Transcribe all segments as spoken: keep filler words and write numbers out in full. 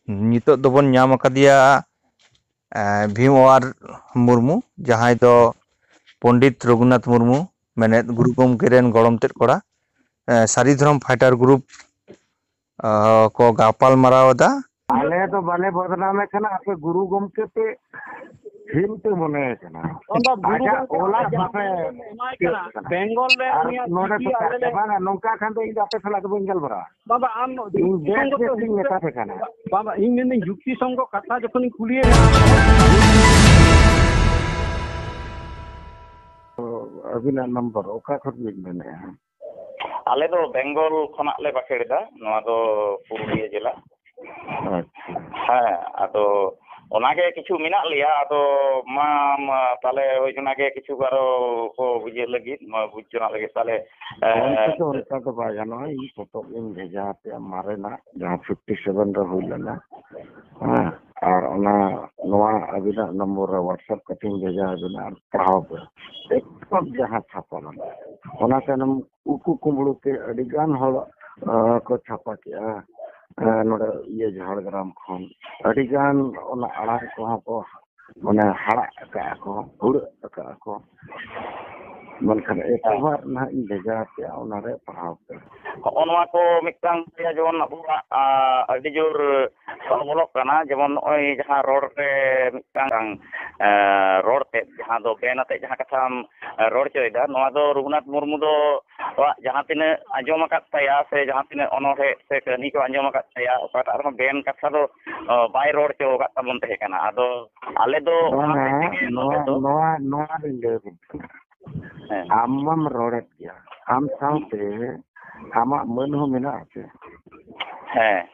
ᱱᱤᱛᱚᱜ ᱫᱚᱵᱚᱱ ᱧᱟᱢ ᱟᱠᱟᱫᱮᱭᱟ ᱮ, ᱵᱷᱤᱢ ᱟᱨ ᱢᱩᱨᱢᱩ, ᱡᱟᱦᱟᱸᱭ ᱫᱚ ᱯᱚᱱᱰᱤᱛ ᱨᱚᱜᱷᱩᱱᱟᱛᱷ ᱢᱩᱨᱢᱩ ᱢᱮᱱᱮᱫ ᱜᱩᱨᱩ ᱜᱚᱢᱠᱮ ᱨᱮᱱ ᱜᱚᱲᱚᱢ ᱛᱮᱫ ᱠᱚᱲᱟ, ᱮ, ᱥᱟᱹᱨᱤ ᱫᱷᱚᱨᱚᱢ ᱯᱷᱟᱭᱴᱟᱨ ᱜᱨᱩᱯ, ᱮ, ᱠᱚ ᱜᱟᱯᱟᱞ ᱢᱟᱨᱟᱣ ᱮᱫᱟ᱾ ᱟᱞᱮ ᱫᱚ ᱵᱟᱞᱮ ᱵᱚᱫᱱᱟᱢᱮ ᱠᱟᱱᱟ, ᱟᱯᱮ ᱜᱩᱨᱩ ᱜᱚᱢᱠᱮ ᱯᱮ ᱵᱷᱤᱢ ᱯᱮ ᱢᱚᱱᱮᱭᱮ ᱠᱟᱱᱟ᱾ ᱵᱟᱝ, ᱵᱟᱝ, ᱜᱩᱨᱩ ᱟᱡᱟᱜ ᱜᱚᱢᱠᱮ ᱚᱞᱟᱜ ᱟᱡᱟᱜ ᱵᱷᱟᱥᱟ ᱮᱢᱟᱭ ᱠᱟᱱᱟ᱾ ᱪᱮᱫ ᱠᱟᱱᱟ? ᱵᱮᱝᱜᱚᱞ ᱨᱮ ᱟᱨ ᱩᱱᱤᱭᱟᱜ ᱱᱚᱰᱮ ᱪᱤᱠᱤ ᱯᱮ ᱟᱞᱮ ᱞᱮ ᱵᱟᱝᱟ, ᱱᱚᱝᱠᱟ ᱠᱷᱟᱱ ᱫᱚ ᱤᱧ ᱫᱚ ᱟᱯᱮ ᱥᱟᱞᱟᱜ ᱫᱚ ᱵᱟᱹᱧ ᱜᱟᱞᱢᱟᱨᱟᱜᱼᱟ᱾ ᱵᱟᱵᱟ, ᱟᱢ ᱤᱧ ᱵᱮᱥ ᱫᱤᱥᱚᱢ ᱫᱚ ᱵᱮᱥ ᱤᱧ ᱢᱮᱛᱟ ᱯᱮ ᱠᱟᱱᱟ᱾ ᱵᱟᱵᱟ, ᱤᱧ ᱢᱮᱱᱫᱟᱹᱧ ᱡᱩᱠᱛᱤ ᱥᱚᱝᱜᱚ ᱠᱟᱛᱷᱟ ᱡᱚᱠᱷᱚᱱᱤᱧ ᱠᱩᱞᱤᱭᱮᱫ ᱢᱮᱭᱟ᱾ ᱛᱚ, ᱟᱹᱵᱤᱱᱟᱜ ᱱᱚᱢᱵᱚᱨ ᱚᱠᱟ ᱠᱷᱚᱱ ᱵᱤᱱ ᱢᱮᱱᱮᱫᱼᱟ? ᱟᱞᱮ ᱫᱚ ᱵᱮᱝᱜᱚᱞ ᱠᱷᱚᱱᱟᱜ ᱞᱮ ᱵᱟᱠᱷᱮᱲ ᱮᱫᱟ, ᱱᱚᱣᱟ ᱫᱚ ᱯᱩᱨᱩᱞᱤᱭᱟᱹ ᱡᱮᱞᱟ᱾ ᱟᱪᱪᱷᱟ᱾ ᱦᱮᱸ, ᱟᱫᱚ ᱚᱱᱟᱜᱮ ᱠᱤᱪᱷᱩ ᱢᱮᱱᱟᱜ ᱞᱮᱭᱟ, ᱟᱫᱚ ᱢᱟ, ᱢᱟ, ᱛᱟᱦᱞᱮ ᱦᱳᱭ, ᱚᱱᱟᱜᱮ ᱠᱤᱪᱷᱩ ᱟᱨᱚ ᱠᱚ ᱵᱩᱡᱷᱟᱹᱣ ᱞᱟᱹᱜᱤᱫ, ᱢᱟ, ᱵᱩᱡᱽ ᱡᱚᱱᱟᱜ ᱞᱟᱹᱜᱤᱫ, ᱛᱟᱦᱞᱮ, ᱚᱱᱠᱟ ᱫᱚ, ᱮᱸ, ᱚᱱᱠᱟ ᱫᱚ ᱵᱟᱭ ᱜᱟᱱᱚᱜᱼᱟ᱾ ᱤᱧ ᱯᱚᱛᱚᱵ ᱤᱧ ᱵᱷᱮᱡᱟ ᱟᱯᱮᱭᱟ, ᱢᱟᱨᱮᱱᱟᱜ, ᱡᱟᱦᱟᱸ ᱯᱷᱤᱯᱴᱤ ᱥᱮᱵᱷᱮᱱ ᱨᱮ ᱦᱩᱭ ᱞᱮᱱᱟ᱾ ᱦᱮᱸ, ᱟᱨ ᱚᱱᱟ, ᱱᱚᱣᱟ ᱟᱹᱵᱤᱱᱟᱜ ᱱᱚᱢᱵᱚᱨ ᱨᱮ WhatsApp ᱠᱟᱛᱮᱧ ᱵᱷᱮᱡᱟ ᱟᱹᱵᱤᱱᱟ, ᱟᱨ ᱯᱟᱲᱦᱟᱣ ᱯᱮ᱾ ᱮᱠᱫᱚᱢ ᱡᱟᱦᱟᱸ ᱪᱷᱟᱯᱟ ᱞᱮᱱᱟ, ᱚᱱᱟ ᱛᱟᱭᱱᱚᱢ ᱩᱠᱩ ᱠᱩᱢᱵᱽᱲᱩ ᱛᱮ ᱟᱹᱰᱤ ᱜᱟᱱ ᱦᱚᱲ, ᱟ, ᱠᱚ ᱪᱷᱟᱯᱟ ᱠᱮᱜᱼᱟ᱾ ᱟ, ᱱᱚᱰᱮ ᱤᱭᱟᱹ ᱡᱷᱟᱲᱜᱨᱟᱢ ᱠᱷᱚᱱ ᱟᱹᱰᱤ ᱜᱟᱱ ᱚᱱᱟ ᱟᱲᱟᱝ ᱠᱚᱦᱚᱸ ᱠᱚ, ᱢᱟᱱᱮ, ᱦᱟᱲᱟᱜ ᱟᱠᱟᱜᱼᱟ ᱠᱚ, ᱦᱩᱲᱟᱹᱜ ᱟᱠᱟᱜᱼᱟ ᱠᱚ᱾ ᱢᱮᱱᱠᱷᱟᱱ ᱮᱛᱚᱦᱚᱵ ᱱᱟᱦᱟᱜ ᱤᱧ ᱵᱷᱮᱡᱟ ᱟᱯᱮᱭᱟ, ᱚᱱᱟᱨᱮ ᱯᱟᱲᱦᱟᱣ ᱯᱮ᱾ ᱦᱚᱸᱜᱼᱚ ᱱᱚᱣᱟ ᱠᱚ ᱢᱤᱫᱴᱟᱝ ᱵᱟᱨᱭᱟ ᱡᱮᱢᱚᱱ ᱟᱵᱚᱣᱟᱜ, ᱟ, ᱟᱹᱰᱤ ᱡᱳᱨ ᱚᱞᱚᱜ ᱠᱟᱱᱟ, ᱡᱮᱢᱚᱱ ᱱᱚᱜᱼᱚᱭ ᱡᱟᱦᱟᱸ ᱨᱚᱲ ᱨᱮ ᱢᱤᱫᱴᱟᱝ, ᱟ, ᱨᱚᱲ ᱛᱮᱫ, ᱡᱟᱦᱟᱸ ᱫᱚ ᱵᱮᱱ ᱟᱛᱮᱫ ᱡᱟᱦᱟᱸ ᱠᱟᱛᱷᱟᱢ, ᱟ, ᱨᱚᱲ ᱦᱚᱪᱚᱭᱮᱫᱟ, ᱱᱚᱣᱟ ᱫᱚ ᱨᱚᱜᱷᱩᱱᱟᱛᱷ ᱢᱩᱨᱢᱩ ᱫᱚ ᱟᱵᱚᱣᱟᱜ ᱡᱟᱦᱟᱸ ᱛᱤᱱᱟᱹᱜ ᱟᱸᱡᱚᱢ ᱟᱠᱟᱫ ᱛᱟᱭᱟ ᱥᱮ ᱡᱟᱦᱟᱸ ᱛᱤᱱᱟᱹᱜ ᱚᱱᱚᱬᱦᱮ ᱥᱮ ᱠᱟᱹᱦᱱᱤ ᱠᱚ ᱟᱸᱡᱚᱢ ᱟᱠᱟᱫ ᱛᱟᱭᱟ, ᱚᱠᱟᱴᱟᱜ ᱨᱮᱦᱚᱸ ᱵᱮᱱ ᱠᱟᱛᱷᱟ ᱫᱚ, ᱚ, ᱵᱟᱭ ᱨᱚᱲ ᱦᱚᱪᱚ ᱟᱠᱟᱫ ᱛᱟᱵᱚᱱ ᱛᱟᱦᱮᱸ ᱠᱟᱱᱟ᱾ ᱟᱫᱚ ᱟᱞᱮ ᱫᱚ ᱚᱱᱟ ᱵᱟᱝᱟ, ᱦᱚᱛᱮᱡ ᱛᱮᱜᱮ ᱱᱚᱣᱟ, ᱱᱚᱰᱮ ᱫᱚ ᱱᱚᱣᱟ, ᱱᱚᱣᱟ ᱞᱤᱧ ᱞᱟᱹᱭ ᱟᱵᱤᱱ ᱠᱟᱱᱟ᱾ ᱦᱮᱸ᱾ ᱟᱢ ᱢᱟᱢ ᱨᱚᱲᱮᱫ ᱜᱮᱭᱟ, ᱟᱢ ᱥᱟᱶᱛᱮ ᱟᱢᱟᱜ ᱢᱟᱹᱱ ᱦᱚᱸ ᱢᱮᱱᱟᱜᱼᱟ ᱥᱮ? ᱦᱮᱸ᱾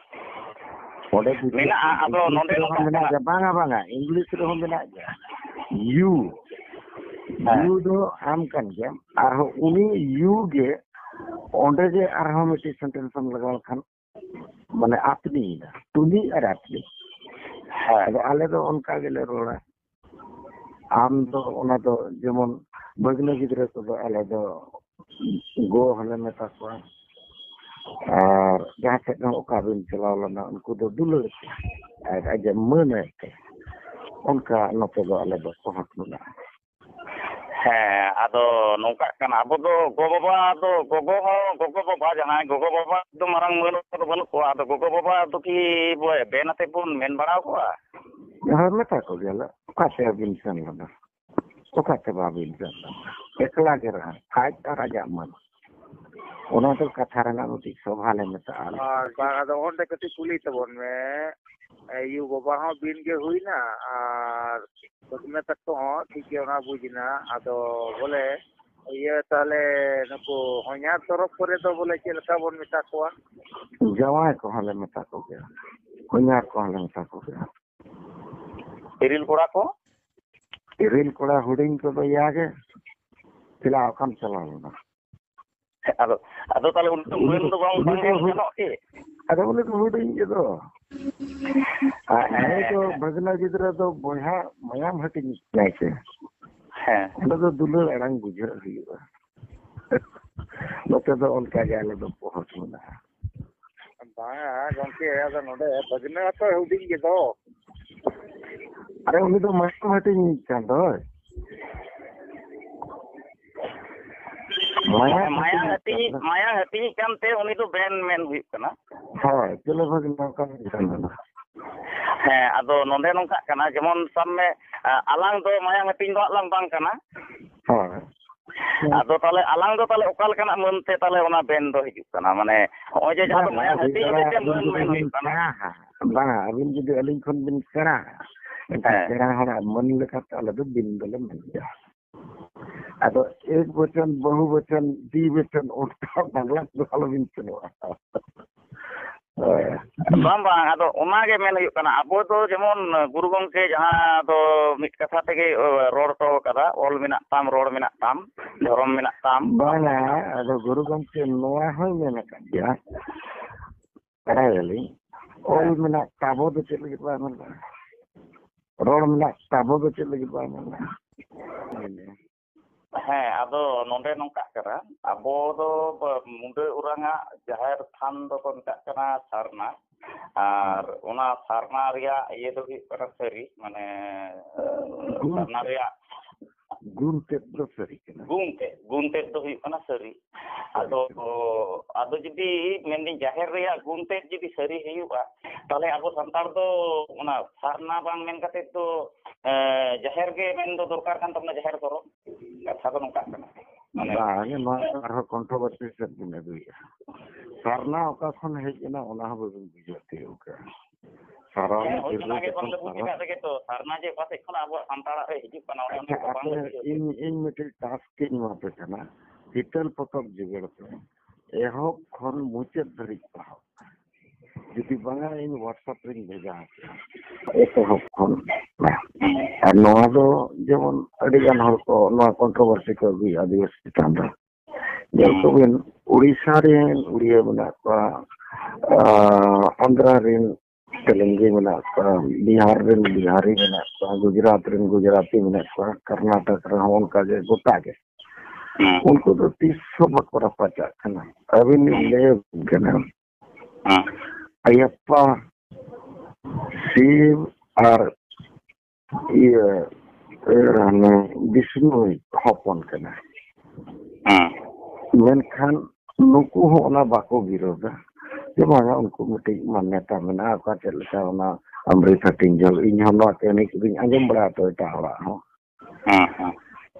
ᱚᱸᱰᱮ ᱡᱩᱫᱤ ᱢᱮᱱᱟᱜᱼᱟ, ᱟᱫᱚ ᱤᱝᱞᱤᱥ ᱱᱚᱰᱮ ᱨᱮᱦᱚᱸ ᱱᱚᱝᱠᱟ ᱢᱮᱱᱟᱜ ᱠᱟᱱᱟ᱾ ᱜᱮᱭᱟ, ᱵᱟᱝᱟ, ᱵᱟᱝᱟ, ᱤᱝᱞᱤᱥ ᱨᱮᱦᱚᱸ ᱢᱮᱱᱟᱜ ᱜᱮᱭᱟ᱾ ᱭᱩ, ᱦᱮᱸ᱾ ᱭᱩ ᱫᱚ ᱟᱢ ᱠᱟᱱ ᱜᱮᱭᱟᱢ, ᱟᱨᱦᱚᱸ ᱩᱱᱤ ᱭᱩ ᱜᱮ ᱚᱸᱰᱮ ᱜᱮ ᱟᱨᱦᱚᱸ ᱢᱤᱫᱴᱤᱡ ᱥᱮᱱᱴᱮᱱᱥ ᱮᱢ ᱞᱟᱜᱟᱣ ᱞᱮᱠᱷᱟᱱ, ᱢᱟᱱᱮ, ᱟᱯᱱᱤᱭᱮᱱᱟ, ᱛᱩᱞᱤ ᱟᱨ ᱟᱯᱱᱤ᱾ ᱦᱮᱸ᱾ ᱟᱫᱚ ᱟᱞᱮ ᱫᱚ ᱚᱱᱠᱟ ᱜᱮᱞᱮ ᱨᱚᱲᱟ᱾ ᱟᱢ ᱫᱚ ᱚᱱᱟ ᱫᱚ ᱡᱮᱢᱚᱱ ᱵᱷᱟᱹᱜᱽᱱᱟᱹ ᱜᱤᱫᱽᱨᱟᱹ ᱠᱚᱫᱚ ᱟᱞᱮ ᱫᱚ ᱜᱚ ᱦᱚᱸᱞᱮ ᱢᱮᱛᱟ ᱠᱚᱣᱟ᱾ ᱟᱨ ᱡᱟᱦᱟᱸ ᱥᱮᱫ ᱦᱚᱸ ᱚᱠᱟ ᱵᱤᱱ ᱪᱟᱞᱟᱣ ᱞᱮᱱᱟ, ᱩᱱᱠᱩ ᱫᱚ ᱫᱩᱞᱟᱹᱲ ᱛᱮ, ᱟᱡ ᱟᱡ ᱮ ᱢᱟᱹᱱ ᱟᱭ ᱛᱮ᱾ ᱚᱱᱠᱟ ᱱᱚᱛᱮ ᱫᱚ ᱟᱞᱮ ᱫᱚ ᱯᱚᱦᱚᱴ ᱢᱮᱱᱟᱜᱼᱟ᱾ ᱦᱮᱸ, ᱟᱫᱚ ᱱᱚᱝᱠᱟᱜ ᱠᱟᱱᱟ, ᱟᱵᱚ ᱫᱚ ᱜᱚ-ᱵᱟᱵᱟ ᱫᱚ, ᱜᱚᱜᱚ ᱦᱚᱸ, ᱜᱚᱜᱚ-ᱵᱟᱵᱟ, ᱡᱟᱦᱟᱸᱭ ᱜᱚᱜᱚ-ᱵᱟᱵᱟ ᱫᱚ ᱢᱟᱨᱟᱝ ᱢᱟᱹᱱ ᱫᱚ ᱵᱟᱹᱱᱩᱜ ᱠᱚᱣᱟ, ᱟᱫᱚ ᱜᱚᱜᱚ-ᱵᱟᱵᱟ ᱫᱚ ᱠᱤ ᱵᱮᱱ ᱟᱛᱮ ᱵᱚᱱ ᱢᱮᱱ ᱵᱟᱲᱟ ᱠᱚᱣᱟ? ᱦᱳᱭ, ᱢᱮᱛᱟ ᱠᱚ ᱜᱮᱭᱟᱞᱮ, ᱚᱠᱟᱛᱮ ᱵᱤᱱ ᱥᱮᱱ ᱞᱮᱱᱟ, ᱚᱠᱟᱛᱮ ᱵᱟᱵᱤᱱ ᱥᱮᱱ ᱞᱮᱱᱟ, ᱮᱠᱞᱟ ᱜᱮ ᱨᱮᱦᱚᱸ ᱟᱡ ᱟᱨ ᱟᱡᱟᱜ ᱢᱟᱹᱱ᱾ ᱚᱱᱟ ᱫᱚ ᱠᱟᱛᱷᱟ ᱨᱮᱱᱟᱜ ᱢᱤᱫᱴᱤᱡ ᱥᱚᱵᱷᱟ ᱞᱮ ᱢᱮᱛᱟᱜᱼᱟ᱾ ᱟᱨ ᱵᱟᱝ, ᱟᱫᱚ ᱚᱸᱰᱮ ᱠᱟᱹᱴᱤᱡ ᱠᱩᱞᱤ ᱛᱟᱵᱚᱱ ᱢᱮ, ᱟᱭᱩ ᱵᱟᱵᱟ ᱦᱚᱸ ᱵᱤᱱ ᱜᱮ ᱦᱩᱭᱱᱟ ᱟᱨ ᱵᱟᱹᱜᱽᱱᱟᱹ ᱛᱟᱠᱚ ᱦᱚᱸ ᱴᱷᱤᱠ ᱜᱮ, ᱚᱱᱟ ᱵᱩᱡᱽ ᱮᱱᱟ᱾ ᱟᱫᱚ ᱵᱚᱞᱮ ᱤᱭᱟᱹ ᱛᱟᱦᱞᱮ ᱱᱩᱠᱩ ᱦᱚᱧᱦᱟᱨ ᱛᱚᱨᱚᱯ ᱠᱚᱨᱮ ᱫᱚ ᱵᱚᱞᱮ ᱪᱮᱫ ᱞᱮᱠᱟ ᱵᱚᱱ ᱢᱮᱛᱟ ᱠᱚᱣᱟ? ᱡᱟᱶᱟᱭ ᱠᱚᱦᱚᱸ ᱞᱮ ᱢᱮᱛᱟ ᱠᱚᱜᱮᱭᱟ, ᱦᱚᱧᱦᱟᱨ ᱠᱚᱦᱚᱸ ᱞᱮ ᱢᱮᱛᱟ ᱠᱚᱜᱮᱭᱟ᱾ ᱤᱨᱤᱞ ᱠᱚᱲᱟ ᱠᱚ? ᱤᱨᱤᱞ ᱠᱚᱲᱟ ᱦᱩᱰᱤᱧ ᱠᱚᱫᱚ ᱭᱟ ᱜᱮ, ᱪᱮᱫᱟᱜ ᱚᱠᱟᱢ ᱪᱟᱞᱟᱣ ᱞᱮᱱᱟ? ᱟᱫᱚ, ᱟᱫᱚ ᱛᱟᱦᱞᱮ ᱩᱱᱤ ᱫᱚ ᱢᱟᱹᱱ ᱫᱚ ᱵᱟᱝ, ᱵᱟᱝ ᱮᱢ ᱜᱟᱱᱚᱜ ᱠᱤ? ᱟᱫᱚ ᱩᱱᱤ ᱫᱚ ᱦᱩᱰᱤᱧ ᱜᱮᱫᱚ᱾ ᱟᱨ ᱱᱩᱭ ᱫᱚ ᱵᱷᱟᱹᱜᱽᱱᱟᱹ ᱜᱤᱫᱽᱨᱟᱹ ᱫᱚ ᱵᱚᱭᱦᱟ ᱢᱟᱭᱟᱢ ᱦᱟᱹᱴᱤᱧ ᱠᱟᱱᱟᱭ ᱥᱮ᱾ ᱦᱮᱸ᱾ ᱚᱸᱰᱮ ᱫᱚ ᱫᱩᱞᱟᱹᱲ ᱟᱲᱟᱝ ᱵᱩᱡᱷᱟᱹᱜ ᱦᱩᱭᱩᱜᱼᱟ᱾ ᱱᱚᱛᱮ ᱫᱚ ᱚᱱᱠᱟ ᱜᱮ ᱟᱞᱮ ᱫᱚ ᱯᱚᱦᱚᱴ ᱢᱮᱱᱟᱜᱼᱟ᱾ ᱵᱟᱝᱟ ᱜᱚᱢᱠᱮ, ᱟᱫᱚ ᱱᱚᱰᱮ ᱵᱷᱟᱹᱜᱽᱱᱟᱹ ᱦᱚᱸᱛᱚ ᱦᱩᱰᱤᱧ ᱜᱮᱫᱚ᱾ ᱟᱨᱮ, ᱩᱱᱤ ᱫᱚ ᱢᱟᱭᱟᱢ ᱦᱟᱹᱴᱤᱧ ᱠᱟᱱ ᱫᱚᱭ᱾ ᱢᱟᱭᱟᱝ ᱦᱟᱹᱴᱤᱧ, ᱢᱟᱭᱟᱝ ᱦᱟᱹᱴᱤᱧ ᱠᱟᱱᱛᱮ ᱩᱱᱤ ᱫᱚ ᱵᱮᱱ ᱢᱮᱱ ᱦᱩᱭᱩᱜ ᱠᱟᱱᱟ᱾ ᱦᱳᱭ, ᱪᱮᱞᱮ ᱵᱷᱟᱹᱜᱽᱱᱟᱹ ᱚᱱᱠᱟ ᱢᱤᱫ ᱠᱟᱱ ᱫᱚ᱾ ᱦᱮᱸ, ᱟᱫᱚ ᱱᱚᱰᱮ ᱱᱚᱝᱠᱟᱜ ᱠᱟᱱᱟ, ᱡᱮᱢᱚᱱ ᱥᱟᱵ ᱢᱮ, ᱟ, ᱟᱞᱟᱝ ᱫᱚ ᱢᱟᱭᱟᱝ ᱦᱟᱹᱴᱤᱧ ᱫᱚ ᱦᱟᱸᱜ ᱞᱟᱝ ᱵᱟᱝ ᱠᱟᱱᱟ᱾ ᱦᱳᱭ᱾ ᱟᱫᱚ ᱛᱟᱦᱞᱮ ᱟᱞᱟᱝ ᱫᱚ ᱛᱟᱦᱞᱮ ᱚᱠᱟ ᱞᱮᱠᱟᱱᱟᱜ ᱢᱟᱹᱱ ᱛᱮ ᱛᱟᱦᱞᱮ ᱚᱱᱟ ᱵᱮᱱ ᱫᱚ ᱦᱤᱡᱩᱜ ᱠᱟᱱᱟ? ᱢᱟᱱᱮ ᱱᱚᱜᱼᱚᱭ ᱡᱮ ᱡᱟᱦᱟᱸ ᱫᱚ ᱢᱟᱭᱟᱝ ᱦᱟᱹᱴᱤᱧ ᱦᱚᱛᱮᱡ ᱛᱮ ᱢᱟᱹᱱ ᱢᱮᱱ ᱦᱩᱭᱩᱜ ᱠᱟᱱᱟ᱾ ᱵᱟᱝᱟ, ᱟᱹᱵᱤᱱ ᱡᱩᱫᱤ ᱟᱹᱞᱤᱧ ᱠᱷᱚᱱ ᱵᱤᱱ ᱥᱮᱬᱟ, ᱮᱱᱠᱷᱟᱱ ᱦᱮᱸ᱾ ᱥᱮᱬᱟ ᱦᱚᱲᱟᱜ ᱢᱟᱹᱱ ᱞᱮᱠᱟᱛᱮ ᱟᱞᱮ ᱫᱚ ᱵᱤᱱ ᱫᱚᱞᱮ ᱢᱮᱱ ᱜᱮᱭᱟ᱾ ᱟᱫᱚ ᱮᱠ ᱵᱚᱪᱚᱱ, ᱵᱚᱦᱩ ᱵᱚᱪᱚᱱ, ᱫᱤ ᱵᱚᱪᱚᱱ, ᱚᱱᱠᱟ ᱵᱟᱝᱞᱟ ᱫᱚ ᱟᱞᱚᱵᱤᱱ ᱥᱮᱱᱚᱜᱼᱟ᱾ ᱦᱳᱭ᱾ ᱵᱟᱝ, ᱵᱟᱝ, ᱟᱫᱚ ᱚᱱᱟᱜᱮ ᱢᱮᱱ ᱦᱩᱭᱩᱜ ᱠᱟᱱᱟ, ᱟᱵᱚ ᱫᱚ ᱡᱮᱢᱚᱱ ᱜᱩᱨᱩ ᱜᱚᱢᱠᱮ ᱡᱟᱦᱟᱸ ᱫᱚ ᱢᱤᱫ ᱠᱟᱛᱷᱟ ᱛᱮᱜᱮ ᱨᱚᱲ ᱦᱚᱴᱚ ᱠᱟᱫᱟ, "ᱚᱞ ᱢᱮᱱᱟᱜ ᱛᱟᱢ, ᱨᱚᱲ ᱢᱮᱱᱟᱜ ᱛᱟᱢ, ᱫᱷᱚᱨᱚᱢ ᱢᱮᱱᱟᱜ ᱛᱟᱢ᱾" ᱵᱟᱝᱟ, ᱟᱫᱚ ᱜᱩᱨᱩ ᱜᱚᱢᱠᱮ ᱱᱚᱣᱟ ᱦᱚᱸᱭ ᱢᱮᱱ ᱟᱠᱟᱫ ᱜᱮᱭᱟ, ᱵᱟᱲᱟᱭᱟᱞᱤᱧ, ᱚᱞ ᱢᱮᱱᱟᱜ ᱛᱟᱵᱚ ᱫᱚ ᱪᱮᱫ ᱞᱟᱹᱜᱤᱫ ᱵᱟᱭ ᱢᱮᱱ ᱞᱮᱫᱟ? ᱨᱚᱲ ᱢᱮᱱᱟᱜ ᱛᱟᱵᱚ ᱫᱚ ᱪᱮᱫ ᱞᱟᱹᱜᱤᱫ ᱵᱟᱭ ᱢᱮᱱ ᱞᱮᱫᱟ? ᱦᱮᱸ, ᱟᱫᱚ ᱱᱚᱰᱮ ᱱᱚᱝᱠᱟᱜ ᱠᱟᱱᱟ, ᱟᱵᱚ ᱫᱚ ᱵ-, ᱢᱩᱰᱟᱹ ᱚᱨᱟᱝᱟᱜ ᱡᱟᱦᱮᱨ ᱛᱷᱟᱱ ᱫᱚᱠᱚ ᱢᱮᱛᱟᱜ ᱠᱟᱱᱟ ᱥᱟᱨᱱᱟ, ᱟᱨ ᱚᱱᱟ ᱥᱟᱨᱱᱟ ᱨᱮᱭᱟᱜ ᱤᱭᱟᱹ ᱫᱚ ᱦᱩᱭᱩᱜ ᱠᱟᱱᱟ ᱥᱟᱹᱨᱤ, ᱢᱟᱱᱮ, ᱜᱩᱱ ᱥᱟᱨᱱᱟ ᱛᱮᱫ, ᱨᱮᱭᱟᱜ ᱜᱩᱱ ᱛᱮᱫ ᱫᱚ ᱥᱟᱹᱨᱤ ᱠᱟᱱᱟ᱾ ᱜᱩᱱ ᱛᱮᱫ, ᱜᱩᱱ ᱛᱮᱫ ᱫᱚ ᱦᱩᱭᱩᱜ ᱠᱟᱱᱟ ᱥᱟᱹᱨᱤ᱾ ᱥᱟᱹᱨᱤ ᱟᱫᱚ, ᱠᱟᱱᱟ᱾ ᱟᱫᱚ ᱡᱩᱫᱤ ᱢᱮᱱᱫᱟᱹᱧ ᱡᱟᱦᱮᱨ ᱨᱮᱭᱟᱜ ᱜᱩᱱ ᱛᱮᱫ ᱡᱩᱫᱤ ᱥᱟᱹᱨᱤ ᱦᱩᱭᱩᱜᱼᱟ, ᱛᱟᱦᱚᱞᱮ ᱟᱵᱚ ᱥᱟᱱᱛᱟᱲ ᱫᱚ ᱚᱱᱟ ᱥᱟᱨᱱᱟ ᱵᱟᱝ ᱢᱮᱱ ᱠᱟᱛᱮ ᱫᱚ, ᱮ, ᱡᱟᱦᱮᱨ ᱜᱮ ᱢᱮᱱ ᱫᱚ ᱫᱚᱨᱠᱟᱨ ᱠᱟᱱ ᱛᱟᱵᱚᱱᱟ, ᱡᱟᱦᱮᱨ ᱫᱷᱚᱨᱚᱢ᱾ ᱠᱟᱛᱷᱟ ᱫᱚ ᱱᱚᱝᱠᱟᱜ ᱠᱟᱱᱟ᱾ ᱢᱟᱱᱮ ᱵᱟᱝ, ᱱᱚᱣᱟ ᱫᱚ ᱟᱨᱦᱚᱸ controversy ᱥᱮᱫ ᱵᱤᱱ ᱟᱹᱜᱩᱭᱮᱫᱼᱟ᱾ ᱥᱟᱨᱱᱟ ᱚᱠᱟ ᱠᱷᱚᱱ ᱦᱮᱡ ᱮᱱᱟ, ᱚᱱᱟ ᱦᱚᱸ ᱵᱟᱵᱤᱱ ᱵᱩᱡᱷᱟᱹᱣ ᱛᱤᱭᱳᱜ ᱠᱟᱜᱼᱟ᱾ ᱥᱟᱨᱱᱟ ᱦᱮᱸ, ᱦᱳᱭ, ᱫᱷᱚᱨᱢᱚ ᱚᱱᱟ ᱜᱮ ᱵᱟᱝᱞᱮ ᱡᱚᱠᱷᱚᱱ ᱵᱩᱡᱽ ᱥᱟᱨᱱᱟ ᱟᱠᱟᱫ ᱨᱮᱜᱮ ᱛᱚ, ᱥᱟᱨᱱᱟ ᱡᱮ ᱚᱠᱟ ᱥᱮᱫ ᱠᱷᱚᱱ ᱟᱵᱚᱣᱟᱜ ᱥᱟᱱᱛᱟᱲᱟᱜ ᱨᱮ ᱦᱤᱡᱩᱜ ᱠᱟᱱᱟ, ᱚᱱᱟ ᱟᱪᱪᱷᱟ, ᱱᱤᱭᱮ ᱫᱚ ᱟᱯᱮ, ᱵᱟᱝᱞᱮ ᱵᱩᱡᱷᱟᱹᱣ ᱤᱧ, ᱠᱮᱫᱟ᱾ ᱤᱧ ᱢᱤᱫᱴᱤᱡ task ᱤᱧ ᱮᱢᱟ ᱯᱮ ᱠᱟᱱᱟ, ᱦᱤᱛᱟᱹᱞ ᱯᱚᱛᱚᱵ ᱡᱮᱜᱮᱲ ᱯᱮ, ᱮᱦᱚᱵ ᱠᱷᱚᱱ ᱢᱩᱪᱟᱹᱫ ᱫᱷᱟᱹᱨᱤᱡ ᱯᱟᱲᱦᱟᱣ᱾ ᱡᱩᱫᱤ ᱵᱟᱝᱟ, ᱤᱧ WhatsApp ᱨᱤᱧ ᱵᱷᱮᱡᱟ ᱟᱯᱮᱭᱟ ᱮᱛᱚᱦᱚᱵ ᱠᱷᱚᱱ᱾ ᱟᱨ ᱱᱚᱣᱟ ᱫᱚ ᱡᱮᱢᱚᱱ ᱟᱹᱰᱤ ᱜᱟᱱ ᱦᱚᱲ ᱠᱚ ᱱᱚᱣᱟ controversy ᱠᱚ ᱟᱹᱜᱩᱭᱟ ᱟᱹᱫᱤᱵᱟᱹᱥᱤ ᱪᱮᱛᱟᱱ ᱨᱮ᱾ ᱧᱮᱞ ᱠᱚᱵᱤᱱ, ᱩᱲᱤᱥᱥᱟ ᱨᱮᱱ ᱩᱲᱤᱭᱟ ᱢᱮᱱᱟᱜ ᱠᱚᱣᱟ, ᱟᱸ, ᱟᱱᱫᱷᱨᱟ ᱨᱮᱱ ᱛᱮᱞᱮᱝᱜᱤ ᱢᱮᱱᱟᱜ ᱠᱚᱣᱟ, ᱵᱤᱦᱟᱨ ᱨᱮᱱ ᱵᱤᱦᱟᱨᱤ ᱢᱮᱱᱟᱜ ᱠᱚᱣᱟ, ᱜᱩᱡᱽᱨᱟᱴ ᱨᱮᱱ ᱜᱩᱡᱽᱨᱟᱴᱤ ᱢᱮᱱᱟᱜ ᱠᱚᱣᱟ, ᱠᱚᱨᱱᱟᱴᱚᱠ ᱨᱮᱦᱚᱸ ᱚᱱᱠᱟ ᱜᱮ ᱜᱚᱴᱟ ᱜᱮ᱾ ᱦᱩᱸ᱾ ᱩᱱᱠᱩ ᱫᱚ ᱛᱤᱥ ᱦᱚᱸ ᱵᱟᱠᱚ ᱨᱟᱯᱟᱪᱟᱜ ᱠᱟᱱᱟ᱾ ᱟᱹᱵᱤᱱ ᱞᱤᱧ ᱦᱩᱸ᱾ ᱞᱟᱹᱭ ᱟᱹᱵᱤᱱ ᱠᱟᱱᱟ, ᱦᱩᱸ᱾ ᱟᱭᱟᱯᱯᱟ ᱥᱤᱵ ᱟᱨ ᱤᱭᱟᱹ, ᱮ, ᱦᱟᱱᱮ ᱵᱤᱥᱱᱩᱭ ᱦᱚᱯᱚᱱ ᱠᱟᱱᱟ᱾ ᱦᱩᱸ᱾ ᱢᱮᱱᱠᱷᱟᱱ ᱱᱩᱠᱩ ᱦᱚᱸ ᱚᱱᱟ ᱵᱟᱠᱚ ᱵᱤᱨᱳᱫᱟ ᱡᱮ ᱵᱟᱝᱟ, ᱩᱱᱠᱩ ᱢᱤᱫᱴᱤᱡ ᱢᱟᱱᱱᱚᱛᱟ ᱢᱮᱱᱟᱜᱼᱟ, ᱚᱠᱟ ᱪᱮᱫ ᱞᱮᱠᱟ ᱚᱱᱟ ᱟᱢᱨᱤᱛ ᱦᱟᱹᱴᱤᱧ ᱡᱚᱦᱚᱜ ᱤᱧ ᱦᱚᱸ ᱱᱚᱣᱟ ᱠᱟᱹᱦᱱᱤ ᱠᱚᱫᱚᱧ ᱟᱸᱡᱚᱢ ᱵᱟᱲᱟ ᱟᱠᱟᱫᱟ ᱮᱴᱟᱜ ᱦᱚᱲᱟᱜ ᱦᱚᱸ᱾ ᱦᱩᱸ, ᱦᱩᱸ᱾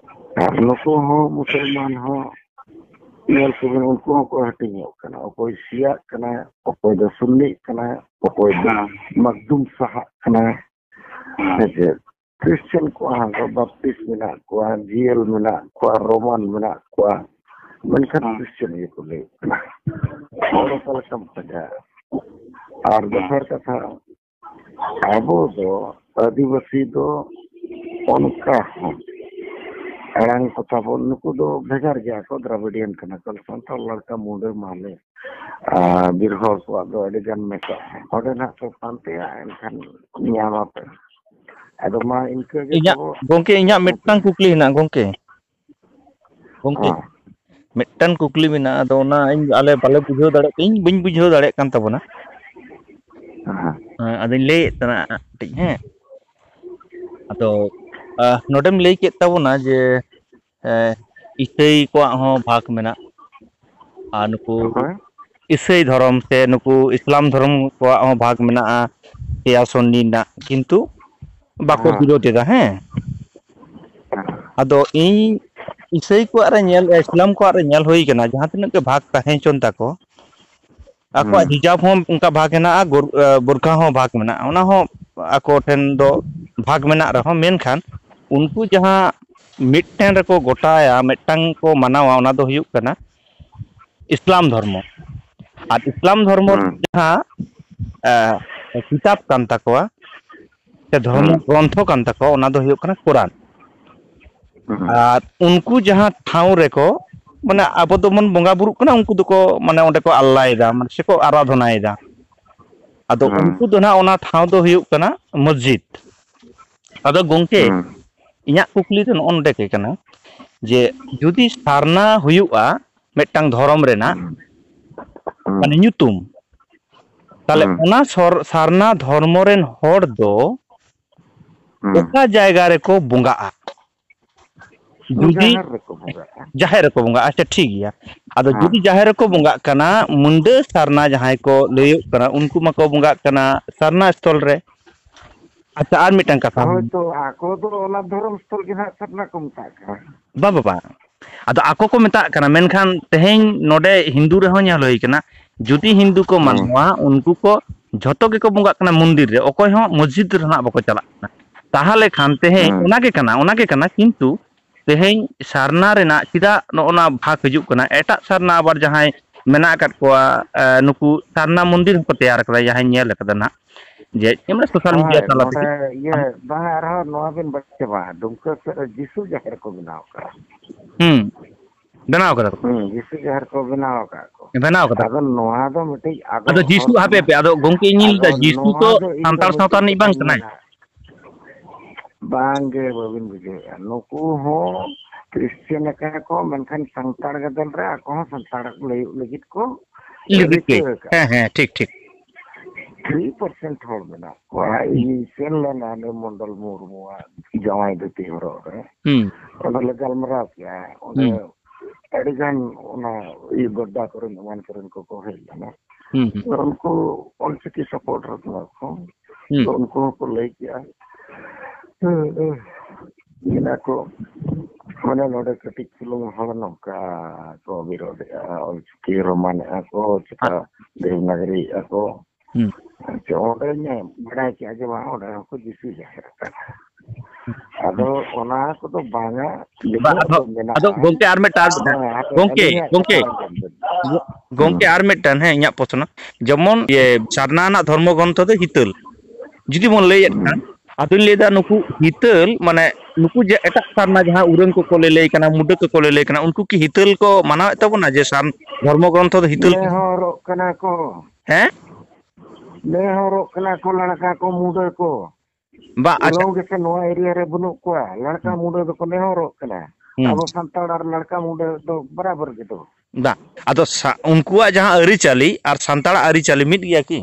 ᱟᱨ ᱱᱩᱠᱩ ᱦᱚᱸ ᱢᱩᱥᱚᱞᱢᱟᱱ ᱦᱚᱸ ᱧᱮᱞ ᱠᱚᱵᱤᱱ, ᱩᱱᱠᱩ ᱦᱚᱸᱠᱚ ᱦᱟᱹᱴᱤᱧᱚᱜ ᱠᱟᱱᱟ, ᱚᱠᱚᱭ ᱥᱤᱭᱟᱜ ᱠᱟᱱᱟᱭ, ᱚᱠᱚᱭ ᱫᱚ ᱥᱩᱱᱱᱤᱜ ᱠᱟᱱᱟᱭ, ᱚᱠᱚᱭ ᱫᱚ ᱦᱩᱸ᱾ ᱢᱟᱠᱫᱩᱢ ᱥᱟᱦᱟᱜ ᱠᱟᱱᱟᱭ᱾ ᱦᱩᱸ᱾ ᱦᱮᱸ ᱥᱮ? ᱠᱷᱨᱤᱥᱪᱟᱱ ᱠᱚᱣᱟᱜ ᱦᱚᱸ ᱵᱟᱯᱴᱤᱥᱴ ᱢᱮᱱᱟᱜ ᱠᱚᱣᱟ, ᱡᱤ ᱮᱞ ᱢᱮᱱᱟᱜ ᱠᱚᱣᱟ, ᱨᱳᱢᱟᱱ ᱢᱮᱱᱟᱜ ᱠᱚᱣᱟ, ᱢᱮᱱᱠᱷᱟᱱ ᱦᱩᱸ᱾ ᱠᱷᱨᱤᱥᱪᱟᱱ ᱜᱮᱠᱚ ᱞᱟᱹᱭᱚᱜ ᱠᱟᱱᱟ᱾ ᱦᱚᱲ ᱚᱠᱟ ᱞᱮᱠᱟᱢ ᱯᱟᱸᱡᱟᱭᱟ? ᱟᱨ ᱦᱩᱸ᱾ ᱫᱚᱥᱟᱨ ᱠᱟᱛᱷᱟ, ᱟᱵᱚ ᱫᱚ ᱟᱹᱫᱤᱵᱟᱹᱥᱤ ᱫᱚ ᱚᱱᱠᱟ ᱦᱚᱸ ᱟᱲᱟᱝ ᱠᱚ ᱛᱟᱵᱚᱱ, ᱱᱩᱠᱩ ᱫᱚ ᱵᱷᱮᱜᱟᱨ ᱜᱮᱭᱟ ᱠᱚ, ᱫᱨᱟᱵᱤᱰᱤᱭᱟᱱ ᱠᱟᱱᱟ ᱠᱚ, ᱥᱟᱱᱛᱟᱲ ᱞᱮᱠᱟ ᱢᱩᱰᱟᱹ ᱢᱟᱦᱞᱮ, ᱟᱨ ᱵᱤᱨ ᱦᱚᱲ ᱠᱚᱣᱟᱜ ᱫᱚ ᱟᱹᱰᱤ ᱜᱟᱱ ᱢᱮᱥᱟᱜᱼᱟ᱾ ᱚᱸᱰᱮ ᱱᱟᱜ ᱯᱮ ᱯᱟᱱᱛᱮᱭᱟ, ᱮᱱᱠᱷᱟᱱ ᱧᱟᱢ ᱟᱯᱮ᱾ ᱟᱫᱚ ᱢᱟ ᱤᱱᱠᱟᱹ ᱜᱮ ᱤᱧᱟᱹᱜ, ᱛᱟᱵᱚ᱾ ᱜᱚᱝᱠᱮ, ᱤᱧᱟᱹᱜ ᱢᱤᱫᱴᱟᱝ ᱠᱩᱠᱞᱤ ᱦᱮᱱᱟᱜᱼᱟ, ᱜᱚᱝᱠᱮ᱾ ᱜᱚᱝᱠᱮ, ᱦᱮᱸ᱾ ᱢᱤᱫᱴᱟᱝ ᱠᱩᱠᱞᱤ ᱢᱮᱱᱟᱜᱼᱟ, ᱟᱫᱚ ᱚᱱᱟ ᱤᱧ, ᱟᱞᱮ ᱵᱟᱞᱮ ᱵᱩᱡᱷᱟᱹᱣ ᱫᱟᱲᱮᱭᱟᱜ, ᱤᱧ ᱵᱟᱹᱧ ᱵᱩᱡᱷᱟᱹᱣ ᱫᱟᱲᱮᱭᱟᱜ ᱠᱟᱱ ᱛᱟᱵᱚᱱᱟ᱾ ᱦᱮᱸ᱾ ᱦᱮᱸ, ᱟᱫᱚᱧ ᱞᱟᱹᱭᱮᱫ ᱛᱟᱦᱮᱱᱟ ᱠᱟᱹᱴᱤᱡ, ᱦᱮᱸ᱾ ᱟᱫᱚ, ᱟᱦ, ᱱᱚᱰᱮᱢ ᱞᱟᱹᱭ ᱠᱮᱫ ᱛᱟᱵᱚᱱᱟ ᱡᱮ, ᱮ, ᱤᱥᱟᱹᱭ ᱠᱚᱣᱟᱜ ᱦᱚᱸ ᱵᱷᱟᱜᱽ ᱢᱮᱱᱟᱜ, ᱟᱨ ᱱᱩᱠᱩ ᱚᱠᱚᱭ? ᱤᱥᱟᱹᱭ ᱫᱷᱚᱨᱚᱢ ᱥᱮ ᱱᱩᱠᱩ ᱤᱥᱞᱟᱢ ᱫᱷᱚᱨᱚᱢ ᱠᱚᱣᱟᱜ ᱦᱚᱸ ᱵᱷᱟᱜᱽ ᱢᱮᱱᱟᱜᱼᱟ, ᱯᱮᱭᱟ ᱥᱚᱱᱱᱤ ᱨᱮᱱᱟᱜ, ᱠᱤᱱᱛᱩ ᱵᱟᱠᱚ ᱦᱮᱸ᱾ ᱵᱤᱨᱳᱫ ᱮᱫᱟ, ᱦᱮᱸ᱾ ᱦᱮᱸ᱾ ᱟᱫᱚ ᱤᱧ ᱤᱥᱟᱹᱭ ᱠᱚᱣᱟᱜ ᱨᱮ ᱧᱮᱞ, ᱤᱥᱞᱟᱢ ᱠᱚᱣᱟᱜ ᱨᱮ ᱧᱮᱞ ᱦᱩᱭ ᱠᱟᱱᱟ, ᱡᱟᱦᱟᱸ ᱛᱤᱱᱟᱹᱜ ᱜᱮ ᱵᱷᱟᱜᱽ ᱛᱟᱦᱮᱸ ᱦᱚᱪᱚᱱ ᱛᱟᱠᱚ, ᱟᱠᱚᱣᱟᱜ ᱦᱩᱸ᱾ ᱦᱤᱡᱟᱵ ᱦᱚᱸ ᱚᱱᱠᱟ ᱵᱷᱟᱜᱽ ᱦᱮᱱᱟᱜᱼᱟ, ᱜᱳᱨ-, ᱮ, ᱵᱳᱨᱠᱷᱟ ᱦᱚᱸ ᱵᱷᱟᱜᱽ ᱢᱮᱱᱟᱜᱼᱟ, ᱚᱱᱟ ᱦᱚᱸ ᱟᱠᱚ ᱴᱷᱮᱱ ᱫᱚ ᱵᱷᱟᱜᱽ ᱢᱮᱱᱟᱜ ᱨᱮᱦᱚᱸ, ᱢᱮᱱᱠᱷᱟᱱ ᱩᱱᱠᱩ ᱡᱟᱦᱟᱸ ᱢᱤᱫᱴᱮᱱ ᱨᱮᱠᱚ ᱜᱚᱴᱟᱭᱟ, ᱢᱤᱫᱴᱟᱝ ᱠᱚ ᱢᱟᱱᱟᱣᱟ, ᱚᱱᱟ ᱫᱚ ᱦᱩᱭᱩᱜ ᱠᱟᱱᱟ ᱤᱥᱞᱟᱢ ᱫᱷᱚᱨᱢᱚ᱾ ᱟᱨ ᱤᱥᱞᱟᱢ ᱫᱷᱚᱨᱢᱚ ᱦᱩᱸ᱾ ᱡᱟᱦᱟᱸ, ᱮ, ᱠᱤᱛᱟᱵ ᱠᱟᱱ ᱛᱟᱠᱚᱣᱟ, ᱥᱮ ᱫᱷᱚᱨᱢᱚ ᱦᱩᱸ᱾ ᱜᱨᱚᱱᱛᱷᱚ ᱠᱟᱱ ᱛᱟᱠᱚᱣᱟ, ᱚᱱᱟ ᱫᱚ ᱦᱩᱭᱩᱜ ᱠᱟᱱᱟ ᱠᱳᱨᱟᱱ᱾ ᱦᱩᱸ᱾ ᱟᱨ ᱩᱱᱠᱩ ᱡᱟᱦᱟᱸ ᱴᱷᱟᱶ ᱨᱮᱠᱚ, ᱢᱟᱱᱮ, ᱟᱵᱚ ᱫᱚᱵᱚᱱ ᱵᱚᱸᱜᱟ ᱵᱩᱨᱩᱜ ᱠᱟᱱᱟ, ᱩᱱᱠᱩ ᱫᱚᱠᱚ, ᱢᱟᱱᱮ, ᱚᱸᱰᱮ ᱠᱚ ᱟᱞᱞᱟᱭᱮᱫᱟ, ᱢᱟᱱᱮ, ᱥᱮᱠᱚ ᱟᱨᱟᱫᱷᱚᱱᱟᱭᱮᱫᱟ᱾ ᱟᱫᱚ ᱦᱩᱸ᱾ ᱩᱱᱠᱩ ᱫᱚ ᱱᱟᱦᱟᱜ ᱚᱱᱟ ᱴᱷᱟᱶ ᱫᱚ ᱦᱩᱭᱩᱜ ᱠᱟᱱᱟ ᱢᱚᱥᱡᱤᱫ᱾ ᱟᱫᱚ ᱜᱚᱝᱠᱮ, ᱦᱩᱸ᱾ ᱤᱧᱟᱹᱜ ᱠᱩᱠᱞᱤ ᱫᱚ ᱱᱚᱜᱼᱚ ᱱᱚᱰᱮ ᱜᱮ ᱠᱟᱱᱟ ᱡᱮ, ᱡᱩᱫᱤ ᱥᱟᱨᱱᱟ ᱦᱩᱭᱩᱜᱼᱟ ᱢᱤᱫᱴᱟᱝ ᱫᱷᱚᱨᱚᱢ ᱨᱮᱱᱟᱜ, ᱦᱩᱸ᱾ ᱦᱩᱸ᱾ ᱢᱟᱱᱮ, ᱧᱩᱛᱩᱢ, ᱛᱟᱦᱞᱮ ᱦᱩᱸ᱾ ᱚᱱᱟ ᱥᱚᱨ-, ᱥᱟᱨᱱᱟ ᱫᱷᱚᱨᱢᱚ ᱨᱮᱱ ᱦᱚᱲ ᱫᱚ ᱦᱩᱸ᱾ ᱚᱠᱟ ᱡᱟᱭᱜᱟ ᱨᱮᱠᱚ ᱵᱚᱸᱜᱟᱜᱼᱟ? ᱡᱩᱫᱤ ᱡᱟᱦᱮᱨ ᱨᱮᱠᱚ ᱵᱚᱸᱜᱟᱜᱼᱟ᱾ ᱡᱟᱦᱮᱨ ᱨᱮᱠᱚ ᱵᱚᱸᱜᱟᱜᱼᱟ, ᱟᱪᱪᱷᱟ, ᱴᱷᱤᱠ ᱜᱮᱭᱟ᱾ ᱟᱫᱚ ᱦᱮᱸ᱾ ᱡᱩᱫᱤ ᱡᱟᱦᱮᱨ ᱨᱮᱠᱚ ᱵᱚᱸᱜᱟᱜ ᱠᱟᱱᱟ, ᱢᱩᱱᱰᱟᱹ ᱥᱟᱨᱱᱟ ᱡᱟᱦᱟᱸᱭ ᱠᱚ ᱞᱟᱹᱭᱚᱜ ᱠᱟᱱᱟ, ᱩᱱᱠᱩ ᱢᱟᱠᱚ ᱵᱚᱸᱜᱟᱜ ᱠᱟᱱᱟ ᱥᱟᱨᱱᱟ ᱥᱛᱷᱚᱞ ᱨᱮ᱾ ᱟᱪᱪᱷᱟ, ᱟᱨ ᱢᱤᱫᱴᱟᱝ ᱠᱟᱛᱷᱟ᱾ ᱦᱳᱭ ᱛᱚ, ᱟᱠᱚ ᱫᱚ ᱚᱱᱟ ᱫᱷᱚᱨᱚᱢ ᱥᱛᱷᱚᱞ ᱜᱮ ᱱᱟᱦᱟᱜ ᱥᱟᱨᱱᱟ ᱠᱚ ᱢᱮᱛᱟᱜ ᱠᱟᱱᱟ᱾ ᱵᱟᱝ, ᱵᱟᱝ, ᱵᱟᱝ᱾ ᱟᱫᱚ ᱟᱠᱚ ᱠᱚ ᱢᱮᱛᱟᱜ ᱠᱟᱱᱟ, ᱢᱮᱱᱠᱷᱟᱱ ᱛᱮᱦᱮᱧ ᱱᱚᱰᱮ ᱦᱤᱱᱫᱩ ᱨᱮᱦᱚᱸ ᱧᱮᱞ ᱦᱩᱭ ᱠᱟᱱᱟ, ᱡᱩᱫᱤ ᱦᱤᱱᱫᱩ ᱠᱚ ᱦᱩᱸ᱾ ᱢᱟᱱᱟᱣᱟ, ᱩᱱᱠᱩ ᱠᱚ ᱡᱷᱚᱛᱚ ᱜᱮᱠᱚ ᱵᱚᱸᱜᱟᱜ ᱠᱟᱱᱟ ᱢᱚᱱᱫᱤᱨ ᱨᱮ, ᱚᱠᱚᱭ ᱦᱚᱸ ᱢᱚᱥᱡᱤᱫ ᱨᱮ ᱱᱟᱜ ᱵᱟᱠᱚ ᱪᱟᱞᱟᱜ ᱠᱟᱱᱟ᱾ ᱛᱟᱦᱚᱞᱮ ᱠᱷᱟᱱ ᱛᱮᱦᱮᱧ ᱦᱩᱸ᱾ ᱚᱱᱟ ᱜᱮ ᱠᱟᱱᱟ, ᱚᱱᱟ ᱜᱮ ᱠᱟᱱᱟ, ᱠᱤᱱᱛᱩ ᱛᱮᱦᱮᱧ ᱥᱟᱨᱱᱟ ᱨᱮᱱᱟᱜ ᱪᱮᱫᱟᱜ ᱱᱚᱜᱼᱚ ᱱᱟ ᱵᱷᱟᱜᱽ ᱦᱤᱡᱩᱜ ᱠᱟᱱᱟ? ᱮᱴᱟᱜ ᱥᱟᱨᱱᱟ ᱟᱵᱟᱨ ᱡᱟᱦᱟᱸᱭ ᱢᱮᱱᱟᱜ ᱟᱠᱟᱫ ᱠᱚᱣᱟ, ᱮ, ᱱᱩᱠᱩ ᱥᱟᱨᱱᱟ ᱢᱚᱱᱫᱤᱨ ᱦᱚᱸᱠᱚ ᱛᱮᱭᱟᱨ ᱠᱟᱫᱟ, ᱡᱟᱦᱟᱸᱭ ᱧᱮᱞ ᱠᱟᱫᱟ ᱱᱟᱜ, ᱡᱮ ᱧᱮᱞ ᱢᱮ social media ᱦᱳᱭ, ᱛᱟᱞᱟ ᱱᱚᱰᱮ ᱛᱮᱜᱮ᱾ ᱤᱭᱟᱹ, ᱵᱟᱝ, ᱟᱨᱦᱚᱸ ᱱᱚᱣᱟ ᱵᱤᱱ ᱵᱟᱲᱟᱭ ᱪᱟᱵᱟ, ᱰᱩᱢᱠᱟᱹ ᱥᱮᱫ ᱨᱮ ᱡᱤᱥᱩ ᱡᱟᱦᱮᱨ ᱠᱚ ᱵᱮᱱᱟᱣ ᱠᱟᱜᱼᱟ᱾ ᱦᱩᱸ, ᱵᱮᱱᱟᱣ ᱠᱟᱫᱟ ᱠᱚ᱾ ᱦᱩᱸ, ᱡᱤᱥᱩ ᱡᱟᱦᱮᱨ ᱠᱚ ᱵᱮᱱᱟᱣ ᱟᱠᱟᱫ ᱠᱚ᱾ ᱵᱮᱱᱟᱣ ᱠᱟᱫᱟ ᱠᱚ᱾ ᱟᱫᱚ ᱱᱚᱣᱟ ᱫᱚ ᱢᱤᱫᱴᱤᱡ ᱟᱵᱚ ᱟᱫᱚ ᱦᱚᱲ ᱡᱤᱥᱩ, ᱦᱟᱯᱮ, ᱥᱚᱢᱟᱡᱽ, ᱦᱟᱯᱮ, ᱟᱫᱚ ᱜᱚᱝᱠᱮ, ᱤᱧᱤᱧ ᱟᱫᱚ ᱞᱟᱹᱭᱫᱟ, ᱡᱤᱥᱩ ᱱᱚᱣᱟ ᱛᱚ ᱫᱚ ᱤᱧ ᱫᱚ ᱥᱟᱱᱛᱟᱲ ᱥᱟᱶᱛᱟ ᱢᱤᱫᱴᱤᱡ ᱨᱤᱱᱤᱡ ᱵᱟᱝ ᱠᱟᱛᱷᱟᱧ ᱠᱟᱱᱟᱭ᱾ ᱢᱮᱱᱟ᱾ ᱵᱟᱝᱜᱮ, ᱵᱟᱹᱵᱤᱱ ᱵᱩᱡᱷᱟᱹᱣᱮᱫᱼᱟ᱾ ᱱᱩᱠᱩ ᱦᱚᱸ ᱠᱨᱤᱥᱪᱤᱭᱟᱱ ᱟᱠᱟᱱᱟ ᱠᱚ, ᱢᱮᱱᱠᱷᱟᱱ ᱥᱟᱱᱛᱟᱲ ᱜᱟᱫᱮᱞ ᱨᱮ ᱟᱠᱚ ᱦᱚᱸ ᱥᱟᱱᱛᱟᱲ ᱞᱟᱹᱭᱚᱜ ᱞᱟᱹᱜᱤᱫ ᱠᱚ ᱞᱟᱹᱜᱤᱫ ᱜᱮ᱾ ᱨᱤᱠᱟᱹ ᱟᱠᱟᱫᱼᱟ᱾ ᱦᱮᱸ, ᱦᱮᱸ, ᱴᱷᱤᱠ, ᱴᱷᱤᱠ᱾ ᱛᱷᱨᱤ ᱯᱟᱨᱥᱮᱱᱴ ᱦᱚᱲ ᱢᱮᱱᱟᱜ ᱠᱚᱣᱟ᱾ ᱤᱧ ᱥᱮᱱ ᱞᱮᱱᱟ ᱱᱩᱭ ᱢᱚᱱᱰᱚᱞ ᱢᱩᱨᱢᱩᱣᱟᱜ ᱡᱟᱶᱟᱭ ᱫᱷᱩᱛᱤ ᱦᱚᱨᱚᱜ ᱨᱮ᱾ ᱦᱩᱸ᱾ ᱚᱸᱰᱮ ᱞᱮ ᱜᱟᱞᱢᱟᱨᱟᱣ ᱠᱮᱜᱼᱟ᱾ ᱚᱸᱰᱮ ᱦᱩᱸ᱾ ᱟᱹᱰᱤ ᱜᱟᱱ ᱚᱱᱟ ᱤᱭᱟᱹ ᱜᱚᱰᱰᱟ ᱠᱚᱨᱮᱱ ᱮᱢᱟᱱ ᱠᱚᱨᱮᱱ ᱠᱚᱠᱚ ᱦᱮᱡ ᱞᱮᱱᱟ᱾ ᱦᱩᱸ, ᱦᱩᱸ᱾ ᱩᱱᱠᱩ ᱚᱞᱪᱤᱠᱤ ᱥᱟᱯᱳᱨᱴ ᱨᱮ ᱠᱟᱱᱟ ᱠᱚ᱾ ᱦᱩᱸ᱾ ᱛᱚ ᱩᱱᱠᱩ ᱦᱚᱸᱠᱚ ᱞᱟᱹᱭ ᱠᱮᱜᱼᱟ᱾ ᱦᱮᱸ, ᱦᱮᱸ᱾ ᱢᱮᱱᱟ ᱠᱚ, ᱢᱟᱱᱮ ᱱᱚᱰᱮ ᱠᱟᱹᱴᱤᱡ ᱪᱩᱞᱩᱝ ᱦᱚᱲ ᱱᱚᱝᱠᱟ ᱠᱚ ᱵᱤᱨᱳᱫᱷᱮᱜᱼᱟ, ᱚᱞᱪᱤᱠᱤ ᱨᱳᱢᱟᱱᱮᱜᱼᱟ ᱠᱚ, ᱪᱮᱠᱟ ᱫᱮᱵᱽᱱᱟᱜᱚᱨᱤᱭᱮᱜᱼᱟ ᱠᱚ᱾ ᱦᱩᱸ᱾ ᱟᱪᱪᱷᱟ, ᱚᱸᱰᱮᱧ ᱵᱟᱰᱟᱭ ᱠᱮᱜᱼᱟ ᱡᱮ ᱵᱟᱝ, ᱚᱸᱰᱮ ᱦᱚᱸᱠᱚ ᱡᱤᱥᱩ ᱡᱟᱦᱮᱨ ᱠᱟᱱᱟ᱾ ᱟᱫᱚ ᱚᱱᱟ ᱠᱚᱫᱚ ᱵᱟᱝᱟ, ᱵᱟ-, ᱱᱤᱛᱚᱜ ᱟᱫᱚ, ᱫᱚ ᱢᱮᱱᱟᱜᱼᱟ᱾ ᱟᱫᱚ ᱜᱚᱝᱠᱮ ᱟᱨ ᱢᱤᱫᱴᱟᱝ, ᱦᱮᱸ, ᱦᱟᱯᱮ, ᱜᱚᱝᱠᱮ, ᱟᱹᱞᱤᱧᱟᱜ ᱜᱚᱝᱠᱮ, ᱠᱟᱛᱷᱟ ᱟᱸᱡᱚᱢ ᱵᱮᱱ᱾ ᱜᱚ-, ᱜᱚᱝᱠᱮ ᱦᱩᱸ᱾ ᱟᱨ ᱢᱤᱫᱴᱟᱝ, ᱦᱮᱸ, ᱤᱧᱟᱹᱜ ᱯᱨᱚᱥᱱᱚ, ᱡᱮᱢᱚᱱ ᱤᱭᱟᱹ ᱥᱟᱨᱱᱟ ᱨᱮᱱᱟᱜ ᱫᱷᱚᱨᱢᱚ ᱜᱨᱚᱱᱛᱷᱚ ᱫᱚ ᱦᱤᱛᱟᱹᱞ᱾ ᱡᱩᱫᱤ ᱵᱚᱱ ᱞᱟᱹᱭᱮᱫ ᱦᱩᱸ᱾ ᱠᱷᱟᱱ, ᱟᱫᱚᱧ ᱞᱟᱹᱭᱫᱟ ᱱᱩᱠᱩ ᱦᱤᱛᱟᱹᱞ, ᱢᱟᱱᱮ ᱱᱩᱠᱩ ᱡᱮ ᱮᱴᱟᱜ ᱥᱟᱨᱱᱟ ᱡᱟᱦᱟᱸ ᱩᱨᱟᱹᱝ ᱠᱚᱠᱚ ᱞᱟᱹᱞᱟᱹᱭ ᱠᱟᱱᱟ, ᱢᱩᱰᱟᱹ ᱠᱚᱠᱚ ᱞᱟᱹᱞᱟᱹᱭ ᱠᱟᱱᱟ, ᱩᱱᱠᱩ ᱠᱤ ᱦᱤᱛᱟᱹᱞ ᱠᱚ ᱢᱟᱱᱟᱣᱮᱫ ᱛᱟᱵᱚᱱᱟ ᱡᱮ ᱥᱟᱨ-, ᱫᱷᱚᱨᱢᱚ ᱜᱨᱚᱱᱛᱷᱚ ᱫᱚ ᱦᱤᱛᱟᱹᱞ ᱠᱚ? ᱱᱮᱦᱚᱨᱚᱜ ᱠᱟᱱᱟ ᱠᱚ᱾ ᱦᱮᱸ? ᱱᱮᱦᱚᱨᱚᱜ ᱠᱟᱱᱟ ᱠᱚ ᱞᱟᱲᱠᱟ ᱠᱚ, ᱢᱩᱰᱟᱹ ᱠᱚ᱾ ᱵᱟ, ᱟᱪᱪᱷᱟ᱾ ᱩᱨᱟᱹᱝ ᱜᱮᱥᱮ ᱱᱚᱣᱟ ᱮᱨᱤᱭᱟ ᱨᱮ ᱵᱟᱹᱱᱩᱜ ᱠᱚᱣᱟ᱾ ᱞᱟᱲᱠᱟ ᱦᱩᱸ᱾ ᱢᱩᱰᱟᱹ ᱫᱚᱠᱚ ᱱᱮᱦᱚᱨᱚᱜ ᱠᱟᱱᱟ᱾ ᱦᱩᱸ᱾ ᱟᱵᱚ ᱥᱟᱱᱛᱟᱲ ᱟᱨ ᱞᱟᱲᱠᱟ ᱢᱩᱰᱟᱹ ᱫᱚ ᱵᱟᱨᱟᱵᱟᱨ ᱜᱮᱫᱚ᱾ ᱫᱟ, ᱟᱫᱚ ᱥᱟ-, ᱩᱱᱠᱩᱣᱟᱜ ᱡᱟᱦᱟᱸ ᱟᱹᱨᱤᱪᱟᱹᱞᱤ ᱟᱨ ᱥᱟᱱᱛᱟᱲᱟᱜ ᱟᱹᱨᱤᱪᱟᱹᱞᱤ ᱢᱤᱫ ᱜᱮᱭᱟ ᱠᱤ?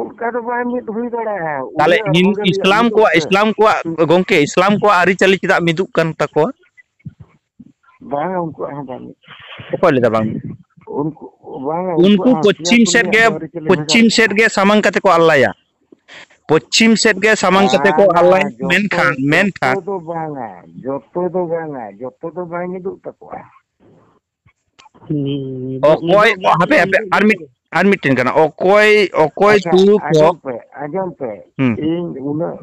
ᱚᱱᱠᱟ ᱫᱚ ᱵᱟᱭ ᱢᱤᱫ ᱦᱩᱭ ᱫᱟᱲᱮᱭᱟᱜᱼᱟ᱾ ᱛᱟᱦᱞᱮ ᱩᱱᱤᱭᱟᱜ ᱦᱤᱱ-, ᱚᱱᱚᱞᱤᱭᱟᱹ ᱤᱥᱞᱟᱢ ᱢᱤᱫᱚᱜ ᱠᱚᱣᱟᱜ, ᱛᱮ᱾ ᱤᱥᱞᱟᱢ ᱠᱚᱣᱟᱜ, ᱜᱚᱝᱠᱮ, ᱤᱥᱞᱟᱢ ᱠᱚᱣᱟᱜ ᱟᱹᱨᱤᱪᱟᱹᱞᱤ ᱪᱮᱫᱟᱜ ᱢᱤᱫᱚᱜ ᱠᱟᱱ ᱛᱟᱠᱚᱣᱟ? ᱵᱟᱝᱟ, ᱩᱱᱠᱩᱣᱟᱜ ᱦᱚᱸ ᱵᱟᱝ᱾ ᱚᱠᱚᱭ ᱞᱟᱹᱭᱫᱟ ᱵᱟᱝ? ᱩᱱᱠᱩ, ᱵᱟᱝᱟ, ᱩᱱᱠᱩ ᱩᱱᱠᱩᱣᱟᱜ ᱦᱚᱸ ᱯᱚᱪᱷᱤᱢ ᱥᱮᱫ ᱯᱮᱭᱟ ᱜᱮ, ᱯᱩᱱᱭᱟᱹ ᱟᱹᱨᱤᱪᱟᱹᱞᱤ ᱯᱚᱪᱷᱤᱢ ᱢᱮᱱᱟᱜᱼᱟ᱾ ᱥᱮᱫ ᱜᱮ ᱥᱟᱢᱟᱝ ᱠᱟᱛᱮ ᱠᱚ ᱟᱞᱞᱟᱭᱟ᱾ ᱯᱚᱪᱷᱤᱢ ᱥᱮᱫ ᱜᱮ ᱥᱟᱢᱟᱝ ᱠᱟᱛᱮ ᱠᱚ ᱵᱟᱝᱟ, ᱟᱞᱞᱟᱭᱟ᱾ ᱡᱚᱛᱚ, ᱢᱮᱱᱠᱷᱟᱱ, ᱡᱚᱛᱚ ᱢᱮᱱᱠᱷᱟᱱ ᱫᱚ ᱵᱟᱝᱟ, ᱡᱚᱛᱚ ᱫᱚ ᱵᱟᱝᱟ, ᱡᱚᱛᱚ ᱫᱚ ᱵᱟᱭ ᱢᱤᱫᱚᱜ ᱛᱟᱠᱚᱣᱟ᱾ ᱦᱩᱸ, ᱚᱠᱚᱭ, ᱢᱤᱫᱚᱜ ᱜᱮᱭᱟ ᱦᱟᱯᱮ, ᱠᱚ, ᱦᱟᱯᱮ, ᱢᱤᱫᱚᱜ ᱟᱨ ᱜᱮᱭᱟ ᱢᱤᱫ-, ᱠᱚ᱾ ᱟᱨ ᱢᱤᱫᱴᱮᱱ ᱠᱟᱱᱟ, ᱚᱠᱚᱭ, ᱚᱠᱚᱭ ᱟᱪᱪᱷᱟ, ᱛᱩᱲᱩᱠ ᱦᱚᱸ᱾ ᱟᱸᱡᱚᱢ ᱯᱮ, ᱟᱸᱡᱚᱢ ᱯᱮ᱾ ᱦᱩᱸ᱾ ᱤᱧ ᱩᱱᱟᱹᱜ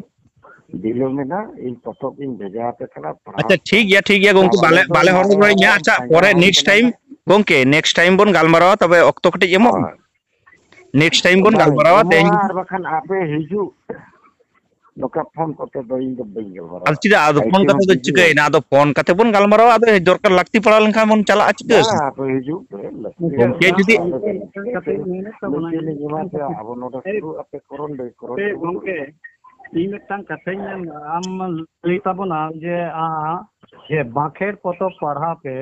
ᱵᱤᱞᱚᱢ ᱮᱱᱟ, ᱤᱧ ᱯᱚᱛᱚᱵ ᱤᱧ ᱵᱷᱮᱡᱟ ᱟᱯᱮ ᱠᱟᱱᱟ, ᱯᱟᱲᱦᱟᱣ ᱟᱪᱪᱷᱟ, ᱯᱮ᱾ ᱴᱷᱤᱠ ᱜᱮᱭᱟ, ᱴᱷᱤᱠ ᱜᱮᱭᱟ, ᱜᱚᱝᱠᱮ, ᱛᱟᱦᱚᱞᱮ ᱵᱟᱞᱮ, ᱫᱚ ᱵᱟᱞᱮ ᱢᱟᱨᱮ ᱦᱚᱨᱚᱵᱚᱨᱚᱭᱮᱫ ᱢᱮᱭᱟ᱾ ᱦᱚᱲᱟᱜ ᱟᱪᱪᱷᱟ, ᱯᱟᱸᱡᱟ ᱯᱚᱨᱮ ᱦᱚᱸ next ᱦᱩᱭ time, ᱞᱮᱱᱟ᱾ ᱜᱚᱝᱠᱮ, next time ᱵᱚᱱ ᱜᱟᱞᱢᱟᱨᱟᱣᱟ, ᱛᱚᱵᱮ ᱚᱠᱛᱚ ᱠᱟᱹᱴᱤᱡ ᱮᱢᱚᱜ ᱢᱮ᱾ ᱦᱳᱭ᱾ Next time ᱵᱚᱱ ᱵᱟᱝ, ᱜᱟᱞᱢᱟᱨᱟᱣᱟ, ᱛᱮᱦᱮᱧ ᱮᱢᱚᱜ ᱟᱨ ᱵᱟᱠᱷᱟᱱ ᱟᱯᱮ ᱦᱤᱡᱩᱜ ᱯᱮ᱾ ᱱᱚᱝᱠᱟ ᱯᱷᱳᱱ ᱠᱚᱛᱮ ᱫᱚ ᱤᱧ ᱫᱚ ᱵᱟᱹᱧ ᱜᱟᱞᱢᱟᱨᱟᱣᱟ᱾ ᱟᱫᱚ ᱪᱮᱫᱟᱜ? ᱟᱫᱚ ᱯᱷᱳᱱ ᱟᱭᱴᱮᱢ ᱠᱟᱛᱮ ᱫᱚ ᱵᱷᱤᱰᱤᱭᱳ᱾ ᱪᱤᱠᱟᱹᱭᱮᱱᱟ? ᱟᱫᱚ ᱯᱷᱳᱱ ᱠᱟᱛᱮ ᱵᱚᱱ ᱜᱟᱞᱢᱟᱨᱟᱣᱟ, ᱟᱫᱚ ᱫᱚᱨᱠᱟᱨ ᱞᱟᱹᱠᱛᱤ ᱯᱟᱲᱟᱣ ᱞᱮᱱᱠᱷᱟᱱ ᱵᱚᱱ ᱪᱟᱞᱟᱜᱼᱟ, ᱪᱤᱠᱟᱹ ᱵᱟᱝ, ᱟᱥᱮ? ᱟᱯᱮ ᱦᱤᱡᱩᱜ ᱯᱮ, ᱞᱟᱹᱠᱛᱤ ᱜᱚᱢᱠᱮ ᱢᱮᱱᱟᱜᱼᱟ, ᱡᱩᱫᱤ ᱟᱞᱮ ᱫᱚ ᱞᱟᱹᱠᱛᱤ ᱞᱤᱧ ᱮᱢᱟ ᱯᱮᱭᱟ, ᱟᱵᱚ ᱱᱚᱰᱮ ᱥᱩᱨᱩᱜ ᱟᱯᱮ, ᱠᱚᱨᱚᱱᱰᱤ, ᱠᱚᱨᱚᱱᱰᱤ ᱥᱩᱨᱩᱜ ᱟᱯᱮ᱾ ᱤᱧ ᱢᱤᱫᱴᱟᱝ ᱠᱟᱛᱷᱟᱧ ᱢᱮᱱᱫᱟ, ᱟᱢ ᱞᱟᱹᱭ ᱛᱟᱵᱚᱱᱟ ᱡᱮ, ᱟ, ᱡᱮ ᱵᱟᱸᱠᱷᱮᱲ ᱯᱚᱛᱚᱵ ᱯᱟᱲᱦᱟᱣ ᱯᱮ,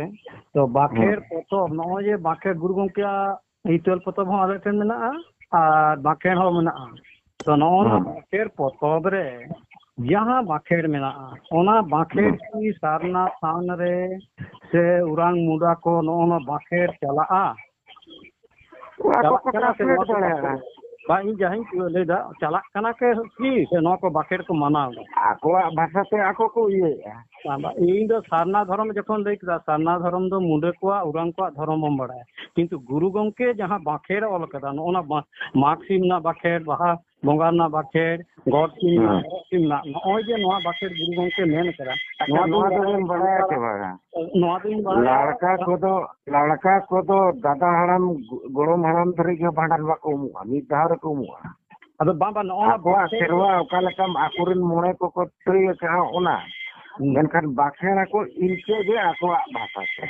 ᱛᱚ ᱵᱟᱸᱠᱷᱮᱲ ᱦᱩᱸ᱾ ᱯᱚᱛᱚᱵ, ᱱᱚᱜᱼᱚᱭ ᱡᱮ ᱵᱟᱸᱠᱷᱮᱲ ᱜᱩᱨᱩ ᱜᱚᱢᱠᱮᱭᱟᱜ ᱦᱤᱛᱟᱹᱞ ᱯᱚᱛᱚᱵ ᱦᱚᱸ ᱟᱞᱮ ᱴᱷᱮᱱ ᱢᱮᱱᱟᱜᱼᱟ ᱟᱨ ᱵᱟᱸᱠᱷᱮᱲ ᱦᱚᱸ ᱢᱮᱱᱟᱜᱼᱟ᱾ ᱛᱚ ᱱᱚᱜᱼᱚ ᱱᱚᱣᱟ ᱦᱩᱸ᱾ ᱵᱟᱸᱠᱷᱮᱲ ᱯᱚᱛᱚᱵ ᱨᱮ ᱡᱟᱦᱟᱸ ᱵᱟᱸᱠᱷᱮᱲ ᱢᱮᱱᱟᱜᱼᱟ, ᱚᱱᱟ ᱵᱟᱸᱠᱷᱮᱲ ᱦᱩᱸ᱾ ᱠᱤ ᱥᱟᱨᱱᱟ ᱛᱷᱟᱱ ᱨᱮ ᱥᱮ ᱩᱨᱟᱝ ᱢᱩᱰᱟ ᱠᱚ ᱱᱚᱜᱼᱚ ᱱᱚᱣᱟ ᱵᱟᱸᱠᱷᱮᱲ ᱪᱟᱞᱟᱜᱼᱟ? ᱟᱠᱚ ᱪᱟᱞᱟᱜ ᱠᱚ ᱠᱟᱱᱟ ᱥᱮ ᱴᱨᱟᱱᱥᱞᱮᱴ ᱱᱚᱣᱟ ᱠᱚ ᱫᱟᱲᱮᱭᱟᱜᱼᱟ᱾ ᱵᱟᱸᱠᱷᱮᱲ? ᱵᱟᱝ, ᱤᱧ ᱡᱟᱦᱟᱸᱧ ᱞᱟᱹᱭᱫᱟ, ᱪᱟᱞᱟᱜ ᱠᱟᱱᱟ ᱠᱮ ᱠᱤ ᱥᱮ ᱱᱚᱣᱟ ᱠᱚ ᱵᱟᱸᱠᱷᱮᱲ ᱠᱚ ᱢᱟᱱᱟᱣ ᱮᱫᱟ? ᱟᱠᱚᱣᱟᱜ ᱵᱷᱟᱥᱟ ᱛᱮ ᱟᱠᱚ ᱠᱚ ᱤᱭᱟᱹᱭᱮᱫᱼᱟ᱾ ᱵᱟᱝ, ᱵᱟᱝ, ᱤᱧ ᱫᱚ ᱥᱟᱨᱱᱟ ᱫᱷᱚᱨᱚᱢ ᱡᱚᱠᱷᱚᱱ ᱞᱟᱹᱭ ᱠᱮᱫᱟ, ᱥᱟᱨᱱᱟ ᱫᱷᱚᱨᱚᱢ ᱫᱚ ᱢᱩᱰᱟᱹ ᱠᱚᱣᱟᱜ, ᱩᱨᱟᱝ ᱠᱚᱣᱟᱜ ᱫᱷᱚᱨᱚᱢ ᱵᱚᱱ ᱵᱟᱲᱟᱭᱟ, ᱠᱤᱱᱛᱩ ᱜᱩᱨᱩ ᱜᱚᱢᱠᱮ ᱡᱟᱦᱟᱸ ᱵᱟᱸᱠᱷᱮᱲ ᱚᱞ ᱠᱟᱫᱟ, ᱱᱚᱜᱼᱚ ᱱᱟ ᱵᱟ-, ᱢᱟᱜᱽ ᱥᱤᱢ ᱨᱮᱱᱟᱜ ᱵᱟᱸᱠᱷᱮᱲ, ᱵᱟᱦᱟ ᱵᱚᱸᱜᱟ ᱨᱮᱱᱟᱜ ᱵᱟᱸᱠᱷᱮᱲ, ᱜᱚᱴ ᱥᱤᱢ ᱨᱮᱱᱟᱜ, ᱦᱮᱸ᱾ ᱮᱨᱚᱜ ᱥᱤᱢ ᱨᱮᱱᱟᱜ, ᱱᱚᱜᱼᱚᱭ ᱡᱮ ᱱᱚᱣᱟ ᱵᱟᱸᱠᱷᱮᱲ ᱜᱩᱨᱩ ᱜᱚᱢᱠᱮ ᱢᱮᱱ ᱠᱟᱫᱟ, ᱟᱪᱪᱷᱟ, ᱱᱚᱣᱟ ᱫᱚ ᱱᱚᱣᱟ ᱫᱚᱵᱮᱱ ᱵᱟᱲᱟᱭᱟ ᱥᱮ ᱵᱟᱝᱟ? ᱱᱚᱣᱟ ᱫᱚᱧ ᱵᱟᱲᱟᱭᱟ᱾ ᱞᱟᱲᱠᱟ ᱠᱚᱫᱚ, ᱞᱟᱲᱠᱟ ᱠᱚᱫᱚ ᱫᱟᱫᱟ ᱦᱟᱲᱟᱢ, ᱜᱚᱲᱚᱢ ᱦᱟᱲᱟᱢ ᱫᱷᱟᱹᱨᱤᱡ ᱜᱮ ᱵᱷᱟᱸᱰᱟᱱ ᱵᱟᱠᱚ ᱩᱢᱩᱜᱼᱟ, ᱢᱤᱫ ᱫᱷᱟᱣ ᱨᱮᱠᱚ ᱩᱢᱩᱜᱼᱟ᱾ ᱟᱫᱚ ᱵᱟᱝ, ᱵᱟᱝ, ᱱᱚᱜᱼᱚ ᱱᱟ ᱟᱠᱚᱣᱟᱜ ᱵᱟᱸᱠᱷᱮᱲ ᱥᱮᱨᱣᱟ ᱚᱠᱟ ᱞᱮᱠᱟᱢ ᱟᱠᱚᱨᱮᱱ ᱢᱚᱬᱮ ᱠᱚᱠᱚ ᱛᱟᱹᱭ ᱟᱠᱟᱫᱼᱟ ᱚᱱᱟ᱾ ᱦᱩᱸ᱾ ᱢᱮᱱᱠᱷᱟᱱ ᱵᱟᱸᱠᱷᱮᱲ ᱟᱠᱚ ᱤᱱᱠᱟᱹ ᱜᱮ ᱟᱠᱚᱣᱟᱜ ᱵᱷᱟᱥᱟ ᱛᱮ,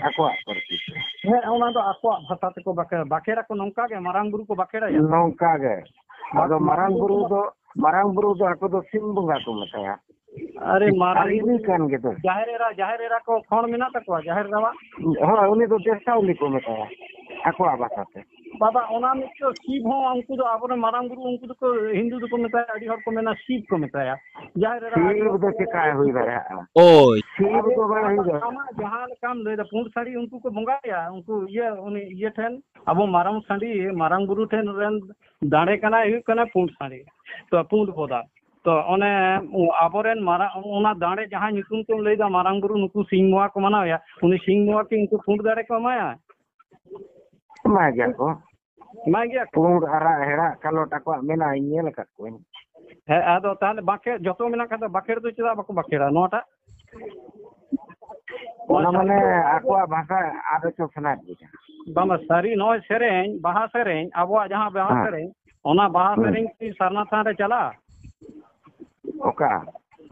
ᱟᱠᱚᱣᱟᱜ ᱯᱟᱹᱨᱥᱤ ᱛᱮ᱾ ᱦᱮᱸ, ᱚᱱᱟ ᱫᱚ ᱟᱠᱚᱣᱟᱜ ᱵᱷᱟᱥᱟ ᱛᱮᱠᱚ ᱵᱟᱸᱠᱷᱮᱲ, ᱵᱟᱸᱠᱷᱮᱲ ᱟᱠᱚ ᱱᱚᱝᱠᱟ ᱜᱮ, ᱢᱟᱨᱟᱝ ᱵᱩᱨᱩ ᱠᱚ ᱵᱟᱸᱠᱷᱮᱲ ᱟᱭᱟ᱾ ᱱᱚᱝᱠᱟ ᱜᱮ᱾ ᱟᱫᱚ ᱢᱟᱨᱟᱝ ᱢᱟᱨᱟᱝ ᱵᱩᱨᱩ ᱵᱩᱨᱩ ᱫᱚ, ᱢᱟᱨᱟᱝ ᱵᱩᱨᱩ ᱫᱚ ᱟᱠᱚ ᱫᱚ ᱥᱤᱢ ᱵᱚᱸᱜᱟ ᱠᱚ ᱢᱮᱛᱟᱭᱟ᱾ ᱟᱨᱮ ᱢᱟᱨᱟᱝ ᱟᱹᱞᱤᱧ ᱵᱩᱨᱩ, ᱠᱟᱱ ᱜᱮᱫᱚ᱾ ᱡᱟᱦᱮᱨ ᱮᱨᱟ, ᱡᱟᱦᱮᱨ ᱮᱨᱟ ᱠᱚ ᱠᱷᱚᱲ ᱢᱮᱱᱟᱜ ᱛᱟᱠᱚᱣᱟ, ᱡᱟᱦᱮᱨ ᱮᱨᱟᱣᱟᱜ? ᱦᱳᱭ, ᱩᱱᱤ ᱫᱚ ᱫᱮᱥᱟᱣᱞᱤ ᱠᱚ ᱢᱮᱛᱟᱭᱟ ᱟᱠᱚᱣᱟᱜ ᱵᱷᱟᱥᱟ ᱛᱮ᱾ ᱵᱟᱵᱟ, ᱚᱱᱟ ᱢᱤᱫᱴᱮᱱ ᱥᱤᱵ ᱦᱚᱸ, ᱩᱱᱠᱩ ᱫᱚ ᱟᱵᱚᱨᱮᱱ ᱢᱟᱨᱟᱝ ᱵᱩᱨᱩ, ᱩᱱᱠᱩ ᱫᱚᱠᱚ, ᱦᱤᱱᱫᱩ ᱫᱚᱠᱚ ᱢᱮᱛᱟᱭᱟ, ᱟᱹᱰᱤ ᱦᱚᱲ ᱠᱚ ᱢᱮᱱᱟ ᱥᱤᱵ ᱠᱚ ᱢᱮᱛᱟᱭᱟ᱾ ᱡᱟᱦᱮᱨ ᱮᱨᱟ ᱟᱹᱰᱤ ᱥᱤᱵ ᱦᱚᱲ ᱫᱚ ᱠᱚ ᱪᱮᱠᱟᱭ ᱦᱩᱭ ᱫᱟᱲᱮᱭᱟᱜᱼᱟ? ᱳᱭ᱾ ᱥᱤᱵ ᱫᱚ ᱵᱟᱭ ᱦᱩᱭ ᱫᱟᱲᱮᱭᱟᱜᱼᱟ᱾ ᱟᱢᱟᱜ ᱡᱟᱦᱟᱸ ᱞᱮᱠᱟᱢ ᱞᱟᱹᱭᱫᱟ, ᱯᱩᱸᱰ ᱥᱟᱹᱲᱤ ᱩᱱᱠᱩ ᱠᱚ ᱵᱚᱸᱜᱟᱭᱟ, ᱩᱱᱠᱩ ᱤᱭᱟᱹ, ᱩᱱᱤ ᱤᱭᱟᱹ ᱴᱷᱮᱱ, ᱟᱵᱚ ᱢᱟᱨᱟᱝ ᱥᱟᱹᱲᱤ, ᱢᱟᱨᱟᱝ ᱵᱩᱨᱩ ᱴᱷᱮᱱ ᱨᱮᱱ ᱫᱟᱲᱮ ᱠᱟᱱᱟᱭ, ᱦᱩᱭᱩᱜ ᱠᱟᱱᱟ ᱯᱩᱸᱰ ᱥᱟᱹᱲᱤ, ᱛᱚ ᱯᱩᱸᱰ ᱵᱚᱫᱟ᱾ ᱛᱚ ᱚᱱᱮ ᱟᱵᱚᱨᱮᱱ ᱢᱟᱨᱟᱝ, ᱚᱱᱟ ᱫᱟᱲᱮ ᱡᱟᱦᱟᱸ ᱧᱩᱛᱩᱢ ᱛᱮᱢ ᱞᱟᱹᱭᱫᱟ, ᱢᱟᱨᱟᱝ ᱵᱩᱨᱩ ᱱᱩᱠᱩ ᱥᱤᱧ ᱵᱚᱸᱜᱟ ᱠᱚ ᱢᱟᱱᱟᱣᱮᱭᱟ, ᱩᱱᱤ ᱥᱤᱧ ᱵᱚᱸᱜᱟ ᱠᱤ ᱩᱱᱠᱩ ᱯᱩᱸᱰ ᱫᱟᱲᱮ ᱠᱚ ᱮᱢᱟᱭᱟ? ᱮᱢᱟᱭ ᱜᱮᱭᱟ ᱠᱚ᱾ ᱮᱢᱟᱭ ᱜᱮᱭᱟ ᱠᱚ᱾ ᱯᱩᱸᱰ, ᱟᱨᱟᱜ, ᱦᱮᱲᱟᱜ, ᱠᱟᱞᱚᱴ ᱟᱠᱚᱣᱟᱜ ᱢᱮᱱᱟᱜᱼᱟ, ᱤᱧ ᱧᱮᱞ ᱟᱠᱟᱫ ᱠᱚᱣᱟᱧ᱾ ᱦᱮᱸ, ᱟᱫᱚ ᱛᱟᱦᱚᱞᱮ ᱵᱟᱸᱠᱷᱮᱲ ᱡᱚᱛᱚ ᱢᱮᱱᱟᱜ ᱠᱷᱟᱱ ᱫᱚ, ᱵᱟᱸᱠᱷᱮᱲ ᱫᱚ ᱪᱮᱫᱟᱜ ᱵᱟᱠᱚ ᱵᱟᱸᱠᱷᱮᱲᱟ ᱱᱚᱣᱟᱴᱟᱜ? ᱚᱱᱟ ᱢᱟᱱᱮ ᱟᱠᱚᱣᱟᱜ ᱵᱷᱟᱥᱟ ᱟᱫ ᱦᱚᱪᱚ ᱥᱟᱱᱟᱭᱮᱫ ᱠᱚᱣᱟ᱾ ᱵᱟᱝᱟ, ᱥᱟᱹᱨᱤ ᱱᱚᱜᱼᱚᱭ ᱥᱮᱨᱮᱧ, ᱵᱟᱦᱟ ᱥᱮᱨᱮᱧ, ᱟᱵᱚᱣᱟᱜ ᱡᱟᱦᱟᱸ ᱵᱟᱦᱟ ᱦᱮᱸ᱾ ᱥᱮᱨᱮᱧ, ᱚᱱᱟ ᱵᱟᱦᱟ ᱦᱩᱸ᱾ ᱥᱮᱨᱮᱧ ᱠᱤ ᱥᱟᱨᱱᱟ ᱛᱷᱟᱱ ᱨᱮ ᱪᱟᱞᱟᱜᱼᱟ? ᱚᱠᱟ?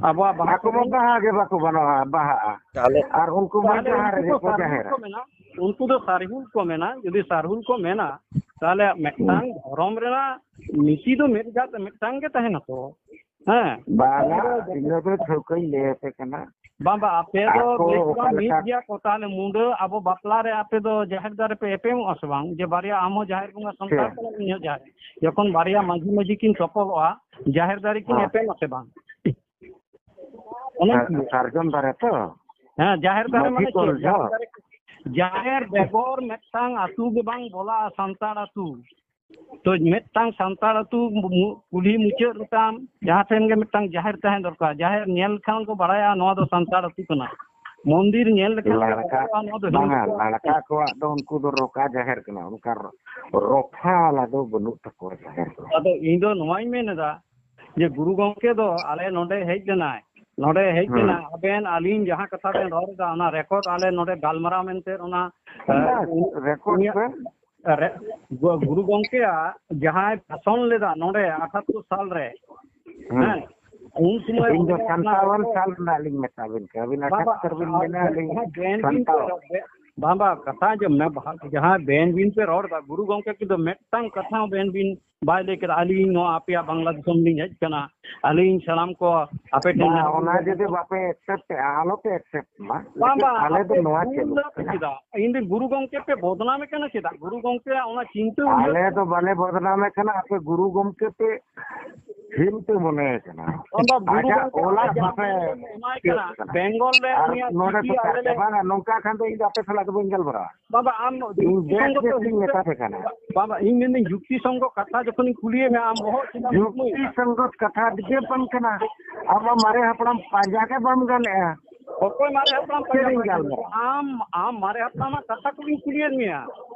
ᱟᱵᱚᱣᱟᱜ ᱵᱟᱦᱟ ᱟᱠᱚ ᱢᱟ ᱥᱮᱨᱮᱧ᱾ ᱵᱟᱦᱟ ᱜᱮ ᱵᱟᱠᱚ ᱵᱟᱱᱟᱣᱟ, ᱵᱟᱦᱟᱜᱼᱟ᱾ ᱛᱟᱦᱚᱞᱮ, ᱟᱨ ᱩᱱᱠᱩ ᱢᱟ ᱛᱟᱦᱚᱞᱮ ᱡᱟᱦᱟᱸ ᱩᱱᱠᱩ ᱨᱮᱜᱮ ᱫᱚ ᱠᱚ ᱥᱟᱨᱦᱩᱞ ᱡᱟᱦᱮᱨᱟ᱾ ᱠᱚ ᱢᱮᱱᱟ, ᱩᱱᱠᱩ ᱫᱚ ᱥᱟᱨᱦᱩᱞ ᱠᱚ ᱢᱮᱱᱟ᱾ ᱡᱩᱫᱤ ᱥᱟᱨᱦᱩᱞ ᱠᱚ ᱢᱮᱱᱟ, ᱛᱟᱦᱚᱞᱮ ᱢᱤᱫᱴᱟᱝ ᱦᱩᱸ᱾ ᱫᱷᱚᱨᱚᱢ ᱨᱮᱱᱟᱜ ᱱᱤᱛᱤ ᱫᱚ ᱢᱤᱫ ᱜᱟᱛ-, ᱢᱤᱫᱴᱟᱝ ᱜᱮ ᱛᱟᱦᱮᱱᱟ ᱛᱚ᱾ ᱦᱮᱸ᱾ ᱵᱟᱝᱟ, ᱤᱱᱟᱹ ᱫᱚ ᱴᱷᱟᱹᱣᱠᱟᱹᱧ ᱞᱟᱹᱭ ᱟᱯᱮ ᱠᱟᱱᱟ᱾ ᱵᱟᱝ, ᱵᱟᱝ, ᱟᱯᱮ ᱫᱚ ᱟᱠᱚ ᱵᱮᱥ ᱚᱠᱟ ᱵᱟᱝ ᱢᱤᱫ ᱞᱮᱠᱟ ᱜᱮᱭᱟ ᱠᱚ᱾ ᱛᱟᱦᱞᱮ ᱢᱩᱰᱟᱹ ᱟᱵᱚ ᱵᱟᱯᱞᱟ ᱨᱮ ᱟᱯᱮ ᱫᱚ ᱡᱟᱦᱮᱨ ᱫᱟᱨᱮ ᱯᱮ ᱮᱯᱮᱢᱚᱜᱼᱟ ᱥᱮ ᱵᱟᱝ? ᱡᱮ ᱵᱟᱨᱭᱟ ᱟᱢ ᱦᱚᱸ ᱡᱟᱦᱮᱨ ᱵᱚᱸᱜᱟ ᱥᱟᱱᱛᱟᱲ ᱪᱮᱫ? ᱠᱟᱱᱟᱢ, ᱤᱧ ᱦᱚᱸ ᱡᱟᱦᱮᱨ᱾ ᱡᱚᱠᱷᱚᱱ ᱵᱟᱨᱭᱟ ᱢᱟᱹᱡᱷᱤ ᱢᱟᱹᱡᱷᱤ ᱠᱤᱱ ᱛᱚᱯᱚᱞᱚᱜᱼᱟ, ᱡᱟᱦᱮᱨ ᱫᱟᱨᱮ ᱠᱤᱱ ᱦᱮᱸ᱾ ᱮᱯᱮᱢᱟ ᱥᱮ ᱵᱟᱝ? ᱚᱱᱟ ᱦᱮᱸ, ᱠᱤᱱ ᱥᱟᱨᱡᱚᱢ ᱫᱟᱨᱮ ᱛᱚ? ᱦᱮᱸ, ᱡᱟᱦᱮᱨ ᱫᱟᱨᱮ ᱢᱟᱹᱡᱷᱤ ᱢᱟᱱᱮ ᱠᱚᱞ ᱪᱮᱫ? ᱡᱟᱦᱮᱨ ᱡᱷᱚᱜ? ᱫᱟᱨᱮ, ᱡᱟᱦᱮᱨ ᱵᱮᱜᱚᱨ ᱢᱤᱫᱴᱟᱝ ᱟᱹᱛᱩ ᱜᱮ ᱵᱟᱝ ᱵᱚᱞᱟᱜᱼᱟ ᱥᱟᱱᱛᱟᱲ ᱟᱹᱛᱩ᱾ ᱛᱚ, ᱢᱤᱫᱴᱟᱝ ᱥᱟᱱᱛᱟᱲ ᱟᱹᱛᱩ ᱢᱩ-, ᱠᱩᱞᱦᱤ ᱢᱩᱪᱟᱹᱫ ᱨᱮᱛᱟᱢ, ᱡᱟᱦᱟᱸ ᱴᱷᱮᱱ ᱜᱮ ᱢᱤᱫᱴᱟᱝ ᱡᱟᱦᱮᱨ ᱛᱟᱦᱮᱸ ᱫᱚᱨᱠᱟᱨ᱾ ᱡᱟᱦᱮᱨ ᱧᱮᱞ ᱞᱮᱠᱷᱟᱱ ᱠᱚ ᱵᱟᱲᱟᱭᱟ ᱱᱚᱣᱟ ᱫᱚ ᱥᱟᱱᱛᱟᱲ ᱟᱹᱛᱩ ᱠᱟᱱᱟ᱾ ᱢᱚᱱᱫᱤᱨ ᱧᱮᱞ ᱞᱮᱠᱷᱟᱱ ᱜᱮ ᱞᱟᱲᱠᱟ, ᱵᱟᱲᱟᱭᱟ ᱱᱚᱣᱟ ᱫᱚ ᱦᱤᱱᱫᱩ ᱵᱟᱝᱟ, ᱠᱟᱱᱟ᱾ ᱞᱟᱲᱠᱟ ᱠᱚᱣᱟᱜ ᱫᱚ ᱩᱱᱠᱩ ᱫᱚ ᱨᱚᱠᱟ ᱡᱟᱦᱮᱨ ᱠᱟᱱᱟ, ᱚᱱᱠᱟ ᱨᱚ-, ᱨᱚᱯᱷᱟ ᱣᱟᱞᱟ ᱫᱚ ᱵᱟᱹᱱᱩᱜ ᱛᱟᱠᱚᱣᱟ ᱡᱟᱦᱮᱨ ᱫᱚ᱾ ᱟᱫᱚ ᱤᱧ ᱫᱚ ᱱᱚᱣᱟᱧ ᱢᱮᱱ ᱮᱫᱟ ᱡᱮ ᱜᱩᱨᱩ ᱜᱚᱢᱠᱮ ᱫᱚ ᱟᱞᱮ ᱱᱚᱰᱮ ᱦᱮᱡ ᱞᱮᱱᱟᱭ, ᱱᱚᱰᱮ ᱦᱮᱡ ᱦᱮᱸ᱾ ᱞᱮᱱᱟ, ᱟᱵᱮᱱ ᱟᱹᱞᱤᱧ ᱡᱟᱦᱟᱸ ᱠᱟᱛᱷᱟ ᱵᱮᱱ ᱨᱚᱲ ᱮᱫᱟ, ᱚᱱᱟ ᱨᱮᱠᱚᱨᱰ ᱟᱞᱮ ᱱᱚᱰᱮ ᱜᱟᱞᱢᱟᱨᱟᱣ ᱢᱮᱱᱛᱮ ᱚᱱᱟ, ᱵᱟᱥ, ᱮ, ᱨᱮᱠᱚᱨᱰ ᱩᱱᱤᱭᱟᱜ ᱯᱮ᱾ ᱨᱮ-, ᱜᱩ-, ᱜᱩᱨᱩ ᱜᱚᱢᱠᱮᱭᱟᱜ ᱡᱟᱦᱟᱸᱭ ᱵᱷᱟᱥᱚᱱ ᱞᱮᱫᱟ ᱱᱚᱰᱮ ᱟᱴᱷᱟᱛᱛᱳᱨ ᱥᱟᱞ ᱨᱮ, ᱦᱮᱸ᱾ ᱦᱮᱸ, ᱩᱱ ᱥᱚᱢᱚᱭ ᱤᱧ ᱫᱚ ᱚᱱᱟ ᱥᱟᱱᱛᱟᱣᱟᱱ ᱨᱮᱠᱚᱨᱰ ᱥᱟᱞ ᱨᱮᱱᱟᱜ ᱞᱤᱧ ᱢᱮᱛᱟ ᱵᱤᱱ ᱠᱟᱱᱟ, ᱟᱹᱵᱤᱱ ᱵᱟᱵᱟ, ᱟᱴᱷᱟᱛᱛᱳᱨ ᱵᱤᱱ ᱢᱮᱱᱟ, ᱟᱹᱞᱤᱧ ᱡᱟᱦᱟᱸ ᱵᱮᱱ ᱵᱤᱱ ᱥᱟᱱᱛᱟᱣ᱾ ᱯᱮ ᱨᱚᱲ, ᱵᱮ-, ᱵᱟᱵᱟ, ᱠᱟᱛᱷᱟ ᱟᱸᱡᱚᱢ ᱢᱮ, ᱵᱟᱦᱟ-, ᱡᱟᱦᱟᱸ ᱵᱮᱱ ᱵᱤᱱ ᱯᱮ ᱨᱚᱲ ᱮᱫᱟ, ᱜᱩᱨᱩ ᱜᱚᱢᱠᱮ ᱠᱤᱱᱛᱩ ᱢᱤᱫᱴᱟᱝ ᱠᱟᱛᱷᱟ ᱦᱚᱸ ᱵᱮᱱ ᱵᱤᱱ ᱵᱟᱭ ᱞᱟᱹᱭ ᱠᱮᱫᱟ, "ᱟᱹᱞᱤᱧ ᱱᱚᱣᱟ ᱟᱯᱮᱭᱟᱜ ᱵᱟᱝᱞᱟ ᱫᱤᱥᱚᱢ ᱞᱤᱧ ᱦᱮᱡ ᱠᱟᱱᱟ, ᱟᱹᱞᱤᱧ ᱥᱟᱱᱟᱢ ᱠᱚ ᱟᱯᱮ ᱴᱷᱮᱱ ᱵᱟᱝ, ᱡᱟᱦᱟᱸ ᱚᱱᱟ ᱛᱤᱱᱟᱹᱜ ᱡᱩᱫᱤ ᱵᱟᱯᱮ accept ᱮᱜᱼᱟ, ᱟᱞᱚᱯᱮ accept ᱢᱟ᱾ ᱵᱟᱝ, ᱵᱟᱝ, ᱟᱞᱮ ᱫᱚ ᱟᱯᱮ ᱱᱚᱣᱟ ᱵᱷᱩᱞ ᱪᱟᱹᱞᱩᱜ ᱫᱚ ᱠᱟᱱᱟ᱾ ᱪᱮᱫᱟᱜ? ᱤᱧ ᱫᱚ ᱜᱩᱨᱩ ᱜᱚᱢᱠᱮ ᱯᱮ ᱵᱚᱫᱱᱟᱢᱮ ᱠᱟᱱᱟ ᱪᱮᱫᱟᱜ? ᱜᱩᱨᱩ ᱜᱚᱢᱠᱮᱭᱟᱜ ᱚᱱᱟ ᱪᱤᱱᱛᱟᱹ ᱩᱭᱦᱟᱹᱨ ᱟᱞᱮ ᱫᱚ ᱵᱟᱞᱮ ᱵᱚᱫᱱᱟᱢᱮ ᱠᱟᱱᱟ, ᱟᱯᱮ ᱜᱩᱨᱩ ᱜᱚᱢᱠᱮ ᱯᱮ ᱦᱤᱱ ᱯᱮ ᱢᱚᱱᱮᱭᱮ ᱠᱟᱱᱟ᱾ ᱵᱟᱝ, ᱵᱟᱝ, ᱜᱩᱨᱩ ᱟᱡᱟᱜ ᱜᱚᱢᱠᱮ ᱚᱞᱟᱜ ᱡᱟᱦᱟᱸ ᱵᱟᱯᱮ ᱮᱢᱟᱭ ᱠᱟᱱᱟ, ᱮᱢᱟᱭ ᱠᱟᱱᱟ᱾ ᱤᱭᱟᱹ ᱠᱟᱱᱟ᱾ ᱵᱮᱝᱜᱚᱞ ᱨᱮ ᱟᱨ ᱩᱱᱤᱭᱟᱜ ᱱᱚᱰᱮ ᱪᱤᱴᱷᱤ ᱯᱮ ᱟᱞᱮ ᱞᱮ ᱵᱟᱝᱟ, ᱱᱚᱝᱠᱟ ᱠᱷᱟᱱ ᱫᱚ ᱤᱧ ᱫᱚ ᱟᱯᱮ ᱥᱟᱞᱟᱜ ᱫᱚ ᱵᱟᱹᱧ ᱜᱟᱞᱢᱟᱨᱟᱜᱼᱟ᱾ ᱵᱟᱵᱟ, ᱟᱢ ᱤᱧ ᱫᱤᱥᱚᱢ ᱵᱮᱥ ᱜᱚᱛᱚ ᱵᱮᱥ ᱤᱧ ᱦᱤᱥᱟᱹᱵ ᱢᱮᱛᱟ ᱯᱮ ᱠᱟᱱᱟ᱾ ᱵᱟᱵᱟ, ᱤᱧ ᱢᱮᱱᱫᱟᱹᱧ ᱡᱩᱠᱛᱤ ᱥᱚᱝᱜᱚᱛ ᱠᱟᱛᱷᱟ ᱡᱚᱠᱷᱚᱱᱤᱧ ᱠᱩᱞᱤᱭᱮᱫ ᱢᱮᱭᱟ, ᱟᱢ ᱵᱚᱦᱚᱜ ᱪᱮᱫᱟᱜ ᱮᱢ ᱡᱩᱠᱛᱤ ᱠᱩᱞᱤᱭᱮᱫᱟ? ᱥᱚᱝᱜᱚᱛ ᱠᱟᱛᱷᱟ ᱜᱮ ᱵᱟᱝ ᱠᱟᱱᱟ᱾ ᱟᱢᱟᱜ ᱢᱟᱨᱮ ᱦᱟᱯᱲᱟᱢ ᱯᱟᱸᱡᱟ ᱜᱮ ᱵᱟᱢ ᱜᱟᱱᱮᱜᱼᱟ᱾ ᱚᱠᱚᱭ ᱢᱟᱨᱮ ᱦᱟᱯᱲᱟᱢ ᱪᱮᱫ ᱯᱟᱸᱡᱟ ᱤᱧ ᱠᱩᱞᱤᱭᱮᱫ ᱜᱟᱞᱢᱟᱨᱟᱜᱼᱟ? ᱢᱮᱭᱟ? ᱟᱢ, ᱟᱢ ᱢᱟᱨᱮ ᱦᱟᱯᱲᱟᱢᱟᱜ ᱠᱟᱛᱷᱟ ᱠᱩᱞᱤᱧ ᱠᱩᱞᱤᱭᱮᱫ ᱢᱮᱭᱟ᱾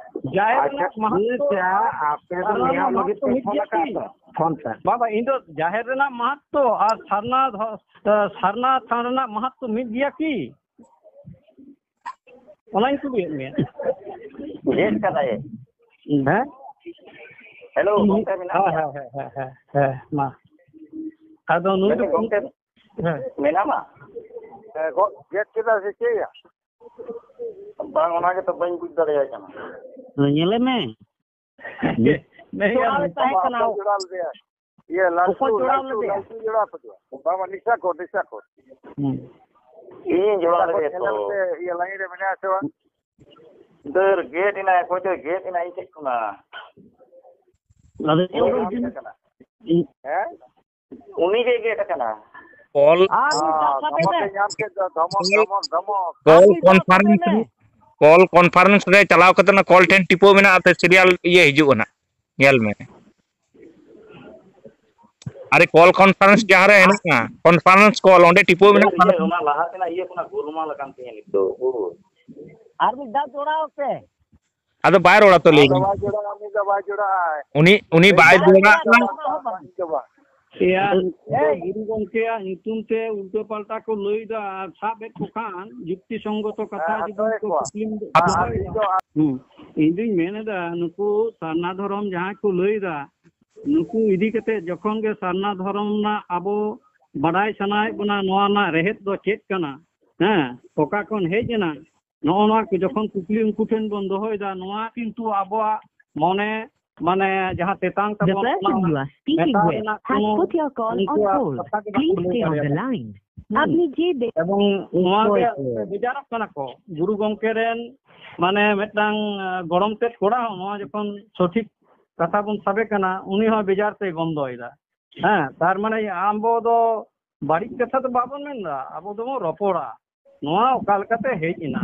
ᱡᱟᱦᱮᱨ ᱟᱪᱪᱷᱟ, ᱨᱮᱱᱟᱜ ᱢᱟᱦᱟᱛᱢᱚ, ᱴᱷᱤᱠ ᱜᱮᱭᱟ, ᱟᱯᱮ ᱫᱚ ᱥᱟᱨᱱᱟ ᱱᱤᱭᱟᱹ ᱨᱮᱱᱟᱜ ᱞᱟᱹᱜᱤᱫ ᱢᱟᱦᱟᱛᱢᱚ ᱯᱮ ᱢᱤᱫ ᱯᱷᱳᱱ ᱜᱮᱭᱟ ᱠᱤ? ᱟᱠᱟᱫ ᱛᱚ, ᱯᱷᱳᱱ ᱯᱮ᱾ ᱵᱟᱵᱟ, ᱤᱧ ᱫᱚ ᱡᱟᱦᱮᱨ ᱨᱮᱱᱟᱜ ᱢᱟᱦᱟᱛᱢᱚ ᱟᱨ ᱥᱟᱨᱱᱟ ᱫᱷᱚ-, ᱥᱟᱨᱱᱟ ᱛᱷᱟᱱ ᱨᱮᱱᱟᱜ ᱢᱟᱦᱟᱛᱢᱚ ᱢᱤᱫ ᱜᱮᱭᱟ ᱠᱤ? ᱚᱱᱟᱧ ᱠᱩᱞᱤᱭᱮᱫ ᱢᱮᱭᱟ᱾ ᱜᱮᱫ ᱠᱟᱫᱟᱭ᱾ ᱦᱮᱸ? ᱦᱮᱞᱳ, ᱜᱚᱝᱠᱮ ᱢᱮᱱᱟᱜ ᱦᱮᱸ, ᱜᱮᱭᱟ? ᱦᱮᱸ, ᱦᱮᱸ, ᱦᱮᱸ, ᱦᱮᱸ, ᱦᱮᱸ, ᱢᱟ᱾ ᱟᱫᱚ ᱱᱩᱭ ᱫᱚ ᱢᱮᱱᱫᱟᱹᱧ ᱜᱚᱝᱠᱮ ᱦᱮᱸ᱾ ᱢᱮᱱᱟᱢᱟ? ᱦᱮᱸ, ᱜᱚ-, ᱜᱮᱫ ᱠᱮᱫᱟ ᱥᱮ ᱪᱮᱫ ᱭᱟ? ᱵᱟᱝ, ᱚᱱᱟ ᱜᱮᱛᱚ ᱵᱟᱹᱧ ᱵᱩᱡᱽ ᱫᱟᱲᱮᱭᱟᱭ ᱠᱟᱱᱟ᱾ ᱧᱮᱞᱮ ᱢᱮ᱾ ᱢᱮᱭᱟ᱾ ᱡᱚᱲᱟᱣ ᱮ ᱛᱟᱦᱮᱸ ᱠᱟᱱᱟ᱾ ᱡᱚᱲᱟᱣ ᱞᱮᱫᱮᱭᱟ᱾ ᱤᱭᱟᱹ ᱞᱟᱞᱴᱩ, ᱚᱠᱚᱭ ᱡᱚᱲᱟᱣ ᱞᱟᱞᱴᱩ, ᱞᱮᱫᱮᱭᱟ? ᱞᱟᱞᱴᱩ ᱡᱚᱲᱟᱣ ᱠᱟᱫᱮᱭᱟ᱾ ᱵᱟᱵᱟ ᱱᱤᱥᱟ ᱠᱚ, ᱱᱤᱥᱟ ᱠᱚ᱾ ᱦᱩᱸ᱾ ᱤᱧ ᱡᱚᱲᱟᱣ ᱱᱤᱥᱟ ᱠᱚ ᱞᱮᱫᱮᱭᱟ ᱧᱮᱞ ᱛᱚ᱾ ᱧᱟᱢ ᱛᱮ ᱤᱭᱟᱹ ᱞᱟᱭᱤᱱ ᱨᱮ ᱢᱮᱱᱟᱭᱟ ᱥᱮ ᱵᱟᱝ? ᱫᱟᱹᱲ ᱜᱮᱫ ᱮᱱᱟᱭ, ᱚᱠᱚᱭ ᱫᱚᱭ ᱜᱮᱫ ᱮᱱᱟ ᱤᱧ ᱴᱷᱮᱡ ᱠᱷᱚᱱᱟᱜ᱾ ᱟᱫᱚ ᱤᱧ ᱜᱮᱫ ᱟᱠᱟᱱᱟ᱾ ᱦᱮᱸ? ᱩᱱᱤ ᱜᱮ ᱜᱮᱫ ᱟᱠᱟᱱᱟ᱾ ᱠᱚᱞ ᱟᱨ ᱢᱤᱫ ᱫᱷᱟᱣ ᱥᱟᱵᱮ ᱫᱷᱚᱢᱚᱠ ᱢᱮ᱾ ᱮ ᱧᱟᱢ ᱠᱮᱫ ᱫᱚ, ᱫᱷᱚᱢᱚᱠ, ᱠᱚᱞ ᱫᱷᱚᱢᱚᱠ, ᱫᱷᱚᱢᱚᱠ᱾ ᱟᱨ ᱠᱚᱞ ᱢᱤᱫ ᱫᱷᱟᱣ ᱥᱟᱵᱮ ᱠᱚᱱᱯᱷᱟᱨᱮᱱᱥ ᱢᱮ᱾ ᱨᱮ, ᱠᱚᱞ ᱠᱚᱱᱯᱷᱟᱨᱮᱱᱥ ᱨᱮ ᱪᱟᱞᱟᱣ ᱠᱟᱛᱮ ᱚᱱᱟ ᱠᱚᱞ ᱴᱷᱮᱱ ᱴᱤᱯᱟᱹᱣ ᱢᱮᱱᱟᱜᱼᱟ, ᱥᱮ ᱥᱤᱨᱤᱭᱟᱞ ᱤᱭᱟᱹ ᱦᱤᱡᱩᱜᱼᱟ ᱱᱟᱜ, ᱧᱮᱞ ᱢᱮ᱾ ᱟᱨᱮ ᱠᱚᱞ ᱠᱚᱱᱯᱷᱟᱨᱮᱱᱥ ᱡᱟᱦᱟᱸ ᱨᱮ ᱦᱮᱱᱟᱜᱼᱟ, ᱠᱚᱱᱯᱷᱟᱨᱮᱱᱥ ᱠᱚᱞ, ᱚᱸᱰᱮ ᱴᱤᱯᱟᱹᱣ ᱢᱮᱱᱟᱜᱼᱟ᱾ ᱤᱭᱟᱹ, ᱚᱱᱟ ᱞᱟᱦᱟ ᱛᱮᱱᱟᱜ ᱤᱭᱟᱹ ᱠᱷᱚᱱᱟᱜ ᱜᱳᱞᱢᱟᱞ ᱟᱠᱟᱱ ᱛᱤᱧᱟᱹ ᱱᱤᱛ ᱫᱚ᱾ ᱟᱨ ᱢᱤᱫ ᱫᱷᱟᱣ ᱡᱚᱲᱟᱣ ᱯᱮ᱾ ᱟᱫᱚ ᱵᱟᱭ ᱨᱚᱲᱟ ᱛᱚ, ᱞᱟᱹᱭ ᱟᱫᱚ ᱵᱟᱭ ᱡᱚᱲᱟᱜᱼᱟ, ᱩᱱᱤ ᱫᱚ ᱵᱟᱭ ᱡᱚᱲᱟᱜᱼᱟ᱾ ᱩᱱᱤ, ᱩᱱᱤ ᱵᱟᱭ ᱡᱚᱲᱟᱜᱼᱟ᱾ ᱤᱧ ᱫᱚ ᱵᱟᱝ᱾ ᱮᱭᱟ, ᱱᱩᱠᱩ ᱫᱚ ᱮᱭ᱾ ᱜᱩᱨᱩ ᱜᱚᱢᱠᱮᱭᱟᱜ ᱧᱩᱛᱩᱢ ᱛᱮ ᱩᱞᱴᱟᱹ ᱯᱟᱞᱴᱟ ᱠᱚ ᱞᱟᱹᱭᱫᱟ ᱟᱨ ᱥᱟᱵ ᱮᱫ ᱠᱚ ᱠᱷᱟᱱ ᱡᱩᱠᱛᱤ ᱥᱚᱝᱜᱚᱛᱚ ᱠᱟᱛᱷᱟ ᱦᱮᱸ, ᱡᱩᱫᱤ ᱦᱟᱛᱟᱣᱮᱫ ᱠᱚ ᱠᱚᱣᱟ᱾ ᱠᱩᱠᱞᱤᱢ ᱦᱮᱸ, ᱫᱚᱦᱚᱭᱟ᱾ ᱤᱧ ᱫᱚ ᱦᱩᱸ᱾ ᱤᱧ ᱫᱩᱧ ᱢᱮᱱ ᱮᱫᱟ, ᱱᱩᱠᱩ ᱥᱟᱨᱱᱟ ᱫᱷᱚᱨᱚᱢ ᱡᱟᱦᱟᱸᱭ ᱠᱚ ᱞᱟᱹᱭᱫᱟ, ᱱᱩᱠᱩ ᱤᱫᱤ ᱠᱟᱛᱮ ᱡᱚᱠᱷᱚᱱ ᱜᱮ ᱥᱟᱨᱱᱟ ᱫᱷᱚᱨᱚᱢ ᱨᱮᱱᱟᱜ ᱟᱵᱚ ᱵᱟᱰᱟᱭ ᱥᱟᱱᱟᱭᱮᱫ ᱵᱚᱱᱟ, ᱱᱚᱣᱟ ᱨᱮᱱᱟᱜ ᱨᱮᱦᱮᱫ ᱫᱚ ᱪᱮᱫ ᱠᱟᱱᱟ, ᱦᱮᱸ, ᱚᱠᱟ ᱠᱷᱚᱱ ᱦᱮᱡ ᱮᱱᱟ, ᱱᱚᱜᱼᱚ ᱱᱚᱣᱟ ᱠᱚ ᱡᱚᱠᱷᱚᱱ ᱠᱩᱠᱞᱤ ᱩᱱᱠᱩ ᱴᱷᱮᱱ ᱵᱚᱱ ᱫᱚᱦᱚᱭᱮᱫᱟ, ᱱᱚᱣᱟ ᱠᱤᱱᱛᱩ ᱟᱵᱚᱣᱟᱜ ᱢᱚᱱᱮ, ᱢᱟᱱᱮ, ᱡᱟᱦᱟᱸ ᱛᱮᱛᱟᱝ The ᱛᱟᱵᱚᱱ, person ᱚᱱᱟ you are speaking ᱢᱮᱴᱟᱣ with ᱨᱮᱱᱟᱜ has ᱠᱳᱱᱳ put your call on ᱩᱱᱠᱩᱣᱟᱜ ᱠᱚᱞ᱾ ᱠᱟᱛᱷᱟ ᱜᱮ ᱵᱟᱠᱚ Please ᱞᱟᱹᱭ stay on the ᱫᱟᱲᱮᱭᱟᱵᱚᱱᱟ᱾ line. ᱦᱩᱸ᱾ ᱟᱯᱱᱤ ᱡᱮ ᱫᱮ- ᱮᱵᱚᱝ ᱱᱚᱣᱟ ᱜᱮ ᱦᱳᱭ, ᱦᱳᱭ᱾ ᱵᱮᱡᱟᱨᱚᱜ ᱠᱟᱱᱟ ᱠᱚ᱾ ᱜᱩᱨᱩ ᱜᱚᱢᱠᱮ ᱨᱮᱱ, ᱢᱟᱱᱮ, ᱢᱤᱫᱴᱟᱝ, ᱟᱸ, ᱜᱚᱲᱚᱢ ᱛᱮᱫ ᱠᱚᱲᱟ ᱦᱚᱸ ᱱᱚᱣᱟ ᱡᱚᱠᱷᱚᱱ ᱥᱚᱴᱷᱤᱠ ᱠᱟᱛᱷᱟ ᱵᱚᱱ ᱥᱟᱵᱮ ᱠᱟᱱᱟ, ᱩᱱᱤ ᱦᱚᱸ ᱵᱮᱡᱟᱨ ᱛᱮᱭ ᱵᱚᱱᱫᱚᱭᱮᱫᱟ᱾ ᱦᱮᱸ, ᱛᱟᱨ ᱢᱟᱱᱮ ᱟᱵᱚ ᱫᱚ ᱵᱟᱹᱲᱤᱡ ᱠᱟᱛᱷᱟ ᱫᱚ ᱵᱟᱵᱚᱱ ᱢᱮᱱᱫᱟ, ᱟᱵᱚ ᱫᱚᱵᱚᱱ ᱨᱚᱯᱚᱲᱟ᱾ ᱱᱚᱣᱟ ᱚᱠᱟ ᱞᱮᱠᱟᱛᱮ ᱦᱮᱡ ᱮᱱᱟ?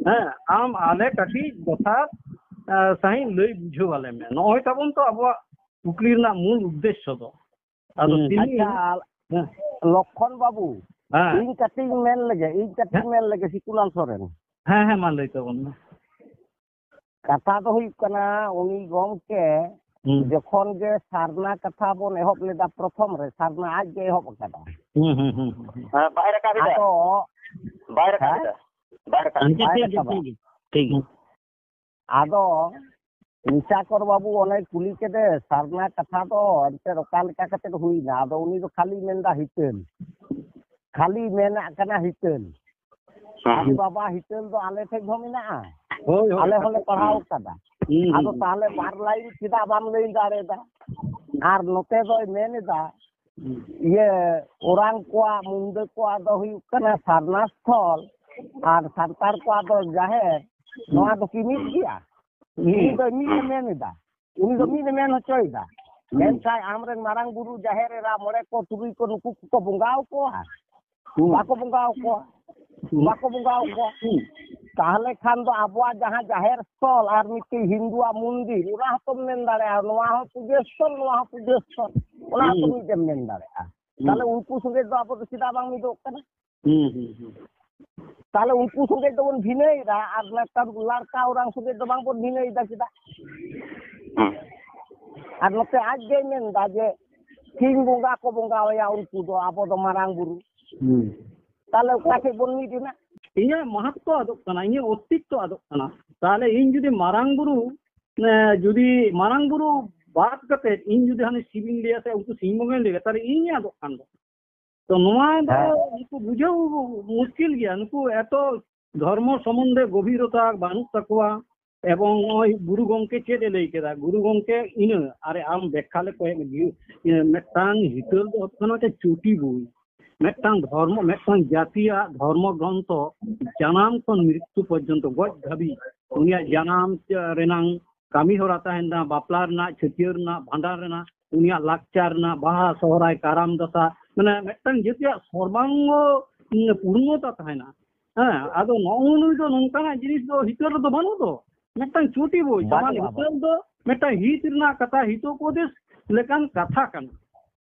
ᱦᱮᱸ, ᱟᱢ ᱟᱞᱮ ᱠᱟᱹᱴᱤᱡ ᱡᱚᱛᱷᱟᱛ, ᱮ, ᱥᱟᱺᱦᱤᱡ ᱞᱟᱹᱭ ᱵᱩᱡᱷᱟᱹᱣ ᱟᱞᱮ ᱢᱮ᱾ ᱱᱚᱜᱼᱚᱭ ᱛᱟᱵᱚᱱ ᱛᱚ ᱟᱵᱚᱣᱟᱜ ᱠᱩᱠᱞᱤ ᱨᱮᱱᱟᱜ ᱢᱩᱞ ᱩᱫᱽᱫᱮᱥᱥᱚ ᱫᱚ᱾ ᱟᱫᱚ ᱦᱩᱸ᱾ ᱛᱤᱱᱟᱹᱜ ᱟᱪᱪᱷᱟ, ᱦᱮᱸ᱾ ᱞᱚᱠᱠᱷᱚᱱ ᱵᱟᱹᱵᱩ, ᱦᱮᱸ᱾ ᱤᱧ ᱠᱟᱹᱴᱤᱡ ᱤᱧ ᱢᱮᱱ ᱞᱮᱜᱮ, ᱤᱧ ᱠᱟᱹᱴᱤᱡ ᱦᱮᱸ᱾ ᱤᱧ ᱢᱮᱱ ᱞᱮᱜᱮ, ᱥᱤᱠᱩᱞᱟᱞ ᱥᱚᱨᱮᱱ᱾ ᱦᱮᱸ, ᱦᱮᱸ, ᱢᱟ ᱞᱟᱹᱭ ᱛᱟᱵᱚᱱ ᱢᱮ᱾ ᱠᱟᱛᱷᱟ ᱫᱚ ᱦᱩᱭᱩᱜ ᱠᱟᱱᱟ, ᱩᱱᱤ ᱜᱚᱢᱠᱮ ᱦᱩᱸ᱾ ᱡᱚᱠᱷᱚᱱ ᱜᱮ ᱥᱟᱨᱱᱟ ᱠᱟᱛᱷᱟ ᱵᱚᱱ ᱮᱦᱚᱵ ᱞᱮᱫᱟ, ᱯᱨᱚᱛᱷᱚᱢ ᱨᱮ ᱥᱟᱨᱱᱟ ᱟᱡ ᱜᱮ ᱮᱦᱚᱵ ᱟᱠᱟᱫᱟ᱾ ᱦᱩᱸ, ᱦᱩᱸ, ᱦᱩᱸ, ᱦᱩᱸ, ᱦᱩᱸ᱾ ᱦᱮᱸ, ᱵᱟᱭ ᱨᱟᱠᱟᱵ ᱮᱫᱟ᱾ ᱟᱫᱚ ᱵᱟᱭ ᱨᱟᱠᱟᱵ ᱦᱮᱸ? ᱮᱫᱟ᱾ ᱴᱷᱤᱠ ᱜᱮᱭᱟ, ᱴᱷᱤᱠ ᱜᱮᱭᱟ, ᱴᱷᱤᱠ ᱜᱮᱭᱟ᱾ ᱦᱩᱸ᱾ ᱟᱫᱚ ᱱᱤᱥᱟᱠᱚᱨ ᱵᱟᱹᱵᱩ ᱚᱱᱮ ᱠᱩᱞᱤ ᱠᱮᱫᱮ, ᱥᱟᱨᱱᱟ ᱠᱟᱛᱷᱟ ᱫᱚ ᱮᱱᱛᱮᱫ ᱚᱠᱟ ᱞᱮᱠᱟ ᱠᱟᱛᱮᱫ ᱦᱩᱭᱱᱟ? ᱟᱫᱚ ᱩᱱᱤ ᱫᱚ ᱠᱷᱟᱹᱞᱤ ᱢᱮᱱᱫᱟ ᱦᱤᱛᱟᱹᱞ, ᱠᱷᱟᱹᱞᱤ ᱢᱮᱱᱟᱜ ᱠᱟᱱᱟ ᱦᱤᱛᱟᱹᱞ᱾ ᱦᱮᱸ᱾ ᱟᱢ ᱵᱟᱵᱟ ᱦᱤᱛᱟᱹᱞ ᱫᱚ ᱟᱞᱮ ᱴᱷᱮᱡ ᱦᱚᱸ ᱢᱮᱱᱟᱜᱼᱟ, ᱦᱳᱭ, ᱦᱳᱭ᱾ ᱟᱞᱮ ᱦᱚᱸᱞᱮ ᱯᱟᱲᱦᱟᱣ ᱠᱟᱫᱟ᱾ ᱦᱩᱸ, ᱦᱩᱸ, ᱟᱫᱚ ᱦᱩᱸ᱾ ᱛᱟᱦᱞᱮ ᱵᱟᱨ ᱞᱟᱭᱤᱱ ᱪᱮᱫᱟᱜ ᱵᱟᱢ ᱞᱟᱹᱭ ᱫᱟᱲᱮᱭᱟᱫᱟ? ᱟᱨ ᱱᱚᱛᱮ ᱫᱚᱭ ᱢᱮᱱ ᱮᱫᱟ, ᱤᱭᱟᱹ, ᱳᱨᱟᱝ ᱠᱚᱣᱟᱜ, ᱢᱩᱱᱰᱟᱹ ᱠᱚᱣᱟᱜ ᱫᱚ ᱦᱩᱭᱩᱜ ᱠᱟᱱᱟ ᱥᱟᱨᱱᱟ ᱥᱛᱷᱚᱞ, ᱟᱨ ᱥᱟᱱᱛᱟᱲ ᱠᱚᱣᱟᱜ ᱫᱚ ᱡᱟᱦᱮᱨ᱾ ᱱᱚᱣᱟ ᱫᱚ ᱠᱤ ᱢᱤᱫ ᱜᱮᱭᱟ? ᱩᱱᱤ ᱫᱚ ᱢᱤᱫ ᱮ ᱢᱮᱱ ᱮᱫᱟ, ᱩᱱᱤ ᱫᱚ ᱢᱤᱫ ᱮ ᱢᱮᱱ ᱦᱚᱪᱚᱭᱮᱫᱟ᱾ ᱢᱮᱱᱠᱷᱟᱱ ᱟᱢᱨᱮᱱ ᱢᱟᱨᱟᱝ ᱵᱩᱨᱩ, ᱡᱟᱦᱮᱨ ᱮᱨᱟ, ᱢᱚᱬᱮ ᱠᱚ, ᱛᱩᱨᱩᱭ ᱠᱚ, ᱱᱩᱠᱩ ᱠᱚᱠᱚ ᱵᱚᱸᱜᱟ ᱟᱠᱚᱣᱟ? ᱵᱟᱠᱚ ᱵᱚᱸᱜᱟ ᱟᱠᱚᱣᱟ᱾ ᱵᱟᱠᱚ ᱵᱚᱸᱜᱟ ᱟᱠᱚᱣᱟ᱾ ᱛᱟᱦᱚᱞᱮ ᱠᱷᱟᱱ ᱫᱚ ᱟᱵᱚᱣᱟᱜ ᱡᱟᱦᱟᱸ ᱡᱟᱦᱮᱨ ᱥᱛᱷᱚᱞ ᱟᱨ ᱢᱤᱫᱴᱤᱡ ᱦᱤᱱᱫᱩᱣᱟᱜ ᱢᱚᱱᱫᱤᱨ, ᱚᱱᱟ ᱦᱚᱸᱛᱚᱢ ᱢᱮᱱ ᱫᱟᱲᱮᱭᱟᱜᱼᱟ, ᱱᱚᱣᱟ ᱦᱚᱸ ᱯᱩᱡᱟᱹ ᱥᱛᱷᱚᱞ, ᱱᱚᱣᱟ ᱦᱚᱸ ᱯᱩᱡᱟᱹ ᱥᱛᱷᱚᱞ, ᱚᱱᱟ ᱦᱚᱸᱛᱚ ᱢᱤᱫ ᱮᱢ ᱢᱮᱱ ᱫᱟᱲᱮᱭᱟᱜᱼᱟ᱾ ᱛᱟᱦᱚᱞᱮ ᱩᱱᱠᱩ ᱥᱚᱸᱜᱮ ᱫᱚ ᱟᱵᱚ ᱫᱚ ᱪᱮᱫᱟᱜ ᱵᱟᱝ ᱢᱤᱫᱚᱜ ᱠᱟᱱᱟ? ᱦᱩᱸ, ᱦᱩᱸ, ᱦᱩᱸ᱾ ᱛᱟᱦᱚᱞᱮ ᱩᱱᱠᱩ ᱥᱚᱸᱜᱮ ᱫᱚᱵᱚᱱ ᱵᱷᱤᱱᱟᱹᱭᱮᱫᱟ, ᱟᱨ ᱱᱮᱛᱟᱨ ᱞᱟᱲᱠᱟ ᱳᱨᱟᱝ ᱥᱚᱸᱜᱮ ᱫᱚ ᱵᱟᱝᱵᱚᱱ ᱵᱷᱤᱱᱟᱹᱭᱮᱫᱟ ᱪᱮᱫᱟᱜ? ᱦᱩᱸ᱾ ᱟᱨ ᱱᱚᱛᱮ ᱟᱡ ᱜᱮᱭ ᱢᱮᱱᱫᱟ ᱡᱮ ᱥᱤᱧ ᱵᱚᱸᱜᱟ ᱠᱚ ᱵᱚᱸᱜᱟ ᱟᱭᱟ ᱩᱱᱠᱩ ᱫᱚ, ᱟᱵᱚ ᱫᱚ ᱢᱟᱨᱟᱝ ᱵᱩᱨᱩ᱾ ᱦᱩᱸ᱾ ᱛᱟᱦᱚᱞᱮ ᱚᱠᱟ ᱴᱷᱮᱡ ᱵᱚᱱ ᱢᱤᱫ ᱮᱱᱟ? ᱤᱧᱟᱹᱜ ᱢᱟᱦᱟᱛᱛᱚ ᱟᱫᱚᱜ ᱠᱟᱱᱟ, ᱤᱧᱟᱹᱜ ᱚᱥᱛᱤᱛᱛᱚ ᱟᱫᱚᱜ ᱠᱟᱱᱟ᱾ ᱛᱟᱦᱚᱞᱮ ᱤᱧ ᱡᱩᱫᱤ ᱢᱟᱨᱟᱝ ᱵᱩᱨᱩ, ᱮ, ᱡᱩᱫᱤ ᱢᱟᱨᱟᱝ ᱵᱩᱨᱩ ᱵᱟᱫ ᱠᱟᱛᱮ ᱤᱧ ᱡᱩᱫᱤ ᱦᱟᱱᱮ ᱥᱤᱵᱤᱧ ᱞᱟᱹᱭᱟ ᱥᱮ ᱩᱱᱠᱩ ᱥᱤᱧ ᱵᱚᱸᱜᱟᱧ ᱞᱟᱹᱭᱟ, ᱛᱟᱦᱚᱞᱮ ᱤᱧ ᱟᱫᱚᱜ ᱠᱟᱱ ᱫᱚ᱾ ᱛᱚ ᱱᱚᱣᱟ ᱫᱚ ᱦᱮᱸ᱾ ᱩᱱᱠᱩ ᱵᱩᱡᱷᱟᱹᱣ ᱢᱩᱥᱠᱤᱞ ᱜᱮᱭᱟ᱾ ᱱᱩᱠᱩ ᱮᱛᱚ ᱫᱷᱚᱨᱢᱚ ᱥᱚᱢᱵᱚᱱᱫᱷᱮ ᱜᱚᱵᱷᱤᱨᱚᱛᱟ ᱵᱟᱹᱱᱩᱜ ᱛᱟᱠᱚᱣᱟ᱾ ᱮᱵᱚᱝ ᱱᱚᱜᱼᱚᱭ ᱜᱩᱨᱩ ᱜᱚᱢᱠᱮ ᱪᱮᱫ ᱮ ᱞᱟᱹᱭ ᱠᱮᱫᱟ, ᱜᱩᱨᱩ ᱜᱚᱢᱠᱮ ᱤᱱᱟᱹ ᱟᱨᱮ ᱟᱢ ᱵᱮᱠᱠᱷᱟ ᱞᱮ ᱠᱚᱭᱮᱜ ᱢᱮ᱾ ᱤᱭᱟᱹ, ᱢᱤᱫᱴᱟᱝ ᱦᱤᱛᱟᱹᱞ ᱫᱚ ᱦᱩᱭᱩᱜ ᱠᱟᱱᱟ ᱢᱤᱫᱴᱟᱝ ᱪᱩᱴᱤ ᱵᱳᱭ, ᱢᱤᱫᱴᱟᱝ ᱫᱷᱚᱨᱢᱚ, ᱢᱤᱫᱴᱟᱝ ᱡᱟᱹᱛᱤᱭᱟᱜ ᱫᱷᱚᱨᱢᱚ ᱜᱨᱚᱱᱛᱷᱚ ᱡᱟᱱᱟᱢ ᱠᱷᱚᱱ ᱢᱨᱤᱛᱭᱩ ᱯᱚᱨᱡᱚᱱᱛᱚ, ᱜᱚᱡ ᱫᱷᱟᱹᱵᱤᱡ ᱩᱱᱤᱭᱟᱜ ᱡᱟᱱᱟᱢ ᱨᱮᱱᱟᱝ ᱠᱟᱹᱢᱤ ᱦᱚᱨᱟ ᱛᱟᱦᱮᱱᱟ, ᱵᱟᱯᱞᱟ ᱨᱮᱱᱟᱜ, ᱪᱷᱟᱹᱴᱭᱟᱹᱨ ᱨᱮᱱᱟᱜ, ᱵᱷᱟᱸᱰᱟᱱ ᱨᱮᱱᱟᱜ, ᱩᱱᱤᱭᱟᱜ ᱞᱟᱠᱪᱟᱨ ᱨᱮᱱᱟᱜ, ᱵᱟᱦᱟ, ᱥᱚᱦᱨᱟᱭ, ᱠᱟᱨᱟᱢ, ᱫᱟᱸᱥᱟᱭ, ᱢᱟᱱᱮ ᱢᱤᱫᱴᱟᱝ ᱡᱟᱹᱛᱤᱭᱟᱜ ᱥᱚᱨᱵᱟᱝᱜᱚ, ᱩᱸ, ᱯᱩᱨᱱᱚᱛᱟ ᱛᱟᱦᱮᱱᱟ᱾ ᱦᱮᱸ, ᱟᱫᱚ ᱱᱚᱜᱼᱚ ᱱᱩᱭ ᱫᱚ ᱱᱚᱝᱠᱟᱱᱟᱜ ᱡᱤᱱᱤᱥ ᱫᱚ ᱦᱤᱛᱟᱹᱞ ᱨᱮᱫᱚ ᱵᱟᱹᱱᱩᱜ ᱫᱚ᱾ ᱢᱤᱫᱴᱟᱝ ᱪᱩᱴᱤ ᱵᱳᱭ, ᱥᱟᱢᱟᱱ ᱵᱟᱹᱱᱩᱜᱼᱟ, ᱦᱤᱛᱟᱹᱞ ᱫᱚ ᱢᱤᱫᱴᱟᱝ ᱦᱤᱛ ᱨᱮᱱᱟᱜ ᱠᱟᱛᱷᱟ, ᱦᱤᱛᱳᱯᱚᱫᱮᱥ ᱞᱮᱠᱟᱱ ᱠᱟᱛᱷᱟ ᱠᱟᱱᱟ᱾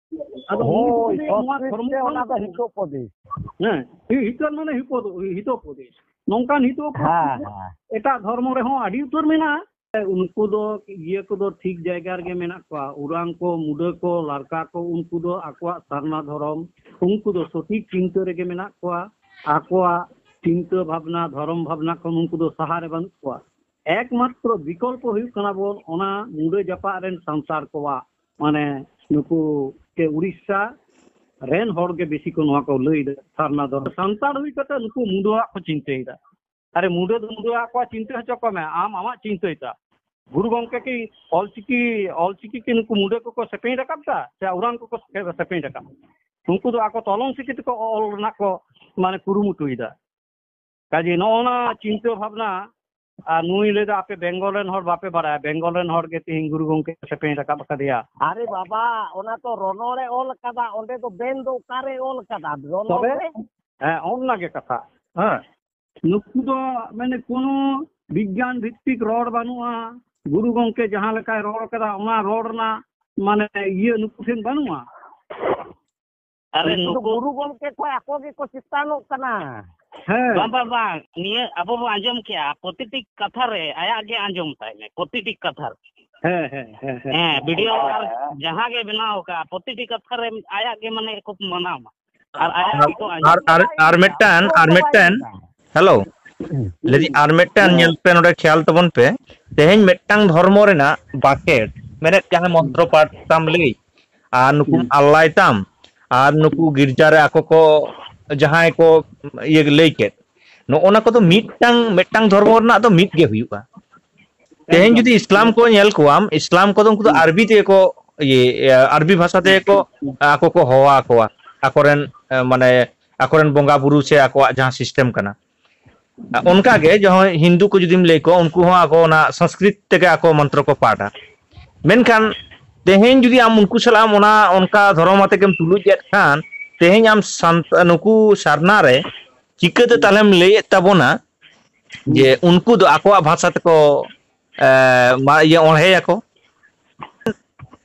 ᱟᱫᱚ ᱩᱱᱤ ᱦᱳᱭ, ᱡᱩᱫᱤ ᱱᱚᱣᱟ ᱥᱚᱝᱥᱠᱨᱤᱛ ᱫᱷᱚᱨᱢᱚ ᱛᱮ ᱚᱱᱟ ᱠᱟᱱ ᱫᱚ ᱠᱷᱟᱱ, ᱦᱤᱛᱳᱯᱚᱫᱮᱥ᱾ ᱦᱮᱸ, ᱦᱤ-, ᱦᱤᱛᱟᱹᱞ ᱢᱟᱱᱮ ᱦᱤᱯᱳᱫ-, ᱦᱤᱛᱳᱯᱚᱫᱮᱥ᱾ ᱱᱚᱝᱠᱟᱱ ᱦᱤᱛᱳᱯᱚᱫᱮᱥ ᱦᱮᱸ, ᱫᱚ ᱦᱮᱸ᱾ ᱮᱴᱟᱜ ᱫᱷᱚᱨᱢᱚ ᱨᱮᱦᱚᱸ ᱟᱹᱰᱤ ᱩᱛᱟᱹᱨ ᱢᱮᱱᱟᱜᱼᱟ᱾ ᱩᱱᱠᱩ ᱫᱚ ᱤᱭᱟᱹ ᱠᱚᱫᱚ ᱴᱷᱤᱠ ᱡᱟᱭᱜᱟ ᱨᱮᱜᱮ ᱢᱮᱱᱟᱜ ᱠᱚᱣᱟ, ᱳᱨᱟᱝ ᱠᱚ, ᱢᱩᱰᱟᱹ ᱠᱚ, ᱞᱟᱨᱠᱟ ᱠᱚ, ᱩᱱᱠᱩ ᱫᱚ ᱟᱠᱚᱣᱟᱜ ᱥᱟᱨᱱᱟ ᱫᱷᱚᱨᱚᱢ, ᱩᱱᱠᱩ ᱫᱚ ᱥᱚᱴᱷᱤᱠ ᱪᱤᱱᱛᱟᱹ ᱨᱮᱜᱮ ᱢᱮᱱᱟᱜ ᱠᱚᱣᱟ᱾ ᱟᱠᱚᱣᱟᱜ ᱪᱤᱱᱛᱟᱹ ᱵᱷᱟᱵᱽᱱᱟ, ᱫᱷᱚᱨᱚᱢ ᱵᱷᱟᱵᱽᱱᱟ ᱠᱷᱚᱱ ᱩᱱᱠᱩ ᱫᱚ ᱥᱟᱦᱟ ᱨᱮ ᱵᱟᱹᱱᱩᱜ ᱠᱚᱣᱟ᱾ ᱮᱠᱢᱟᱛᱨᱚ ᱵᱤᱠᱚᱞᱯᱚ ᱦᱩᱭᱩᱜ ᱠᱟᱱᱟ ᱵᱚᱱ ᱚᱱᱟ ᱢᱩᱰᱟᱹ ᱡᱟᱯᱟᱜ ᱨᱮᱱ ᱥᱟᱱᱛᱟᱲ ᱠᱚᱣᱟᱜ, ᱢᱟᱱᱮ ᱱᱩᱠᱩ ᱪᱮ ᱩᱲᱤᱥᱥᱟ ᱨᱮᱱ ᱦᱚᱲ ᱜᱮ ᱵᱮᱥᱤ ᱠᱚ ᱱᱚᱣᱟ ᱠᱚ ᱞᱟᱹᱭ ᱮᱫᱟ, ᱥᱟᱨᱱᱟ ᱫᱷᱚᱨᱚᱢ᱾ ᱥᱟᱱᱛᱟᱲ ᱦᱩᱭ ᱠᱟᱛᱮ ᱱᱩᱠᱩ ᱢᱩᱰᱟᱹᱣᱟᱜ ᱠᱚ ᱪᱤᱱᱛᱟᱹᱭᱮᱫᱟ᱾ ᱟᱨᱮ, ᱢᱩᱰᱟᱹ ᱫᱚ ᱢᱩᱰᱟᱹᱣᱟᱜ ᱠᱚᱣᱟᱜ ᱪᱤᱱᱛᱟᱹ ᱦᱚᱪᱚ ᱠᱚᱢᱮ, ᱟᱢ ᱟᱢᱟᱜ ᱪᱤᱱᱛᱟᱹᱭ ᱛᱟ᱾ ᱜᱩᱨᱩ ᱜᱚᱢᱠᱮ ᱠᱤ ᱚᱞᱪᱤᱠᱤ, ᱚᱞᱪᱤᱠᱤ ᱠᱤ ᱱᱩᱠᱩ ᱢᱩᱰᱟᱹ ᱠᱚᱠᱚ ᱥᱮᱯᱮᱧ ᱨᱟᱠᱟᱵ ᱮᱫᱟ ᱥᱮ ᱩᱨᱟᱝ ᱠᱚᱠᱚ ᱥᱮᱯᱮᱧ ᱨᱟᱠᱟᱵ? ᱩᱱᱠᱩ ᱫᱚ ᱟᱠᱚ ᱛᱚᱞᱚᱢ ᱪᱤᱠᱤ ᱛᱮᱠᱚ ᱚᱞ ᱨᱮᱱᱟᱜ ᱠᱚ ᱢᱟᱱᱮ ᱠᱩᱨᱩᱢᱩᱴᱩᱭᱮᱫᱟ᱾ ᱠᱟᱡᱮ ᱱᱚᱜᱼᱚ ᱱᱟ ᱪᱤᱱᱛᱟᱹ ᱵᱷᱟᱵᱽᱱᱟ, ᱟᱨ ᱱᱩᱭ ᱞᱟᱹᱭᱫᱟ ᱟᱯᱮ ᱵᱮᱝᱜᱚᱞ ᱨᱮᱱ ᱦᱚᱲ ᱵᱟᱯᱮ ᱵᱟᱲᱟᱭᱟ, ᱵᱮᱝᱜᱚᱞ ᱨᱮᱱ ᱦᱚᱲ ᱜᱮ ᱛᱮᱦᱮᱧ ᱜᱩᱨᱩ ᱜᱚᱢᱠᱮ ᱥᱮᱯᱮᱧ ᱨᱟᱠᱟᱵ ᱟᱠᱟᱫᱮᱭᱟ᱾ ᱟᱨᱮ ᱵᱟᱵᱟ, ᱚᱱᱟ ᱛᱚ ᱨᱚᱱᱚᱲᱮ ᱚᱞ ᱠᱟᱫᱟ, ᱚᱸᱰᱮ ᱫᱚ ᱵᱮᱱ ᱫᱚ ᱚᱠᱟᱨᱮ ᱚᱞ ᱠᱟᱫᱟ ᱨᱚᱱᱚᱲ ᱛᱚᱵᱮ? ᱨᱮ? ᱦᱮᱸ, ᱚᱱᱟ ᱜᱮ ᱠᱟᱛᱷᱟ᱾ ᱦᱮᱸ, ᱱᱩᱠᱩ ᱫᱚ ᱢᱟᱱᱮ ᱠᱳᱱᱳ ᱵᱤᱜᱽᱜᱟᱱ ᱵᱷᱤᱛᱛᱤᱠ ᱨᱚᱲ ᱵᱟᱹᱱᱩᱜᱼᱟ᱾ ᱜᱩᱨᱩ ᱜᱚᱢᱠᱮ ᱡᱟᱦᱟᱸ ᱞᱮᱠᱟᱭ ᱨᱚᱲ ᱠᱟᱫᱟ, ᱚᱱᱟ ᱨᱚᱲ ᱨᱮᱱᱟᱜ ᱢᱟᱱᱮ ᱤᱭᱟᱹ ᱱᱩᱠᱩ ᱴᱷᱮᱱ ᱵᱟᱹᱱᱩᱜᱼᱟ᱾ ᱟᱨᱮ ᱩᱱᱠᱩ ᱫᱚ ᱱᱩᱠᱩ ᱜᱩᱨᱩ ᱜᱚᱢᱠᱮ ᱠᱷᱚᱱ ᱟᱠᱚ ᱜᱮᱠᱚ ᱪᱮᱛᱟᱱᱚᱜ ᱠᱟᱱᱟ᱾ ᱦᱮᱸ᱾ ᱵᱟᱝ, ᱵᱟᱝ, ᱵᱟᱝ, ᱱᱤᱭᱟᱹ ᱟᱵᱚ ᱵᱚ ᱟᱸᱡᱚᱢ ᱠᱮᱜᱼᱟ, ᱯᱨᱚᱛᱤᱴᱤ ᱠᱟᱛᱷᱟ ᱨᱮ ᱟᱭᱟᱜ ᱜᱮ ᱟᱸᱡᱚᱢ ᱛᱟᱭ ᱢᱮ, ᱯᱨᱚᱛᱤᱴᱤ ᱠᱟᱛᱷᱟ ᱨᱮ᱾ ᱦᱮᱸ, ᱦᱮᱸ, ᱦᱮᱸ, ᱦᱮᱸ᱾ ᱦᱮᱸ, ᱵᱷᱤᱰᱤᱭᱳ ᱟᱨ ᱡᱟᱦᱟᱸ ᱜᱮ ᱵᱮᱱᱟᱣ ᱟᱠᱟᱫᱼᱟ, ᱯᱨᱚᱛᱤᱴᱤ ᱠᱟᱛᱷᱟ ᱨᱮ ᱟᱭᱟᱜ ᱜᱮ ᱢᱟᱱᱮ ᱠᱚ ᱢᱟᱱᱟᱣᱟ᱾ ᱟᱨ ᱟᱭᱟᱜ ᱟᱨ, ᱜᱮᱠᱚ ᱟᱸᱡᱚᱢᱟ᱾ ᱟᱨ, ᱟᱨ, ᱟᱨ ᱢᱤᱫᱴᱟᱝ, ᱟᱨ ᱢᱤᱫᱴᱟᱝ, ᱦᱮᱞᱳ, ᱞᱟᱹᱭᱫᱟᱹᱧ, ᱟᱨ ᱢᱤᱫᱴᱟᱝ ᱦᱮᱸ᱾ ᱧᱮᱞ ᱯᱮ, ᱱᱚᱰᱮ ᱠᱷᱮᱭᱟᱞ ᱛᱟᱵᱚᱱ ᱯᱮ, ᱛᱮᱦᱮᱧ ᱢᱤᱫᱴᱟᱝ ᱫᱷᱚᱨᱢᱚ ᱨᱮᱱᱟᱜ ᱵᱟᱠᱮᱴ, ᱢᱮᱱᱮᱫ ᱡᱟᱦᱟᱸ ᱢᱚᱱᱛᱨᱚ ᱯᱟᱴ ᱛᱟᱢ ᱞᱟᱹᱭ, ᱟᱨ ᱱᱩᱠᱩᱢ ᱦᱩᱸ᱾ ᱟᱞᱞᱟᱭ ᱛᱟᱢ, ᱟᱨ ᱱᱩᱠᱩ ᱜᱤᱨᱡᱟ ᱨᱮ ᱟᱠᱚ ᱠᱚ ᱡᱟᱦᱟᱸᱭ ᱠᱚ ᱤᱭᱟᱹ ᱞᱟᱹᱭ ᱠᱮᱫ, ᱱᱚᱜᱼᱚ ᱱᱟ ᱠᱚᱫᱚ ᱢᱤᱫᱴᱟᱝ, ᱢᱤᱫᱴᱟᱝ ᱫᱷᱚᱨᱢᱚ ᱨᱮᱱᱟᱜ ᱫᱚ ᱢᱤᱫ ᱜᱮ ᱦᱩᱭᱩᱜᱼᱟ᱾ ᱛᱮᱦᱮᱧ ᱮᱠᱫᱚᱢ᱾ ᱡᱩᱫᱤ ᱤᱥᱞᱟᱢ ᱠᱚ ᱧᱮᱞ ᱠᱚᱣᱟᱢ, ᱤᱥᱞᱟᱢ ᱠᱚᱫᱚ ᱩᱱᱠᱩ ᱫᱚ ᱦᱩᱸ᱾ ᱟᱨᱵᱤ ᱛᱮᱜᱮ ᱠᱚ ᱤᱭᱟᱹ, ᱟᱨᱵᱤ ᱵᱷᱟᱥᱟ ᱛᱮᱜᱮ ᱠᱚ ᱟᱠᱚ ᱠᱚ ᱦᱚᱦᱚ ᱟᱠᱚᱣᱟ, ᱟᱠᱚᱨᱮᱱ, ᱮ, ᱢᱟᱱᱮ ᱟᱠᱚᱨᱮᱱ ᱵᱚᱸᱜᱟ ᱵᱩᱨᱩ ᱥᱮ ᱟᱠᱚᱣᱟᱜ ᱡᱟᱦᱟᱸ ᱥᱤᱥᱴᱮᱢ ᱠᱟᱱᱟ᱾ ᱚᱱᱠᱟ ᱜᱮ ᱡᱟᱦᱟᱸᱭ ᱦᱤᱱᱫᱩ ᱠᱚ ᱡᱩᱫᱤᱢ ᱞᱟᱹᱭ ᱠᱚᱣᱟ, ᱩᱱᱠᱩ ᱦᱚᱸ ᱟᱠᱚ ᱚᱱᱟ ᱥᱚᱝᱥᱠᱨᱤᱛ ᱛᱮᱜᱮ ᱟᱠᱚ ᱢᱚᱱᱛᱨᱚ ᱠᱚ ᱯᱟᱴᱟ᱾ ᱢᱮᱱᱠᱷᱟᱱ ᱛᱮᱦᱮᱧ ᱡᱩᱫᱤ ᱟᱢ ᱩᱱᱠᱩ ᱥᱟᱞᱟᱜ ᱮᱢ ᱚᱱᱟ ᱚᱱᱠᱟ ᱫᱷᱚᱨᱚᱢ ᱟᱛᱮ ᱜᱮᱢ ᱛᱩᱞᱩᱡ ᱮᱫ ᱠᱷᱟᱱ, ᱛᱮᱦᱮᱧ ᱟᱢ ᱥᱟᱱᱛ-, ᱱᱩᱠᱩ ᱥᱟᱨᱱᱟ ᱨᱮ ᱪᱤᱠᱟᱹᱛᱮ ᱛᱟᱦᱞᱮᱢ ᱞᱟᱹᱭᱮᱫ ᱛᱟᱵᱚᱱᱟ ᱡᱮ ᱦᱩᱸ᱾ ᱩᱱᱠᱩ ᱫᱚ ᱟᱠᱚᱣᱟᱜ ᱵᱷᱟᱥᱟ ᱛᱮᱠᱚ, ᱮ, ᱢᱟ-, ᱤᱭᱟᱹ, ᱚᱬᱦᱮᱭᱟᱠᱚ?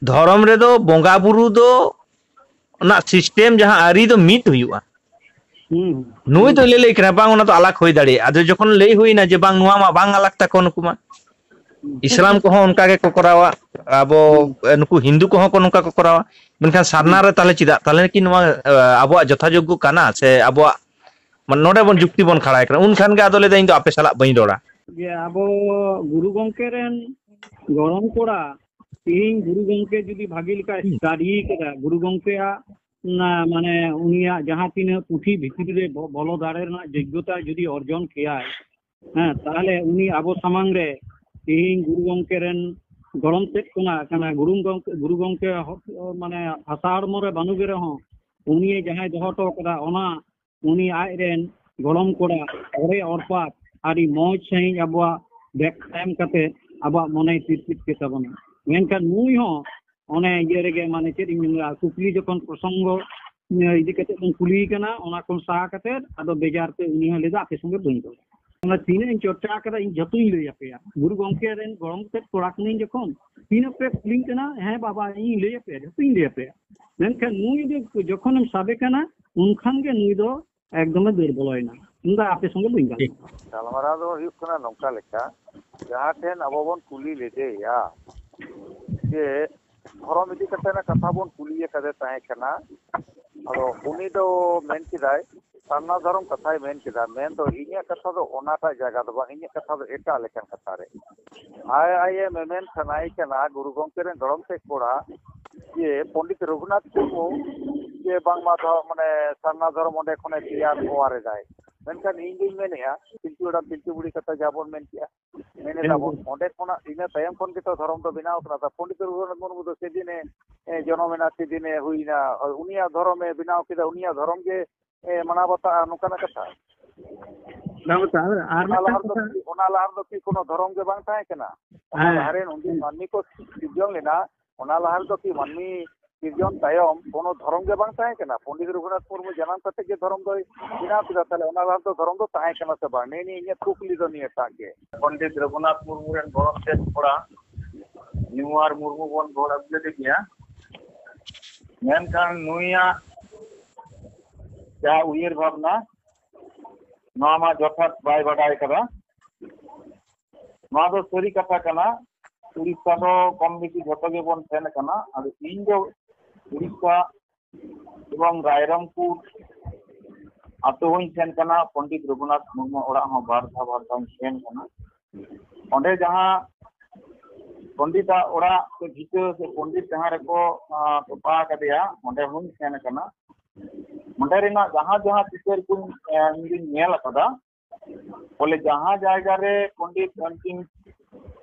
ᱫᱷᱚᱨᱚᱢ ᱨᱮᱫᱚ ᱵᱚᱸᱜᱟ ᱵᱩᱨᱩ ᱫᱚ ᱚᱱᱟ ᱥᱤᱥᱴᱮᱢ ᱡᱟᱦᱟᱸ ᱟᱹᱨᱤ ᱫᱚ ᱢᱤᱫ ᱦᱩᱭᱩᱜᱼᱟ᱾ ᱦᱩᱸ᱾ ᱱᱩᱭ ᱫᱚ ᱞᱟᱹᱭ, ᱞᱟᱹᱭ ᱠᱟᱱᱟ, ᱵᱟᱝ, ᱚᱱᱟ ᱫᱚ ᱟᱞᱟᱜᱽ ᱦᱩᱭ ᱫᱟᱲᱮᱭᱟᱜᱼᱟ᱾ ᱟᱫᱚ ᱡᱚᱠᱷᱚᱱ ᱞᱟᱹᱭ ᱦᱩᱭᱱᱟ ᱡᱮ, ᱵᱟᱝ, ᱱᱚᱣᱟ ᱢᱟ ᱵᱟᱝ ᱟᱞᱟᱜᱽ ᱛᱟᱠᱚ, ᱱᱩᱠᱩ ᱢᱟ ᱤᱥᱞᱟᱢ ᱠᱚᱦᱚᱸ ᱚᱱᱠᱟ ᱜᱮᱠᱚ ᱠᱚᱨᱟᱣᱟ, ᱟᱵᱚ, ᱦᱩᱸ᱾ ᱮ, ᱱᱩᱠᱩ ᱦᱤᱱᱫᱩ ᱠᱚᱦᱚᱸ ᱠᱚ ᱱᱚᱝᱠᱟ ᱠᱚ ᱠᱚᱨᱟᱣᱟ, ᱢᱮᱱᱠᱷᱟᱱ ᱥᱟᱨᱱᱟ ᱦᱩᱸ᱾ ᱨᱮ ᱛᱟᱦᱞᱮ ᱪᱮᱫᱟᱜ? ᱛᱟᱦᱞᱮ ᱠᱤ ᱱᱚᱣᱟ, ᱮ, ᱟᱵᱚᱣᱟᱜ ᱡᱚᱛᱷᱟᱡᱳᱜᱽᱜᱚ ᱠᱟᱱᱟ ᱥᱮ ᱟᱵᱚᱣᱟᱜ, ᱢᱟᱱᱮ, ᱱᱚᱰᱮ ᱵᱚᱱ ᱡᱩᱠᱛᱤ ᱵᱚᱱ ᱠᱷᱟᱲᱟᱭ ᱠᱟᱱᱟ? ᱩᱱ ᱠᱷᱟᱱ ᱜᱮ ᱟᱫᱚ ᱞᱟᱹᱭᱫᱟ, ᱤᱧ ᱫᱚ ᱟᱯᱮ ᱥᱟᱞᱟᱜ ᱵᱟᱹᱧ ᱨᱚᱲᱟ᱾ ᱡᱮ ᱟᱵᱚ ᱜᱩᱨᱩ ᱜᱚᱢᱠᱮ ᱨᱮᱱ ᱜᱚᱲᱚᱢ ᱠᱚᱲᱟ ᱛᱤᱦᱤᱧ ᱜᱩᱨᱩ ᱜᱚᱢᱠᱮ ᱡᱩᱫᱤ ᱵᱷᱟᱜᱤ ᱞᱮᱠᱟᱭ ᱦᱩᱸ᱾ ᱥᱴᱟᱰᱤ ᱠᱟᱫᱟ, ᱜᱩᱨᱩ ᱜᱚᱢᱠᱮᱭᱟᱜ ᱚᱱᱟ ᱢᱟᱱᱮ ᱩᱱᱤᱭᱟᱜ ᱡᱟᱦᱟᱸ ᱛᱤᱱᱟᱹᱜ ᱯᱩᱛᱷᱤ ᱵᱷᱤᱛᱨᱤ ᱨᱮ ᱵᱚ-, ᱵᱚᱞᱚ ᱫᱟᱲᱮ ᱨᱮᱱᱟᱜ ᱡᱳᱜᱽᱜᱚᱛᱟ ᱡᱩᱫᱤ ᱚᱨᱡᱚᱱ ᱠᱮᱭᱟᱭ, ᱦᱮᱸ, ᱛᱟᱦᱞᱮ ᱩᱱᱤ ᱟᱵᱚ ᱥᱟᱢᱟᱝ ᱨᱮ ᱛᱮᱦᱮᱧ ᱜᱩᱨᱩ ᱜᱚᱢᱠᱮ ᱨᱮᱱ ᱜᱚᱲᱚᱢ ᱛᱮᱫ ᱠᱷᱚᱱᱟᱜ ᱠᱟᱱᱟ᱾ ᱜᱩᱨᱩ ᱜᱚᱢᱠᱮ, ᱜᱩᱨᱩ ᱜᱚᱢᱠᱮ ᱦᱚ-, ᱢᱟᱱᱮ ᱦᱟᱥᱟ ᱦᱚᱲᱢᱚ ᱨᱮ ᱵᱟᱹᱱᱩᱜ ᱮ ᱨᱮᱦᱚᱸ, ᱩᱱᱤ ᱡᱟᱦᱟᱸᱭ ᱫᱚᱦᱚ ᱦᱚᱴᱚ ᱠᱟᱫᱟ, ᱚᱱᱟ ᱩᱱᱤ ᱟᱡ ᱨᱮᱱ ᱜᱚᱲᱚᱢ ᱠᱚᱲᱟ ᱚᱨᱮ ᱚᱨᱯᱟᱛ ᱟᱹᱰᱤ ᱢᱚᱡᱽ ᱥᱟᱺᱦᱤᱡ ᱟᱵᱚᱣᱟᱜ ᱵᱮᱠᱠᱷᱟ ᱮᱢ ᱠᱟᱛᱮ ᱟᱵᱚᱣᱟᱜ ᱢᱚᱱᱮᱭ ᱛᱤᱨᱯᱤᱫ ᱠᱮᱫ ᱛᱟᱵᱚᱱᱟ᱾ ᱢᱮᱱᱠᱷᱟᱱ ᱱᱩᱭ ᱦᱚᱸ ᱚᱱᱮ ᱤᱭᱟᱹ ᱨᱮᱜᱮ, ᱢᱟᱱᱮ ᱪᱮᱫ ᱤᱧ ᱢᱮᱱᱟ, ᱠᱩᱠᱞᱤ ᱡᱚᱠᱷᱚᱱ ᱯᱨᱚᱥᱚᱝᱜᱚ ᱤᱫᱤ ᱠᱟᱛᱮ ᱵᱚᱱ ᱠᱩᱞᱤᱭᱮ ᱠᱟᱱᱟ, ᱚᱱᱟ ᱠᱷᱚᱱ ᱥᱟᱦᱟ ᱠᱟᱛᱮ ᱟᱫᱚ ᱵᱮᱡᱟᱨ ᱛᱮ ᱩᱱᱤ ᱦᱚᱸ ᱞᱟᱹᱭ ᱮᱫᱟ, "ᱟᱯᱮ ᱥᱚᱸᱜᱮ ᱵᱟᱹᱧ ᱨᱚᱲᱟ᱾ ᱚᱱᱟ ᱛᱤᱱᱟᱹᱜ ᱤᱧ ᱪᱚᱨᱪᱟ ᱟᱠᱟᱫᱟ, ᱤᱧ ᱡᱷᱚᱛᱚᱧ ᱞᱟᱹᱭ ᱟᱯᱮᱭᱟ, ᱜᱩᱨᱩ ᱜᱚᱢᱠᱮ ᱨᱮᱱ ᱜᱚᱲᱚᱢ ᱛᱮᱫ ᱠᱚᱲᱟ ᱠᱟᱹᱱᱟᱹᱧ ᱡᱚᱠᱷᱚᱱ, ᱛᱤᱱᱟᱹᱜ ᱯᱮ ᱠᱩᱞᱤᱧ ᱠᱟᱱᱟ, ᱦᱮᱸ ᱵᱟᱵᱟ ᱤᱧ ᱞᱟᱹᱭ ᱟᱯᱮᱭᱟ, ᱡᱷᱚᱛᱚᱧ ᱞᱟᱹᱭ ᱟᱯᱮᱭᱟ᱾ ᱢᱮᱱᱠᱷᱟᱱ ᱱᱩᱭ ᱫᱚ ᱡᱚᱠᱷᱚᱱᱮᱢ ᱥᱟᱵᱮ ᱠᱟᱱᱟ, ᱩᱱᱠᱷᱟᱱ ᱜᱮ ᱱᱩᱭ ᱫᱚ ᱮᱠᱫᱚᱢᱮ ᱫᱟᱹᱲ ᱵᱚᱞᱚᱭᱮᱱᱟ, ᱤᱧ ᱫᱚ ᱟᱯᱮ ᱥᱚᱸᱜᱮ ᱵᱟᱹᱧ ᱜᱟᱞᱢᱟᱨᱟᱜᱼᱟ᱾" ᱜᱟᱞᱢᱟᱨᱟᱣ ᱫᱚ ᱦᱩᱭᱩᱜ ᱠᱟᱱᱟ ᱱᱚᱝᱠᱟ ᱞᱮᱠᱟ, ᱡᱟᱦᱟᱸ ᱴᱷᱮᱱ ᱟᱵᱚ ᱵᱚᱱ ᱠᱩᱞᱤ ᱞᱮᱫᱮᱭᱟ ᱡᱮ ᱫᱷᱚᱨᱚᱢ ᱤᱫᱤ ᱠᱟᱛᱮ ᱨᱮᱱᱟᱜ ᱠᱟᱛᱷᱟ ᱵᱚᱱ ᱠᱩᱞᱤᱭᱮ ᱠᱟᱫᱮ ᱛᱟᱦᱮᱸ ᱠᱟᱱᱟ, ᱟᱫᱚ ᱩᱱᱤ ᱫᱚ ᱢᱮᱱ ᱠᱮᱫᱟᱭ, ᱥᱟᱨᱱᱟ ᱫᱷᱚᱨᱚᱢ ᱠᱟᱛᱷᱟᱭ ᱢᱮᱱ ᱠᱮᱫᱟ, ᱢᱮᱱᱫᱚ ᱤᱧᱟᱹᱜ ᱠᱟᱛᱷᱟ ᱫᱚ ᱚᱱᱟᱴᱟᱜ ᱡᱟᱭᱜᱟ ᱫᱚ ᱵᱟᱝ, ᱤᱧᱟᱹᱜ ᱠᱟᱛᱷᱟ ᱫᱚ ᱮᱴᱟᱜ ᱞᱮᱠᱟᱱ ᱠᱟᱛᱷᱟ ᱨᱮ᱾ ᱟᱭ ᱟᱭ ᱮ ᱢᱮᱢᱮᱱ ᱥᱟᱱᱟᱭᱮ ᱠᱟᱱᱟ ᱜᱩᱨᱩ ᱜᱚᱢᱠᱮ ᱨᱮᱱ ᱜᱚᱲᱚᱢ ᱛᱮᱫ ᱠᱚᱲᱟ ᱡᱮ ᱯᱚᱱᱰᱤᱛ ᱨᱚᱜᱷᱩᱱᱟᱛᱷ ᱢᱩᱨᱢᱩ ᱡᱮ ᱵᱟᱝᱢᱟ ᱫᱷᱚ-, ᱢᱟᱱᱮ ᱥᱟᱨᱱᱟ ᱫᱷᱚᱨᱚᱢ ᱚᱸᱰᱮ ᱠᱷᱚᱱᱮ ᱛᱮᱭᱟᱨ ᱚᱣᱟᱨ ᱮᱫᱟᱭ᱾ ᱢᱮᱱᱠᱷᱟᱱ ᱤᱧ ᱫᱩᱧ ᱢᱮᱱᱮᱫᱼᱟ, ᱯᱤᱞᱪᱩ ᱦᱟᱲᱟᱢ ᱯᱤᱞᱪᱩ ᱵᱩᱲᱦᱤ ᱠᱟᱛᱷᱟ ᱡᱟ ᱵᱚᱱ ᱢᱮᱱ ᱠᱮᱜᱼᱟ, ᱢᱮᱱ ᱮᱫᱟ ᱵᱚᱱ, ᱚᱸᱰᱮ ᱠᱷᱚᱱᱟᱜ ᱤᱱᱟᱹ ᱛᱟᱭᱚᱢ ᱠᱷᱚᱱ ᱜᱮᱛᱚ ᱫᱷᱚᱨᱚᱢ ᱫᱚ ᱵᱮᱱᱟᱣ ᱠᱟᱱᱟ᱾ ᱛᱟ ᱯᱚᱱᱰᱤᱛ ᱨᱚᱜᱷᱩᱱᱟᱛᱷ ᱢᱩᱨᱢᱩ ᱫᱚ ᱥᱮᱫᱤᱱᱮ, ᱮ, ᱡᱚᱱᱚᱢᱮᱱᱟ, ᱥᱮᱫᱤᱱᱮ ᱦᱩᱭᱱᱟ, ᱩᱱᱤᱭᱟᱜ ᱫᱷᱚᱨᱚᱢᱮ ᱵᱮᱱᱟᱣ ᱠᱮᱫᱟ, ᱩᱱᱤᱭᱟᱜ ᱫᱷᱚᱨᱚᱢ ᱜᱮ, ᱮ, ᱢᱟᱱᱟᱣ ᱵᱟᱛᱟᱜᱼᱟ, ᱱᱚᱝᱠᱟᱱᱟᱜ ᱠᱟᱛᱷᱟ᱾ ᱵᱟᱝ, ᱛᱟᱦᱞᱮ ᱟᱨ ᱚᱱᱟ ᱞᱟᱦᱟ ᱢᱤᱫᱴᱟᱝ ᱨᱮᱫᱚ ᱠᱟᱛᱷᱟ᱾ ᱠᱤ, ᱚᱱᱟ ᱞᱟᱦᱟ ᱨᱮᱫᱚ ᱠᱤ ᱠᱳᱱᱳ ᱫᱷᱚᱨᱚᱢ ᱜᱮ ᱵᱟᱝ ᱛᱟᱦᱮᱸ ᱠᱟᱱᱟ? ᱚᱱᱟ ᱦᱮᱸ᱾ ᱞᱟᱦᱟᱨᱮᱱ ᱩᱱᱫᱤᱱ ᱢᱟᱹᱱᱢᱤ ᱠᱚ ᱥᱤᱨᱡᱚᱱ ᱞᱮᱱᱟ, ᱚᱱᱟ ᱞᱟᱦᱟ ᱨᱮᱫᱚ ᱠᱤ ᱢᱟᱹᱱᱢᱤ ᱥᱤᱨᱡᱚᱱ ᱛᱟᱭᱚᱢ ᱠᱳᱱᱳ ᱫᱷᱚᱨᱚᱢ ᱜᱮ ᱵᱟᱝ ᱛᱟᱦᱮᱸ ᱠᱟᱱᱟ? ᱯᱚᱱᱰᱤᱛ ᱨᱚᱜᱷᱩᱱᱟᱛᱷ ᱢᱩᱨᱢᱩ ᱡᱟᱱᱟᱢ ᱠᱟᱛᱮ ᱜᱮ ᱫᱷᱚᱨᱚᱢ ᱫᱚᱭ ᱵᱮᱱᱟᱣ ᱠᱮᱫᱟ, ᱛᱟᱦᱞᱮ ᱚᱱᱟ ᱞᱟᱦᱟ ᱨᱮᱫᱚ ᱫᱷᱚᱨᱚᱢ ᱫᱚ ᱛᱟᱦᱮᱸ ᱠᱟᱱᱟ ᱥᱮ ᱵᱟᱝ? ᱱᱤᱭᱟᱹ ᱱᱤᱭᱮ ᱤᱧᱟᱹᱜ ᱠᱩᱠᱞᱤ ᱫᱚ ᱱᱤᱭᱟᱹᱴᱟᱜ ᱜᱮ᱾ ᱯᱚᱱᱰᱤᱛ ᱨᱚᱜᱷᱩᱱᱟᱛᱷ ᱢᱩᱨᱢᱩ ᱨᱮᱱ ᱜᱚᱲᱚᱢ ᱛᱮᱫ ᱠᱚᱲᱟ ᱱᱤᱣᱟᱨ ᱢᱩᱨᱢᱩ ᱵᱚᱱ ᱜᱚᱲ ᱟᱹᱜᱩ ᱞᱮᱫᱮ ᱜᱮᱭᱟ, ᱢᱮᱱᱠᱷᱟᱱ ᱱᱩᱭᱟᱜ ᱡᱟᱦᱟᱸ ᱩᱭᱦᱟᱹᱨ ᱵᱷᱟᱵᱽᱱᱟ, ᱱᱚᱣᱟ ᱢᱟ ᱡᱚᱛᱷᱟᱛ ᱵᱟᱭ ᱵᱟᱰᱟᱭ ᱠᱟᱫᱟ᱾ ᱱᱚᱣᱟ ᱫᱚ ᱥᱟᱹᱨᱤ ᱠᱟᱛᱷᱟ ᱠᱟᱱᱟ, ᱩᱲᱤᱥᱥᱟ ᱫᱚ ᱠᱚᱢ ᱵᱮᱥᱤ ᱡᱷᱚᱛᱚ ᱜᱮᱵᱚᱱ ᱥᱮᱱ ᱟᱠᱟᱱᱟ᱾ ᱟᱫᱚ ᱤᱧ ᱫᱚ ᱩᱲᱤᱥᱥᱟ ᱮᱵᱚᱝ ᱨᱟᱭᱨᱚᱝᱯᱩᱨ ᱟᱛᱳ ᱦᱚᱸᱧ ᱥᱮᱱ ᱠᱟᱱᱟ, ᱯᱚᱱᱰᱤᱛ ᱨᱚᱜᱷᱩᱱᱟᱛᱷ ᱢᱩᱨᱢᱩ ᱚᱲᱟᱜ ᱦᱚᱸ ᱵᱟᱨ ᱫᱷᱟᱣ ᱵᱟᱨ ᱫᱷᱟᱣᱧ ᱥᱮᱱ ᱠᱟᱱᱟ᱾ ᱚᱸᱰᱮ ᱡᱟᱦᱟᱸ ᱯᱚᱱᱰᱤᱛᱟᱜ ᱚᱲᱟᱜ ᱥᱮ ᱵᱷᱤᱴᱟᱹ ᱥᱮ ᱯᱚᱱᱰᱤᱛ ᱡᱟᱦᱟᱸ ᱨᱮᱠᱚ, ᱟᱸ, ᱛᱚᱯᱟ ᱟᱠᱟᱫᱮᱭᱟ, ᱚᱸᱰᱮ ᱦᱚᱸᱧ ᱥᱮᱱ ᱟᱠᱟᱱᱟ᱾ ᱚᱸᱰᱮ ᱨᱮᱱᱟᱜ ᱡᱟᱦᱟᱸ ᱡᱟᱦᱟᱸ ᱪᱤᱛᱟᱹᱨ ᱠᱚᱧ, ᱟᱸ, ᱤᱧ ᱫᱩᱧ ᱧᱮᱞ ᱟᱠᱟᱫᱟ, ᱵᱚᱞᱮ ᱡᱟᱦᱟᱸ ᱡᱟᱭᱜᱟ ᱨᱮ ᱯᱚᱱᱰᱤᱛ ᱵᱚᱝᱠᱤᱢ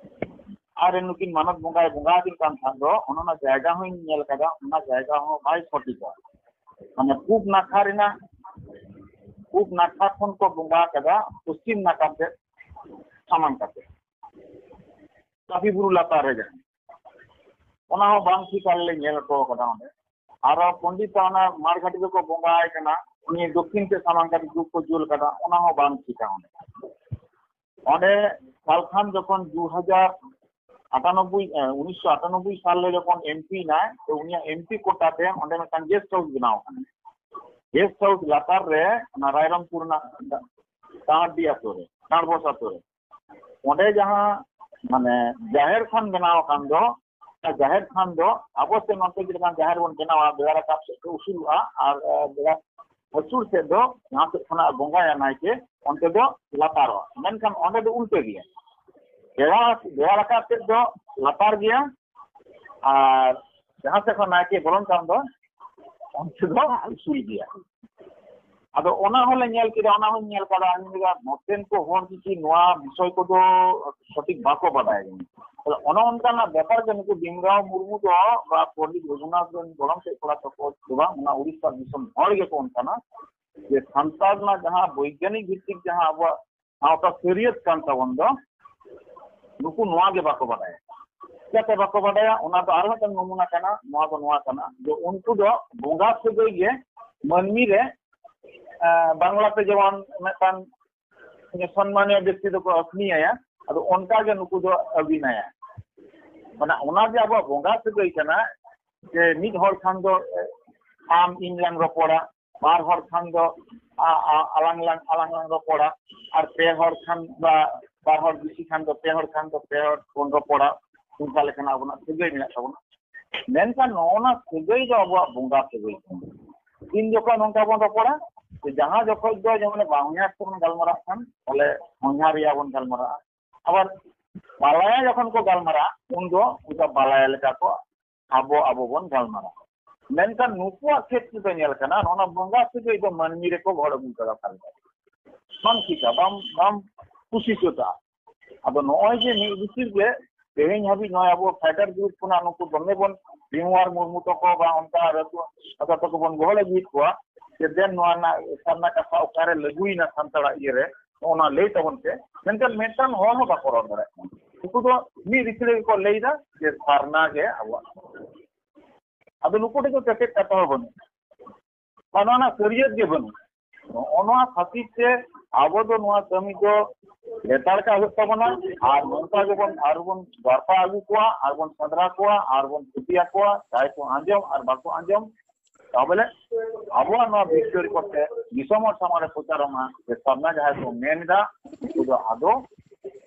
ᱟᱨ ᱱᱩᱠᱤᱱ ᱢᱟᱱᱚᱛ ᱵᱚᱸᱜᱟᱭ ᱵᱚᱸᱜᱟ ᱟᱹᱠᱤᱱ ᱠᱟᱱ ᱠᱷᱟᱱ ᱫᱚ, ᱚᱱᱟ ᱡᱟᱭᱜᱟ ᱦᱚᱸᱧ ᱧᱮᱞ ᱠᱟᱫᱟ, ᱚᱱᱟ ᱡᱟᱭᱜᱟ ᱦᱚᱸ ᱵᱟᱭ ᱥᱚᱴᱷᱤᱠᱟ᱾ ᱢᱟᱱᱮ ᱯᱩᱵ ᱱᱟᱠᱷᱟ ᱨᱮᱱᱟᱜ, ᱯᱩᱵ ᱱᱟᱠᱷᱟ ᱠᱷᱚᱱ ᱠᱚ ᱵᱚᱸᱜᱟ ᱠᱟᱫᱟ ᱯᱚᱥᱪᱤᱢ ᱱᱟᱠᱷᱟ ᱥᱮᱫ ᱥᱟᱢᱟᱝ ᱠᱟᱛᱮ, ᱠᱟᱹᱯᱤ ᱵᱩᱨᱩ ᱞᱟᱛᱟᱨ ᱨᱮ ᱡᱟᱦᱟᱸ, ᱚᱱᱟ ᱦᱚᱸ ᱵᱟᱝ ᱴᱷᱤᱠ ᱟᱞᱮ ᱞᱮ ᱧᱮᱞ ᱦᱚᱴᱚ ᱠᱟᱫᱟ ᱚᱸᱰᱮ᱾ ᱟᱨᱚ ᱯᱚᱱᱰᱤᱛ ᱚᱱᱟ ᱢᱟᱲᱜᱷᱟᱴᱤ ᱨᱮᱠᱚ ᱵᱚᱸᱜᱟᱭ ᱠᱟᱱᱟ, ᱩᱱᱤ ᱫᱚᱠᱠᱷᱤᱱ ᱥᱮᱫ ᱥᱟᱢᱟᱝ ᱠᱟᱛᱮ ᱫᱷᱩᱯ ᱠᱚ ᱡᱩᱞ ᱠᱟᱫᱟ, ᱚᱱᱟ ᱦᱚᱸ ᱵᱟᱝ ᱴᱷᱤᱠᱟ ᱚᱸᱰᱮ᱾ ᱚᱸᱰᱮ ᱥᱟᱞᱠᱷᱟᱱ ᱡᱚᱠᱷᱚᱱ ᱫᱩ ᱦᱟᱡᱟᱨ ᱟᱴᱟᱱᱚᱵᱵᱳᱭ, ᱮ, ᱩᱱᱤᱥᱥᱚ ᱟᱴᱟᱱᱚᱵᱵᱳᱭ ᱥᱟᱞ ᱨᱮ ᱡᱚᱠᱷᱚᱱ ᱮᱢᱯᱤ ᱮᱱᱟᱭ, ᱛᱚ ᱩᱱᱤᱭᱟᱜ ᱮᱢᱯᱤ ᱠᱳᱴᱟ ᱛᱮ ᱚᱸᱰᱮ ᱢᱤᱫᱴᱟᱝ ᱜᱮᱥᱴ ᱦᱟᱣᱩᱥ ᱵᱮᱱᱟᱣ ᱟᱠᱟᱱᱟ᱾ ᱜᱮᱥᱴ ᱦᱟᱣᱩᱥ ᱞᱟᱛᱟᱨ ᱨᱮ ᱚᱱᱟ ᱨᱟᱭᱨᱚᱝᱯᱩᱨ ᱨᱮᱱᱟᱜ ᱰᱟᱸᱰᱰᱤ ᱟᱛᱳ ᱨᱮ, ᱰᱟᱸᱰᱵᱚᱥ ᱟᱛᱳ ᱨᱮ, ᱚᱸᱰᱮ ᱡᱟᱦᱟᱸ ᱢᱟᱱᱮ ᱡᱟᱦᱮᱨ ᱛᱷᱟᱱ ᱵᱮᱱᱟᱣ ᱟᱠᱟᱱ ᱫᱚ, ᱚᱱᱟ ᱡᱟᱦᱮᱨ ᱛᱷᱟᱱ ᱫᱚ ᱟᱵᱚ ᱥᱮᱫ ᱱᱚᱛᱮ ᱪᱮᱫ ᱞᱮᱠᱟ ᱡᱟᱦᱮᱨ ᱵᱚᱱ ᱵᱮᱱᱟᱣᱟ, ᱵᱮᱲᱟ ᱨᱟᱠᱟᱵ ᱥᱮᱫ ᱠᱚ ᱩᱥᱩᱞᱚᱜᱼᱟ ᱟᱨ, ᱟᱨ ᱵᱮᱲᱟ ᱦᱟᱹᱥᱩᱨ ᱥᱮᱫ ᱫᱚ ᱡᱟᱦᱟᱸ ᱥᱮᱫ ᱠᱷᱚᱱᱟᱜ ᱵᱚᱸᱜᱟᱭᱟ ᱱᱟᱭᱠᱮ, ᱚᱱᱛᱮ ᱫᱚ ᱞᱟᱛᱟᱨᱚᱜᱼᱟ᱾ ᱢᱮᱱᱠᱷᱟᱱ ᱚᱸᱰᱮ ᱫᱚ ᱩᱞᱴᱟᱹ ᱜᱮᱭᱟ᱾ ᱵᱮᱲᱟ, ᱵᱮᱲᱟ ᱨᱟᱠᱟᱵ ᱥᱮᱫ ᱫᱚ ᱞᱟᱛᱟᱨ ᱜᱮᱭᱟ ᱟᱨ ᱡᱟᱦᱟᱸ ᱥᱮᱫ ᱠᱷᱚᱱ ᱱᱟᱭᱠᱮ ᱵᱚᱞᱚᱱ ᱠᱟᱱ ᱫᱚ, ᱚᱱᱛᱮ ᱫᱚ ᱩᱥᱩᱞ ᱜᱮᱭᱟ᱾ ᱟᱫᱚ ᱚᱱᱟ ᱦᱚᱸᱞᱮ ᱧᱮᱞ ᱠᱮᱫᱟ, ᱚᱱᱟ ᱦᱚᱸᱧ ᱧᱮᱞ ᱠᱟᱫᱟ᱾ ᱤᱧ ᱞᱟᱹᱭᱫᱟ, ᱱᱚᱛᱮᱱ ᱠᱚ ᱦᱚᱲ ᱡᱩᱫᱤ ᱱᱚᱣᱟ ᱵᱤᱥᱚᱭ ᱠᱚᱫᱚ ᱥᱚᱴᱷᱤᱠ ᱵᱟᱠᱚ ᱵᱟᱰᱟᱭᱟ᱾ ᱛᱟᱦᱞᱮ ᱚᱱᱮ ᱚᱱᱠᱟᱱᱟᱜ ᱵᱮᱯᱟᱨ ᱜᱮ ᱱᱩᱠᱩ ᱵᱷᱤᱢᱨᱟᱣ ᱢᱩᱨᱢᱩ ᱫᱚ ᱵᱟ ᱯᱚᱱᱰᱤᱛ ᱨᱚᱜᱷᱩᱱᱟᱛᱷ ᱨᱮᱱ ᱜᱚᱲᱚᱢ ᱥᱮᱫ ᱠᱚᱲᱟ ᱛᱟᱠᱚ ᱫᱚ ᱵᱟᱝ, ᱚᱱᱟ ᱩᱲᱤᱥᱥᱟ ᱫᱤᱥᱚᱢ ᱦᱚᱲ ᱜᱮᱠᱚ ᱚᱱᱠᱟᱱᱟ ᱡᱮ ᱥᱟᱱᱛᱟᱲ ᱨᱮᱱᱟᱜ ᱡᱟᱦᱟᱸ ᱵᱳᱭᱜᱟᱱᱤᱠ ᱵᱷᱤᱛᱛᱤᱠ ᱡᱟᱦᱟᱸ ᱟᱵᱚᱣᱟᱜ ᱥᱟᱶᱛᱟ ᱥᱟᱹᱨᱤᱭᱟᱹᱛ ᱠᱟᱱ ᱛᱟᱵᱚᱱ ᱫᱚ, ᱱᱩᱠᱩ ᱱᱚᱣᱟ ᱜᱮ ᱵᱟᱠᱚ ᱵᱟᱰᱟᱭᱟ᱾ ᱪᱤᱠᱟᱹᱛᱮ ᱵᱟᱠᱚ ᱵᱟᱰᱟᱭᱟ? ᱚᱱᱟ ᱫᱚ ᱟᱨ ᱢᱤᱫᱴᱟᱝ ᱱᱚᱢᱩᱱᱟ ᱠᱟᱱᱟ᱾ ᱱᱚᱣᱟ ᱫᱚ ᱱᱚᱣᱟ ᱠᱟᱱᱟ ᱡᱮ ᱩᱱᱠᱩ ᱫᱚ ᱵᱚᱸᱜᱟ ᱥᱟᱹᱜᱟᱹᱭ ᱜᱮ ᱢᱟᱹᱱᱢᱤ ᱨᱮ, ᱮ, ᱵᱟᱝᱞᱟ ᱛᱮ ᱡᱮᱢᱚᱱ ᱢᱤᱫᱴᱟᱝ ᱥᱚᱱᱢᱟᱱᱤᱭᱚ ᱵᱮᱠᱛᱤ ᱫᱚᱠᱚ ᱟᱹᱠᱷᱱᱤᱭᱟᱭᱟ, ᱟᱫᱚ ᱚᱱᱠᱟ ᱜᱮ ᱱᱩᱠᱩ ᱫᱚ ᱟᱹᱵᱤᱱᱟᱭᱟ᱾ ᱚᱱᱟ, ᱚᱱᱟ ᱡᱮ ᱟᱵᱚᱣᱟᱜ ᱵᱚᱸᱜᱟ ᱥᱟᱹᱜᱟᱹᱭ ᱠᱟᱱᱟ, ᱡᱮ ᱢᱤᱫ ᱦᱚᱲ ᱠᱷᱟᱱ ᱫᱚ, ᱮ, ᱟᱢ ᱤᱧ ᱞᱟᱝ ᱨᱚᱯᱚᱲᱟ, ᱵᱟᱨ ᱦᱚᱲ ᱠᱷᱟᱱ ᱫᱚ ᱟ-, ᱟ-, ᱟᱞᱟᱝ ᱞᱟᱝ, ᱟᱞᱟᱝ ᱞᱟᱝ ᱨᱚᱯᱚᱲᱟ, ᱟᱨ ᱯᱮ ᱦᱚᱲ ᱠᱷᱟᱱ ᱵᱟ ᱵᱟᱨ ᱦᱚᱲ ᱵᱮᱥᱤ ᱠᱷᱟᱱ ᱫᱚ ᱯᱮ ᱦᱚᱲ ᱠᱷᱟᱱ ᱫᱚ ᱯᱮ ᱦᱚᱲ ᱵᱚᱱ ᱨᱚᱯᱚᱲᱟ, ᱚᱱᱠᱟ ᱞᱮᱠᱟᱱᱟᱜ ᱟᱵᱚᱱᱟᱜ ᱥᱟᱹᱜᱟᱹᱭ ᱢᱮᱱᱟᱜ ᱛᱟᱵᱚᱱᱟ᱾ ᱢᱮᱱᱠᱷᱟᱱ ᱱᱚᱜᱼᱚ ᱱᱟ ᱥᱟᱹᱜᱟᱹᱭ ᱫᱚ ᱟᱵᱚᱣᱟᱜ ᱵᱚᱸᱜᱟ ᱥᱟᱹᱜᱟᱹᱭ ᱠᱟᱱᱟ᱾ ᱛᱤᱱ ᱡᱚᱠᱷᱚᱱ ᱱᱚᱝᱠᱟ ᱵᱚᱱ ᱨᱚᱯᱚᱲᱟ, ᱡᱮ ᱡᱟᱦᱟᱸ ᱡᱚᱠᱷᱚᱡ ᱫᱚ ᱡᱮᱢᱚᱱ ᱵᱟᱦᱧᱟᱨ ᱛᱮᱵᱚᱱ ᱜᱟᱞᱢᱟᱨᱟᱜ ᱠᱷᱟᱱ, ᱛᱟᱦᱞᱮ ᱦᱚᱧᱦᱟᱨᱤᱭᱟ ᱵᱚᱱ ᱜᱟᱞᱢᱟᱨᱟᱜᱼᱟ᱾ ᱟᱵᱟᱨ ᱵᱟᱞᱟᱭᱟ ᱡᱚᱠᱷᱚᱱ ᱠᱚ ᱜᱟᱞᱢᱟᱨᱟᱜᱼᱟ, ᱩᱱ ᱫᱚ ᱚᱱᱠᱟ ᱵᱟᱞᱟᱭᱟ ᱞᱮᱠᱟ ᱠᱚ ᱟᱵᱚ, ᱟᱵᱚ ᱵᱚᱱ ᱜᱟᱞᱢᱟᱨᱟᱜᱼᱟ᱾ ᱢᱮᱱᱠᱷᱟᱱ ᱱᱩᱠᱩᱣᱟᱜ ᱠᱷᱮᱛᱨᱮ ᱫᱚ ᱧᱮᱞ ᱠᱟᱱᱟ, ᱱᱚᱣᱟ ᱵᱚᱸᱜᱟ ᱥᱟᱹᱜᱟᱹᱭ ᱫᱚ ᱢᱟᱹᱱᱢᱤ ᱨᱮᱠᱚ ᱜᱚᱲ ᱟᱹᱜᱩ ᱠᱟᱫᱟ᱾ ᱚᱠᱟ ᱞᱮᱠᱟ? ᱵᱟᱝ ᱴᱷᱤᱠᱟ, ᱵᱟᱢ, ᱵᱟᱢ ᱠᱩᱥᱤ ᱥᱟᱹᱛᱟ᱾ ᱟᱫᱚ ᱱᱚᱜᱼᱚᱭ ᱡᱮ ᱢᱤᱫ ᱵᱷᱤᱛᱤᱨ ᱜᱮ ᱛᱮᱦᱮᱧ ᱦᱟᱹᱵᱤᱡ ᱱᱚᱜᱼᱚᱭ ᱟᱵᱚ ᱯᱷᱟᱭᱴᱟᱨ ᱜᱨᱩᱯ ᱠᱷᱚᱱᱟᱜ ᱱᱩᱠᱩ ᱫᱚᱢᱮ ᱵᱚᱱ ᱵᱷᱤᱢᱣᱟᱨ ᱢᱩᱨᱢᱩ ᱛᱟᱠᱚ ᱵᱟ ᱚᱱᱠᱟ ᱨᱟᱹᱛᱩ ᱟᱫᱟ ᱛᱟᱠᱚ ᱵᱚᱱ ᱜᱚᱦᱚᱲ ᱟᱹᱜᱩᱭᱮᱫ ᱠᱚᱣᱟ ᱡᱮ ᱫᱮᱱ ᱱᱚᱣᱟ ᱨᱮᱱᱟᱜ ᱥᱟᱨᱱᱟ ᱠᱟᱛᱷᱟ ᱚᱠᱟᱨᱮ ᱞᱟᱹᱜᱩᱭᱮᱱᱟ ᱥᱟᱱᱛᱟᱲᱟᱜ ᱤᱭᱟᱹᱨᱮ, ᱚᱱᱟ ᱞᱟᱹᱭ ᱛᱟᱵᱚᱱ ᱯᱮ᱾ ᱢᱮᱱᱠᱷᱟᱱ ᱢᱤᱫᱴᱟᱝ ᱦᱚᱲ ᱦᱚᱸ ᱵᱟᱠᱚ ᱨᱚᱲ ᱫᱟᱲᱮᱭᱟᱜ ᱠᱟᱱᱟ᱾ ᱩᱱᱠᱩ ᱫᱚ ᱢᱤᱫ ᱨᱤᱠᱤᱲ ᱜᱮᱠᱚ ᱞᱟᱹᱭᱫᱟ ᱡᱮ ᱥᱟᱨᱱᱟ ᱜᱮ ᱟᱵᱚᱣᱟᱜ᱾ ᱟᱫᱚ ᱱᱩᱠᱩ ᱴᱷᱮᱱ ᱫᱚ ᱪᱮᱪᱮᱫ ᱠᱟᱛᱷᱟ ᱦᱚᱸ ᱵᱟᱹᱱᱩᱜ᱾ ᱟᱨ ᱱᱚᱣᱟ ᱨᱮᱱᱟᱜ ᱥᱟᱹᱨᱤᱭᱟᱹᱛ ᱜᱮ ᱵᱟᱹᱱᱩᱜ᱾ ᱱᱚᱜᱼᱚ ᱱᱚᱣᱟ ᱠᱷᱟᱹᱛᱤᱨ ᱛᱮ ᱟᱵᱚ ᱫᱚ ᱱᱚᱣᱟ ᱠᱟᱹᱢᱤ ᱫᱚ ᱞᱮᱛᱟᱲ ᱠᱟᱜ ᱦᱩᱭᱩᱜ ᱛᱟᱵᱚᱱᱟ᱾ ᱟᱨ ᱱᱚᱝᱠᱟ ᱜᱮᱵᱚᱱ ᱟᱨᱵᱚᱱ ᱵᱟᱨᱯᱟ ᱟᱹᱜᱩ ᱠᱚᱣᱟ, ᱟᱨᱵᱚᱱ ᱥᱮᱸᱫᱽᱨᱟ ᱠᱚᱣᱟ, ᱟᱨᱵᱚᱱ ᱠᱷᱚᱛᱤᱭᱟ ᱠᱚᱣᱟ, ᱡᱟᱦᱟᱸᱭ ᱠᱚ ᱟᱸᱡᱚᱢ ᱟᱨ ᱵᱟᱠᱚ ᱟᱸᱡᱚᱢ᱾ ᱛᱟᱵᱚᱞᱮ ᱟᱵᱚᱣᱟᱜ ᱱᱚᱣᱟ ᱵᱤᱥᱥᱚ ᱨᱮᱠᱚᱨᱰ ᱛᱮ ᱫᱤᱥᱚᱢ ᱦᱚᱲ ᱥᱟᱢᱟᱝ ᱨᱮ ᱯᱨᱚᱪᱟᱨᱚᱜ ᱢᱟ ᱡᱮ ᱥᱟᱨᱱᱟ ᱡᱟᱦᱟᱸᱭ ᱠᱚ ᱢᱮᱱ ᱮᱫᱟ, ᱩᱱᱠᱩ ᱫᱚ ᱟᱫᱚ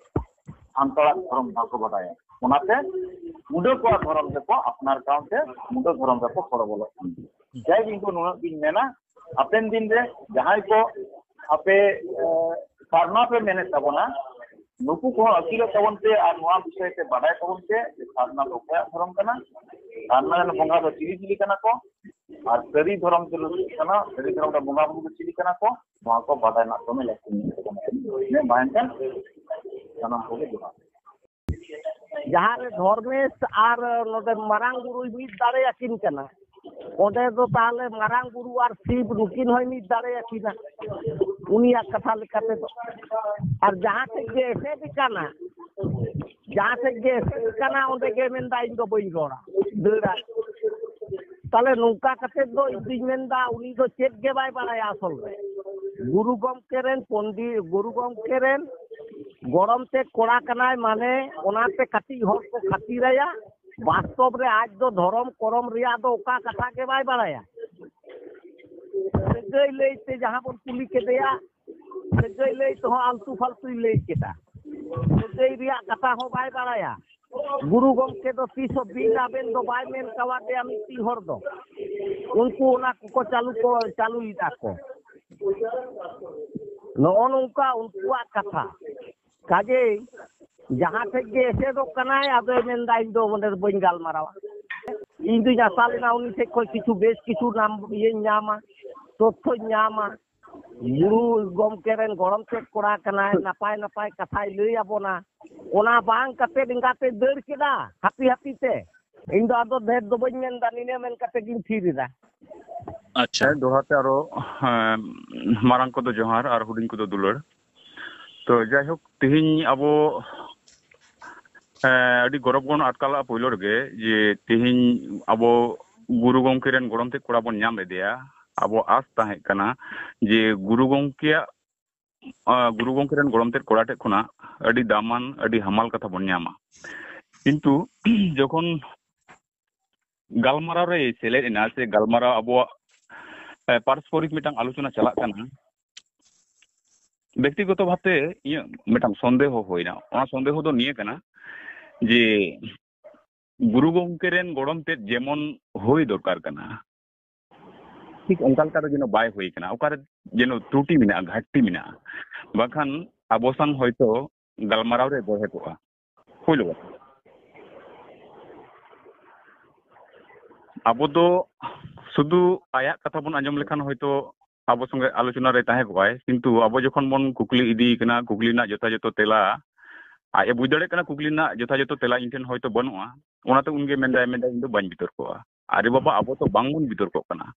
ᱥᱟᱱᱛᱟᱲᱟᱜ ᱫᱷᱚᱨᱚᱢ ᱵᱟᱠᱚ ᱵᱟᱰᱟᱭᱟ᱾ ᱚᱱᱟᱛᱮ ᱢᱩᱰᱟᱹ ᱠᱚᱣᱟᱜ ᱫᱷᱚᱨᱚᱢ ᱨᱮᱠᱚ ᱟᱯᱱᱟᱨ ᱠᱟᱱᱛᱮ ᱢᱩᱰᱟᱹ ᱫᱷᱚᱨᱚᱢ ᱨᱮᱠᱚ ᱥᱚᱲᱚ ᱵᱚᱞᱚᱜ ᱠᱟᱱᱟ᱾ ᱡᱟᱭ ᱤᱧ ᱫᱚ ᱱᱩᱱᱟᱹᱜ ᱜᱤᱧ ᱢᱮᱱᱟ, ᱦᱟᱯᱮᱱ ᱫᱤᱱ ᱨᱮ ᱡᱟᱦᱟᱸᱭ ᱠᱚ ᱟᱯᱮ, ᱮ, ᱥᱟᱨᱱᱟ ᱯᱮ ᱢᱮᱱᱮᱫ ᱛᱟᱵᱚᱱᱟ, ᱱᱩᱠᱩ ᱠᱚᱦᱚᱸ ᱟᱹᱠᱤᱞᱚᱜ ᱛᱟᱵᱚᱱ ᱯᱮ ᱟᱨ ᱱᱚᱣᱟ ᱵᱤᱥᱚᱭ ᱛᱮ ᱵᱟᱰᱟᱭ ᱛᱟᱵᱚᱱ ᱯᱮ ᱡᱮ ᱥᱟᱨᱱᱟ ᱫᱚ ᱚᱠᱚᱭᱟᱜ ᱫᱷᱚᱨᱚᱢ ᱠᱟᱱᱟ, ᱥᱟᱨᱱᱟ ᱨᱮᱱ ᱵᱚᱸᱜᱟ ᱫᱚ ᱪᱤᱞᱤ ᱪᱤᱞᱤ ᱠᱟᱱᱟ ᱠᱚ, ᱟᱨ ᱥᱟᱹᱨᱤ ᱫᱷᱚᱨᱚᱢ ᱪᱮᱫ ᱠᱟᱱᱟ, ᱥᱟᱹᱨᱤ ᱫᱷᱚᱨᱚᱢ ᱨᱮ ᱵᱚᱸᱜᱟ ᱵᱩᱨᱩ ᱫᱚ ᱪᱤᱞᱤ ᱠᱟᱱᱟ ᱠᱚ, ᱱᱚᱣᱟ ᱠᱚ ᱵᱟᱰᱟᱭ ᱨᱮᱱᱟᱜ ᱫᱚᱢᱮ ᱞᱟᱹᱠᱛᱤ ᱢᱮᱱᱟᱜ ᱛᱟᱵᱚᱱᱟ᱾ ᱤᱱᱟᱹ ᱵᱟᱝ ᱠᱷᱟᱱ ᱥᱟᱱᱟᱢ ᱠᱚᱜᱮ ᱡᱚᱦᱟᱨ᱾ ᱡᱟᱦᱟᱸ ᱨᱮ ᱫᱷᱚᱨᱢᱮᱥ ᱟᱨ ᱱᱚᱰᱮ ᱢᱟᱨᱟᱝ ᱵᱩᱨᱩᱭ ᱢᱤᱫ ᱫᱟᱲᱮᱭᱟᱠᱤᱱ ᱠᱟᱱᱟ, ᱚᱸᱰᱮ ᱫᱚ ᱛᱟᱦᱚᱞᱮ ᱢᱟᱨᱟᱝ ᱵᱩᱨᱩ ᱟᱨ ᱥᱤᱵ ᱱᱩᱠᱤᱱ ᱦᱚᱸᱭ ᱢᱤᱫ ᱫᱟᱲᱮᱭᱟᱠᱤᱱᱟ ᱩᱱᱤᱭᱟᱜ ᱠᱟᱛᱷᱟ ᱞᱮᱠᱟ ᱛᱮᱫᱚ᱾ ᱟᱨ ᱡᱟᱦᱟᱸ ᱥᱮᱫ ᱜᱮ ᱮᱥᱮᱫ ᱠᱟᱱᱟ, ᱡᱟᱦᱟᱸ ᱥᱮᱫ ᱜᱮ ᱮᱥᱮᱫ ᱠᱟᱱᱟ, ᱚᱸᱰᱮ ᱜᱮ ᱢᱮᱱᱫᱟ, "ᱤᱧ ᱫᱚ ᱵᱟᱹᱧ ᱨᱚᱲᱟ, ᱫᱟᱹᱲᱟ᱾" ᱛᱟᱦᱞᱮ ᱱᱚᱝᱠᱟ ᱠᱟᱛᱮ ᱫᱚ ᱤᱧ ᱫᱩᱧ ᱢᱮᱱᱫᱟ, ᱩᱱᱤ ᱫᱚ ᱪᱮᱫ ᱜᱮ ᱵᱟᱭ ᱵᱟᱲᱟᱭᱟ ᱟᱥᱚᱞ ᱨᱮ᱾ ᱜᱩᱨᱩ ᱜᱚᱢᱠᱮ ᱨᱮᱱ ᱯᱚᱱᱰᱤᱛ, ᱜᱩᱨᱩ ᱜᱚᱢᱠᱮ ᱨᱮᱱ ᱜᱚᱲᱚᱢ ᱛᱮ ᱠᱚᱲᱟ ᱠᱟᱱᱟᱭ, ᱢᱟᱱᱮ ᱚᱱᱟᱛᱮ ᱠᱟᱹᱴᱤᱡ ᱦᱚᱲ ᱠᱚ ᱠᱷᱟᱹᱛᱤᱨᱟᱭᱟ᱾ ᱵᱟᱥᱛᱚᱵ ᱨᱮ ᱟᱡ ᱫᱚ ᱫᱷᱚᱨᱚᱢ ᱠᱚᱨᱚᱢ ᱨᱮᱭᱟᱜ ᱫᱚ ᱚᱠᱟ ᱠᱟᱛᱷᱟ ᱜᱮ ᱵᱟᱭ ᱵᱟᱲᱟᱭᱟ᱾ ᱥᱟᱹᱜᱟᱹᱭ ᱞᱟᱹᱭ ᱛᱮ ᱡᱟᱦᱟᱸ ᱵᱚᱱ ᱠᱩᱞᱤ ᱠᱮᱫᱮᱭᱟ, ᱥᱟᱹᱜᱟᱹᱭ ᱞᱟᱹᱭ ᱛᱮᱦᱚᱸ ᱟᱞᱛᱩ ᱯᱷᱟᱞᱛᱩᱭ ᱞᱟᱹᱭ ᱠᱮᱫᱟ᱾ ᱥᱟᱹᱜᱟᱹᱭ ᱨᱮᱭᱟᱜ ᱠᱟᱛᱷᱟ ᱦᱚᱸ ᱵᱟᱭ ᱵᱟᱲᱟᱭᱟ᱾ ᱜᱩᱨᱩ ᱜᱚᱢᱠᱮ ᱫᱚ ᱛᱤᱥ ᱦᱚᱸ ᱵᱤᱱ ᱟᱵᱮᱱ ᱫᱚ ᱵᱟᱭ ᱢᱮᱱ ᱠᱟᱣᱟᱫᱮᱭᱟ ᱢᱤᱫᱴᱤᱡ ᱦᱚᱲ ᱫᱚ᱾ ᱩᱱᱠᱩ ᱚᱱᱟ ᱠᱚᱠᱚ ᱪᱟᱹᱞᱩ ᱠᱚ ᱪᱟᱹᱞᱩᱭᱮᱫᱟ ᱠᱚ᱾ ᱱᱚᱜᱼᱚ ᱱᱚᱝᱠᱟ ᱩᱱᱠᱩᱣᱟᱜ ᱠᱟᱛᱷᱟ᱾ ᱠᱟᱡᱮᱭ ᱡᱟᱦᱟᱸ ᱴᱷᱮᱡ ᱜᱮ ᱮᱥᱮᱫᱚᱜ ᱠᱟᱱᱟᱭ, ᱟᱫᱚᱭ ᱢᱮᱱᱫᱟ, "ᱤᱧ ᱫᱚ ᱚᱸᱰᱮ ᱫᱚ ᱵᱟᱹᱧ ᱜᱟᱞᱢᱟᱨᱟᱣᱟ᱾" ᱤᱧ ᱫᱩᱧ ᱟᱥᱟ ᱞᱮᱱᱟ ᱩᱱᱤ ᱴᱷᱮᱡ ᱠᱷᱚᱡ ᱠᱤᱪᱷᱩ, ᱵᱮᱥ ᱠᱤᱪᱷᱩ ᱱᱟᱢ ᱤᱭᱟᱹᱧ ᱧᱟᱢᱟ, ᱛᱚᱛᱛᱷᱚᱧ ᱧᱟᱢᱟ᱾ ᱜᱩᱨᱩ ᱜᱚᱢᱠᱮ ᱨᱮᱱ ᱜᱚᱲᱚᱢ ᱪᱮᱫ ᱠᱚᱲᱟ ᱠᱟᱱᱟᱭ, ᱱᱟᱯᱟᱭ ᱱᱟᱯᱟᱭ ᱠᱟᱛᱷᱟᱭ ᱞᱟᱹᱭ ᱟᱵᱚᱱᱟ᱾ ᱚᱱᱟ ᱵᱟᱝ ᱠᱟᱛᱮ ᱮᱸᱜᱟᱛᱮ ᱫᱟᱹᱲ ᱠᱮᱫᱟ ᱦᱟᱹᱯᱤ ᱦᱟᱹᱯᱤ ᱛᱮ᱾ ᱤᱧ ᱫᱚ ᱟᱫᱚ ᱰᱷᱮᱨ ᱫᱚ ᱵᱟᱹᱧ ᱢᱮᱱᱫᱟ, ᱱᱤᱱᱟᱹ ᱢᱮᱱ ᱠᱟᱛᱮ ᱜᱤᱧ ᱛᱷᱤᱨ ᱮᱫᱟ᱾ ᱟᱪᱪᱷᱟ, ᱫᱚᱦᱲᱟ ᱛᱮ ᱟᱨᱚ, ᱦᱮᱸ, ᱢᱟᱨᱟᱝ ᱠᱚᱫᱚ ᱡᱚᱦᱟᱨ ᱟᱨ ᱦᱩᱰᱤᱧ ᱠᱚᱫᱚ ᱫᱩᱞᱟᱹᱲ᱾ ᱛᱚ ᱡᱟᱭᱦᱳᱠ, ᱛᱮᱦᱮᱧ ᱟᱵᱚ, ᱦᱮᱸ, ᱟᱹᱰᱤ ᱜᱚᱨᱚᱵᱽ ᱵᱚᱱ ᱟᱴᱠᱟᱨ ᱞᱟᱜᱼᱟ ᱯᱳᱭᱞᱳ ᱨᱮᱜᱮ, ᱡᱮ ᱛᱮᱦᱮᱧ ᱟᱵᱚ ᱜᱩᱨᱩ ᱜᱚᱢᱠᱮ ᱨᱮᱱ ᱜᱚᱲᱚᱢ ᱛᱮᱫ ᱠᱚᱲᱟ ᱵᱚᱱ ᱧᱟᱢ ᱞᱮᱫᱮᱭᱟ᱾ ᱟᱵᱚ ᱟᱥ ᱛᱟᱦᱮᱸ ᱠᱟᱱᱟ ᱡᱮ ᱜᱩᱨᱩ ᱜᱚᱢᱠᱮᱭᱟᱜ, ᱟᱸ, ᱜᱩᱨᱩ ᱜᱚᱢᱠᱮ ᱨᱮᱱ ᱜᱚᱲᱚᱢ ᱛᱮᱫ ᱠᱚᱲᱟ ᱴᱷᱮᱱ ᱠᱷᱚᱱᱟᱜ ᱟᱹᱰᱤ ᱫᱟᱢᱟᱱ, ᱟᱹᱰᱤ ᱦᱟᱢᱟᱞ ᱠᱟᱛᱷᱟ ᱵᱚᱱ ᱧᱟᱢᱟ᱾ ᱠᱤᱱᱛᱩ ᱡᱚᱠᱷᱚᱱ ᱜᱟᱞᱢᱟᱨᱟᱣ ᱨᱮᱭ ᱥᱮᱞᱮᱫ ᱮᱱᱟ, ᱥᱮ ᱜᱟᱞᱢᱟᱨᱟᱣ ᱟᱵᱚᱣᱟᱜ, ᱮ, ᱯᱟᱨᱚᱥᱯᱚᱨᱤᱠ ᱢᱤᱫᱴᱟᱝ ᱟᱞᱳᱪᱚᱱᱟ ᱪᱟᱞᱟᱜ ᱠᱟᱱᱟ, ᱵᱮᱠᱛᱤᱜᱚᱛᱚ ᱵᱷᱟᱵᱛᱮ ᱤᱧᱟᱹᱜ ᱢᱤᱫᱴᱟᱝ ᱥᱚᱱᱫᱮᱦᱚ ᱦᱩᱭᱱᱟ᱾ ᱚᱱᱟ ᱥᱚᱱᱫᱮᱦᱚ ᱫᱚ ᱱᱤᱭᱟᱹ ᱠᱟᱱᱟ ᱡᱮ ᱜᱩᱨᱩ ᱜᱚᱢᱠᱮ ᱨᱮᱱ ᱜᱚᱲᱚᱢ ᱛᱮᱫ ᱡᱮᱢᱚᱱ ᱦᱩᱭ ᱫᱚᱨᱠᱟᱨ ᱠᱟᱱᱟ, ᱴᱷᱤᱠ ᱚᱱᱠᱟ ᱞᱮᱠᱟ ᱫᱚ ᱡᱮᱱᱚ ᱵᱟᱭ ᱦᱩᱭ ᱠᱟᱱᱟ, ᱚᱠᱟᱨᱮ ᱡᱮᱱᱚ ᱛᱨᱩᱴᱤ ᱢᱮᱱᱟᱜᱼᱟ, ᱜᱷᱟᱴᱛᱤ ᱢᱮᱱᱟᱜᱼᱟ, ᱵᱟᱝᱠᱷᱟᱱ ᱟᱵᱚ ᱥᱟᱝ ᱦᱚᱭᱛᱚ ᱜᱟᱞᱢᱟᱨᱟᱣ ᱨᱮ ᱵᱚᱲᱦᱮ ᱠᱚᱜᱼᱟ᱾ ᱯᱳᱭᱞᱳ ᱠᱟᱛᱷᱟ, ᱟᱵᱚ ᱫᱚ ᱥᱩᱫᱷᱩ ᱟᱭᱟᱜ ᱠᱟᱛᱷᱟ ᱵᱚᱱ ᱟᱸᱡᱚᱢ ᱞᱮᱠᱷᱟᱱ ᱦᱚᱭᱛᱚ ᱟᱵᱚ ᱥᱚᱸᱜᱮ ᱟᱞᱳᱪᱚᱱᱟ ᱨᱮ ᱛᱟᱦᱮᱸ ᱠᱚᱜᱼᱟᱭ, ᱠᱤᱱᱛᱩ ᱟᱵᱚ ᱡᱚᱠᱷᱚᱱ ᱵᱚᱱ ᱠᱩᱠᱞᱤ ᱤᱫᱤᱭᱮ ᱠᱟᱱᱟ, ᱠᱩᱠᱞᱤ ᱨᱮᱱᱟᱜ ᱡᱚᱛᱷᱟᱡᱚᱛᱷᱚ ᱛᱮᱞᱟ ᱟᱡ ᱮ ᱵᱩᱡᱽ ᱫᱟᱲᱮᱭᱟᱜ ᱠᱟᱱᱟ, ᱠᱩᱠᱞᱤ ᱨᱮᱱᱟᱜ ᱡᱚᱛᱷᱟᱡᱚᱛᱷᱚ ᱛᱮᱞᱟ ᱤᱧ ᱴᱷᱮᱱ ᱦᱚᱭᱛᱚ ᱵᱟᱹᱱᱩᱜᱼᱟ, ᱚᱱᱟᱛᱮ ᱩᱱᱜᱮ ᱢᱮᱱᱫᱟᱭ, ᱢᱮᱱᱫᱟᱭ, "ᱤᱧ ᱫᱚ ᱵᱟᱹᱧ ᱵᱤᱛᱚᱨᱠᱚᱜᱼᱟ᱾" ᱟᱨᱮ ᱵᱟᱵᱟ, ᱟᱵᱚ ᱛᱚ ᱵᱟᱝᱵᱚᱱ ᱵᱤᱛᱚᱨᱠᱚᱜ ᱠᱟᱱᱟ,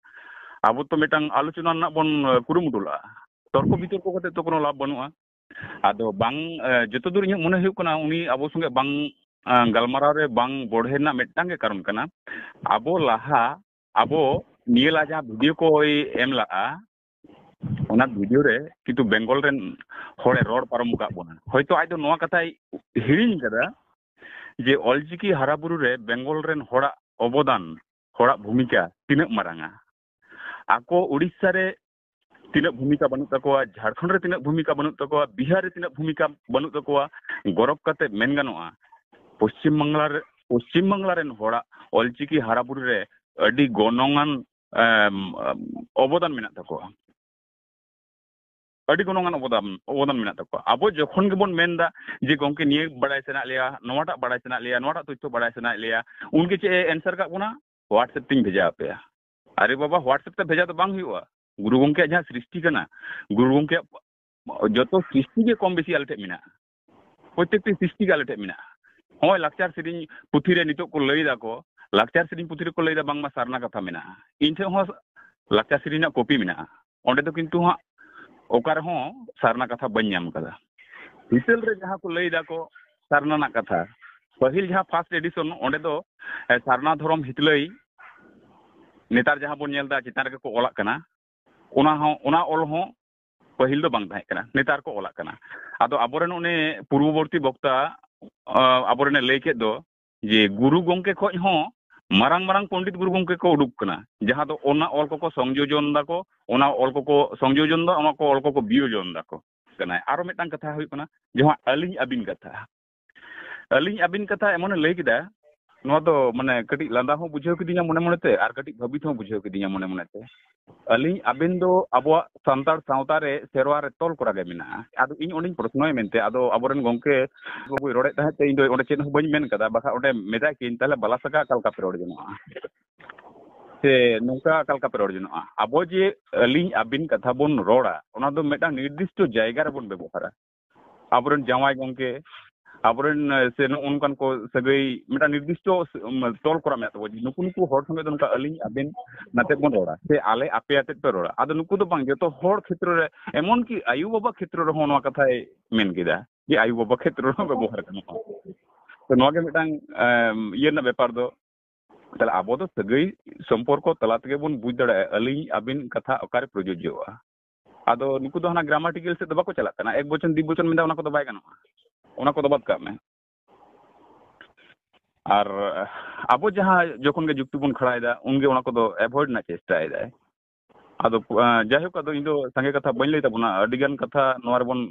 ᱟᱵᱚ ᱛᱚ ᱢᱤᱫᱴᱟᱝ ᱟᱞᱳᱪᱚᱱᱟ ᱨᱮᱱᱟᱜ ᱵᱚᱱ, ᱮ, ᱠᱩᱨᱩᱢᱩᱴᱩ ᱞᱟᱜᱼᱟ᱾ ᱛᱚᱨᱠᱚ ᱵᱤᱛᱚᱨᱠᱚ ᱠᱟᱛᱮ ᱛᱚ ᱠᱳᱱᱳ ᱞᱟᱵᱷ ᱵᱟᱹᱱᱩᱜᱼᱟ᱾ ᱟᱫᱚ ᱵᱟᱝ, ᱮ, ᱡᱚᱛᱚ ᱫᱩᱨ ᱤᱧᱟᱹᱜ ᱢᱚᱱᱮ ᱦᱩᱭᱩᱜ ᱠᱟᱱᱟ, ᱩᱱᱤ ᱟᱵᱚ ᱥᱚᱸᱜᱮ ᱵᱟᱝ, ᱮ, ᱜᱟᱞᱢᱟᱨᱟᱣ ᱨᱮ ᱵᱟᱝ ᱵᱚᱲᱦᱮ ᱨᱮᱱᱟᱜ ᱢᱤᱫᱴᱟᱝ ᱜᱮ ᱠᱟᱨᱚᱱ ᱠᱟᱱᱟ, ᱟᱵᱚ ᱞᱟᱦᱟ, ᱟᱵᱚ ᱱᱤᱭᱟᱹ ᱞᱟᱦᱟ ᱡᱟᱦᱟᱸ ᱵᱷᱤᱰᱤᱭᱳ ᱠᱚᱭ ᱮᱢ ᱞᱟᱜᱼᱟ, ᱚᱱᱟ ᱵᱷᱤᱰᱤᱭᱳ ᱨᱮ ᱠᱤᱱᱛᱩ ᱵᱮᱝᱜᱚᱞ ᱨᱮᱱ ᱦᱚᱲᱮ ᱨᱚᱲ ᱯᱟᱨᱚᱢ ᱟᱠᱟᱫ ᱵᱚᱱᱟ᱾ ᱦᱚᱭᱛᱳ ᱟᱡ ᱫᱚ ᱱᱚᱣᱟ ᱠᱟᱛᱷᱟᱭ ᱦᱤᱲᱤᱧ ᱠᱟᱫᱟ ᱡᱮ ᱚᱞᱪᱤᱠᱤ ᱦᱟᱨᱟᱵᱩᱨᱩ ᱨᱮ ᱵᱮᱝᱜᱚᱞ ᱨᱮᱱ ᱦᱚᱲᱟᱜ ᱚᱵᱚᱫᱟᱱ, ᱦᱚᱲᱟᱜ ᱵᱷᱩᱢᱤᱠᱟ ᱛᱤᱱᱟᱹᱜ ᱢᱟᱨᱟᱝᱟ᱾ ᱟᱠᱚ ᱩᱲᱤᱥᱥᱟ ᱨᱮ ᱛᱤᱱᱟᱹᱜ ᱵᱷᱩᱢᱤᱠᱟ ᱵᱟᱹᱱᱩᱜ ᱛᱟᱠᱚᱣᱟ, ᱡᱷᱟᱲᱠᱷᱚᱸᱰ ᱨᱮ ᱛᱤᱱᱟᱹᱜ ᱵᱷᱩᱢᱤᱠᱟ ᱵᱟᱹᱱᱩᱜ ᱛᱟᱠᱚᱣᱟ, ᱵᱤᱦᱟᱨ ᱨᱮ ᱛᱤᱱᱟᱹᱜ ᱵᱷᱩᱢᱤᱠᱟ ᱵᱟᱹᱱᱩᱜ ᱛᱟᱠᱚᱣᱟ, ᱜᱚᱨᱚᱵᱽ ᱠᱟᱛᱮ ᱢᱮᱱ ᱜᱟᱱᱚᱜᱼᱟ, ᱯᱚᱥᱪᱤᱢ ᱵᱟᱝᱞᱟ ᱨᱮ, ᱯᱚᱥᱪᱤᱢ ᱵᱟᱝᱞᱟ ᱨᱮᱱ ᱦᱚᱲᱟᱜ ᱚᱞᱪᱤᱠᱤ ᱦᱟᱨᱟᱵᱩᱨᱩ ᱨᱮ ᱟᱹᱰᱤ ᱜᱚᱱᱚᱝᱟᱱ, ᱮᱢ, ᱚᱵᱚᱫᱟᱱ ᱢᱮᱱᱟᱜ ᱛᱟᱠᱚᱣᱟ᱾ ᱟᱹᱰᱤ ᱜᱚᱱᱚᱝᱟᱱ ᱚᱵᱚᱫᱟᱱ, ᱚᱵᱚᱫᱟᱱ ᱢᱮᱱᱟᱜ ᱛᱟᱠᱚᱣᱟ᱾ ᱟᱵᱚ ᱡᱚᱠᱷᱚᱱ ᱜᱮᱵᱚᱱ ᱢᱮᱱᱫᱟ ᱡᱮ, "ᱜᱚᱢᱠᱮ, ᱱᱤᱭᱟᱹ ᱵᱟᱲᱟᱭ ᱥᱟᱱᱟᱭᱮᱫ ᱞᱮᱭᱟ, ᱱᱚᱣᱟᱴᱟᱜ ᱵᱟᱲᱟᱭ ᱥᱟᱱᱟᱭᱮᱫ ᱞᱮᱭᱟ, ᱱᱚᱣᱟᱴᱟᱜ ᱛᱚᱛᱛᱷᱚ ᱵᱟᱲᱟᱭ ᱥᱟᱱᱟᱭᱮᱫ ᱞᱮᱭᱟ", ᱩᱱᱜᱮ ᱪᱮᱫ ᱮ ᱮᱱᱥᱟᱨ ᱠᱟᱜ ᱵᱚᱱᱟ? "WhatsApp ᱛᱤᱧ ᱵᱷᱮᱡᱟ ᱟᱯᱮᱭᱟ᱾" ᱟᱨᱮ ᱵᱟᱵᱟ, WhatsApp ᱛᱮ ᱵᱷᱮᱡᱟ ᱫᱚ ᱵᱟᱝ ᱦᱩᱭᱩᱜᱼᱟ᱾ ᱜᱩᱨᱩ ᱜᱚᱢᱠᱮᱭᱟᱜ ᱡᱟᱦᱟᱸ ᱥᱨᱤᱥᱴᱤ ᱠᱟᱱᱟ, ᱜᱩᱨᱩ ᱜᱚᱢᱠᱮᱭᱟᱜ ᱡᱚᱛᱚ ᱥᱨᱤᱥᱴᱤ ᱜᱮ ᱠᱚᱢ ᱵᱮᱥᱤ ᱟᱞᱮ ᱴᱷᱮᱱ ᱢᱮᱱᱟᱜᱼᱟ᱾ ᱯᱨᱚᱛᱮᱠᱴᱤ ᱥᱨᱤᱥᱴᱤ ᱜᱮ ᱟᱞᱮ ᱴᱷᱮᱱ ᱢᱮᱱᱟᱜᱼᱟ᱾ ᱦᱚᱸᱜᱼᱚᱭ ᱞᱟᱠᱪᱟᱨ ᱥᱮᱨᱮᱧ ᱯᱩᱛᱷᱤ ᱨᱮ ᱱᱤᱛᱚᱜ ᱠᱚ ᱞᱟᱹᱭ ᱫᱟᱠᱚ, ᱞᱟᱠᱪᱟᱨ ᱥᱮᱨᱮᱧ ᱯᱩᱛᱷᱤ ᱨᱮᱠᱚ ᱞᱟᱹᱭ ᱫᱟ ᱵᱟᱝᱢᱟ ᱥᱟᱨᱱᱟ ᱠᱟᱛᱷᱟ ᱢᱮᱱᱟᱜᱼᱟ᱾ ᱤᱧ ᱴᱷᱮᱱ ᱦᱚᱸ ᱞᱟᱠᱪᱟᱨ ᱥᱮᱨᱮᱧ ᱨᱮᱱᱟᱜ ᱠᱚᱯᱤ ᱢᱮᱱᱟᱜᱼᱟ᱾ ᱚᱸᱰᱮ ᱫᱚ ᱠᱤᱱᱛᱩ ᱦᱟᱸᱜ ᱚᱠᱟ ᱨᱮᱦᱚᱸ ᱥᱟᱨᱱᱟ ᱠᱟᱛᱷᱟ ᱵᱟᱹᱧ ᱧᱟᱢ ᱠᱟᱫᱟ᱾ ᱦᱤᱛᱟᱹᱞ ᱨᱮ ᱡᱟᱦᱟᱸ ᱠᱚ ᱞᱟᱹᱭ ᱫᱟᱠᱚ ᱥᱟᱨᱱᱟ ᱨᱮᱱᱟᱜ ᱠᱟᱛᱷᱟ, ᱯᱟᱹᱦᱤᱞ ᱡᱟᱦᱟᱸ ᱯᱷᱟᱥᱴ ᱮᱰᱤᱥᱚᱱ, ᱚᱸᱰᱮ ᱫᱚ, ᱮ, ᱥᱟᱨᱱᱟ ᱫᱷᱚᱨᱚᱢ ᱦᱤᱛᱞᱟᱹᱭ ᱱᱮᱛᱟᱨ ᱡᱟᱦᱟᱸ ᱵᱚᱱ ᱧᱮᱞ ᱮᱫᱟ ᱪᱮᱛᱟᱱ ᱨᱮᱜᱮ ᱠᱚ ᱚᱞᱟᱜ ᱠᱟᱱᱟ, ᱚᱱᱟ ᱦᱚᱸ, ᱚᱱᱟ ᱚᱞ ᱦᱚᱸ ᱯᱟᱹᱦᱤᱞ ᱫᱚ ᱵᱟᱝ ᱛᱟᱦᱮᱸ ᱠᱟᱱᱟ, ᱱᱮᱛᱟᱨ ᱠᱚ ᱚᱞᱟᱜ ᱠᱟᱱᱟ᱾ ᱟᱫᱚ ᱟᱵᱚᱨᱮᱱ ᱚᱱᱮ ᱯᱩᱨᱵᱚᱵᱚᱨᱛᱤ ᱵᱚᱠᱛᱟ, ᱟ, ᱟᱵᱚᱨᱮᱱᱮ ᱞᱟᱹᱭ ᱠᱮᱫ ᱫᱚ ᱡᱮ ᱜᱩᱨᱩ ᱜᱚᱢᱠᱮ ᱠᱷᱚᱡ ᱦᱚᱸ ᱢᱟᱨᱟᱝ ᱢᱟᱨᱟᱝ ᱯᱚᱱᱰᱤᱛ ᱜᱩᱨᱩ ᱜᱚᱢᱠᱮ ᱠᱚ ᱩᱰᱩᱠ ᱠᱟᱱᱟ, ᱡᱟᱦᱟᱸ ᱫᱚ ᱚᱱᱟ ᱚᱞ ᱠᱚᱠᱚ ᱥᱚᱝᱡᱳᱡᱚᱱ ᱫᱟᱠᱚ, ᱚᱱᱟ ᱚᱞ ᱠᱚᱠᱚ ᱥᱚᱝᱡᱳᱡᱚᱱ ᱫᱟ, ᱚᱱᱟ ᱠᱚ ᱚᱞ ᱠᱚᱠᱚ ᱵᱤᱭᱳᱡᱚᱱ ᱫᱟᱠᱚ ᱠᱟᱱᱟᱭ᱾ ᱟᱨᱚ ᱢᱤᱫᱴᱟᱝ ᱠᱟᱛᱷᱟ ᱦᱩᱭᱩᱜ ᱠᱟᱱᱟ, ᱡᱟᱦᱟᱸ ᱟᱹᱞᱤᱧ ᱟᱹᱵᱤᱱ ᱠᱟᱛᱷᱟ, ᱟᱹᱞᱤᱧ ᱟᱹᱵᱤᱱ ᱠᱟᱛᱷᱟ ᱮᱢᱚᱱᱮ ᱞᱟᱹᱭ ᱠᱮᱫᱟ, ᱱᱚᱣᱟ ᱫᱚ ᱢᱟᱱᱮ ᱠᱟᱹᱴᱤᱡ ᱞᱟᱸᱫᱟ ᱦᱚᱸ ᱵᱩᱡᱷᱟᱹᱣ ᱠᱤᱫᱤᱧᱟ ᱢᱚᱱᱮ ᱢᱚᱱᱮᱛᱮ, ᱟᱨ ᱠᱟᱹᱴᱤᱡ ᱵᱷᱟᱹᱵᱤᱛ ᱦᱚᱸ ᱵᱩᱡᱷᱟᱹᱣ ᱠᱤᱫᱤᱧᱟ ᱢᱚᱱᱮ ᱢᱚᱱᱮᱛᱮ᱾ ᱟᱹᱞᱤᱧ ᱟᱵᱮᱱ ᱫᱚ ᱟᱵᱚᱣᱟᱜ ᱥᱟᱱᱛᱟᱲ ᱥᱟᱶᱛᱟ ᱨᱮ ᱥᱮᱨᱣᱟ ᱨᱮ ᱛᱚᱞ ᱠᱚᱨᱟ ᱜᱮ ᱢᱮᱱᱟᱜᱼᱟ᱾ ᱟᱫᱚ ᱤᱧ ᱚᱸᱰᱮᱧ ᱯᱨᱚᱥᱱᱚᱭᱟ ᱢᱮᱱᱛᱮ, ᱟᱫᱚ ᱟᱵᱚᱨᱮᱱ ᱜᱚᱢᱠᱮ ᱵᱟᱹᱵᱩᱭ ᱨᱚᱲᱮᱫ ᱛᱟᱦᱮᱸᱫ ᱛᱮ ᱤᱧ ᱫᱚ ᱚᱸᱰᱮ ᱪᱮᱫ ᱦᱚᱸ ᱵᱟᱹᱧ ᱢᱮᱱ ᱠᱟᱫᱟ, ᱵᱟᱠᱷᱟᱡ ᱚᱸᱰᱮ ᱢᱮᱛᱟᱭ ᱠᱤᱧ ᱛᱟᱦᱞᱮ ᱵᱟᱞᱟ ᱥᱟᱠᱟ ᱚᱠᱟ ᱞᱮᱠᱟ ᱯᱮ ᱨᱚᱲ ᱡᱚᱱᱚᱜᱼᱟ ᱥᱮ ᱱᱚᱝᱠᱟ ᱚᱠᱟ ᱞᱮᱠᱟ ᱯᱮ ᱨᱚᱲ ᱡᱚᱱᱚᱜᱼᱟ? ᱟᱵᱚ ᱡᱮ ᱟᱹᱞᱤᱧ ᱟᱵᱤᱱ ᱠᱟᱛᱷᱟ ᱵᱚᱱ ᱨᱚᱲᱟ, ᱚᱱᱟ ᱫᱚ ᱢᱤᱫᱴᱟᱝ ᱱᱤᱨᱫᱤᱥᱴᱚ ᱡᱟᱭᱜᱟ ᱨᱮᱵᱚᱱ ᱵᱮᱵᱚᱦᱟᱨᱟ᱾ ᱟᱵᱚᱨᱮᱱ ᱡᱟᱶᱟᱭ ᱜᱚᱢᱠᱮ, ᱟᱵᱚᱨᱮᱱ, ᱮ, ᱥᱮ ᱱᱚᱜᱼᱚ ᱱᱚᱝᱠᱟᱱ ᱠᱚ ᱥᱟᱹᱜᱟᱹᱭ ᱢᱤᱫᱴᱟᱝ ᱱᱤᱨᱫᱤᱥᱴᱚ ᱥᱮ, ᱩᱢ, ᱛᱚᱞ ᱠᱚᱨᱟ ᱢᱮᱱᱟᱜ ᱛᱟᱵᱚᱱᱟ ᱡᱮ ᱱᱩᱠᱩ ᱱᱩᱠᱩ ᱦᱚᱲ ᱥᱚᱸᱜᱮ ᱫᱚ ᱱᱚᱝᱠᱟ ᱟᱹᱞᱤᱧ ᱟᱵᱮᱱ ᱱᱟᱛᱮᱫ ᱵᱚᱱ ᱨᱚᱲᱟ ᱥᱮ ᱟᱞᱮ ᱟᱯᱮ ᱟᱛᱮᱫ ᱯᱮ ᱨᱚᱲᱟ᱾ ᱟᱫᱚ ᱱᱩᱠᱩ ᱫᱚ ᱵᱟᱝ, ᱡᱚᱛᱚ ᱦᱚᱲ ᱠᱷᱮᱛᱨᱚ ᱨᱮ, ᱮᱢᱚᱱ ᱠᱤ ᱟᱭᱳ ᱵᱟᱵᱟ ᱠᱷᱮᱛᱨᱚ ᱨᱮᱦᱚᱸ ᱱᱚᱣᱟ ᱠᱟᱛᱷᱟᱭ ᱢᱮᱱ ᱠᱮᱫᱟ ᱡᱮ ᱟᱭᱳ ᱵᱟᱵᱟ ᱠᱷᱮᱛᱨᱚ ᱨᱮᱦᱚᱸ ᱵᱮᱵᱚᱦᱟᱨ ᱜᱟᱱᱚᱜᱼᱟ᱾ ᱛᱚ ᱱᱚᱣᱟ ᱜᱮ ᱢᱤᱫᱴᱟᱝ, ᱮᱢ, ᱤᱭᱟᱹ ᱨᱮᱱᱟᱜ ᱵᱮᱯᱟᱨ ᱫᱚ᱾ ᱛᱟᱦᱞᱮ ᱟᱵᱚ ᱫᱚ ᱥᱟᱹᱜᱟᱹᱭ ᱥᱚᱢᱯᱚᱨᱠᱚ ᱛᱟᱞᱟ ᱛᱮᱜᱮ ᱵᱚᱱ ᱵᱩᱡᱽ ᱫᱟᱲᱮᱭᱟᱜᱼᱟ ᱟᱹᱞᱤᱧ ᱟᱹᱵᱤᱱ ᱠᱟᱛᱷᱟ ᱚᱠᱟᱨᱮ ᱯᱨᱚᱡᱳᱡᱡᱚᱜᱼᱟ᱾ ᱟᱫᱚ ᱱᱩᱠᱩ ᱫᱚ ᱦᱟᱱᱟ ᱜᱨᱟᱢᱟᱴᱤᱠᱟᱞ ᱥᱮᱫ ᱫᱚ ᱵᱟᱠᱚ ᱪᱟᱞᱟᱜ ᱠᱟᱱᱟ, ᱮᱠ ᱵᱚᱪᱚᱱ ᱫᱤ ᱵᱚᱪᱚᱱ ᱢᱮᱱᱫᱟ, ᱚᱱᱟ ᱠᱚᱫᱚ ᱵᱟᱭ ᱜᱟᱱᱚᱜᱼᱟ, ᱚᱱᱟ ᱠᱚᱫᱚ ᱵᱟᱫ ᱠᱟᱜ ᱢᱮ᱾ ᱟᱨ ᱟᱵᱚ ᱡᱟᱦᱟᱸ ᱡᱚᱠᱷᱚᱱ ᱜᱮ ᱡᱩᱠᱛᱤ ᱵᱚᱱ ᱠᱷᱟᱲᱟᱭᱮᱫᱟ, ᱩᱱᱜᱮ ᱚᱱᱟ ᱠᱚᱫᱚ ᱮᱵᱷᱚᱭᱮᱰ ᱨᱮᱱᱟᱜ ᱪᱮᱥᱴᱟᱭᱮᱫᱟᱭ᱾ ᱟᱫᱚ, ᱟᱸ, ᱡᱟᱭᱦᱳᱠ, ᱟᱫᱚ ᱤᱧ ᱫᱚ ᱥᱟᱸᱜᱮ ᱠᱟᱛᱷᱟ ᱵᱟᱹᱧ ᱞᱟᱹᱭ ᱛᱟᱵᱚᱱᱟ, ᱟᱹᱰᱤ ᱜᱟᱱ ᱠᱟᱛᱷᱟ ᱱᱚᱣᱟ ᱨᱮᱵᱚᱱ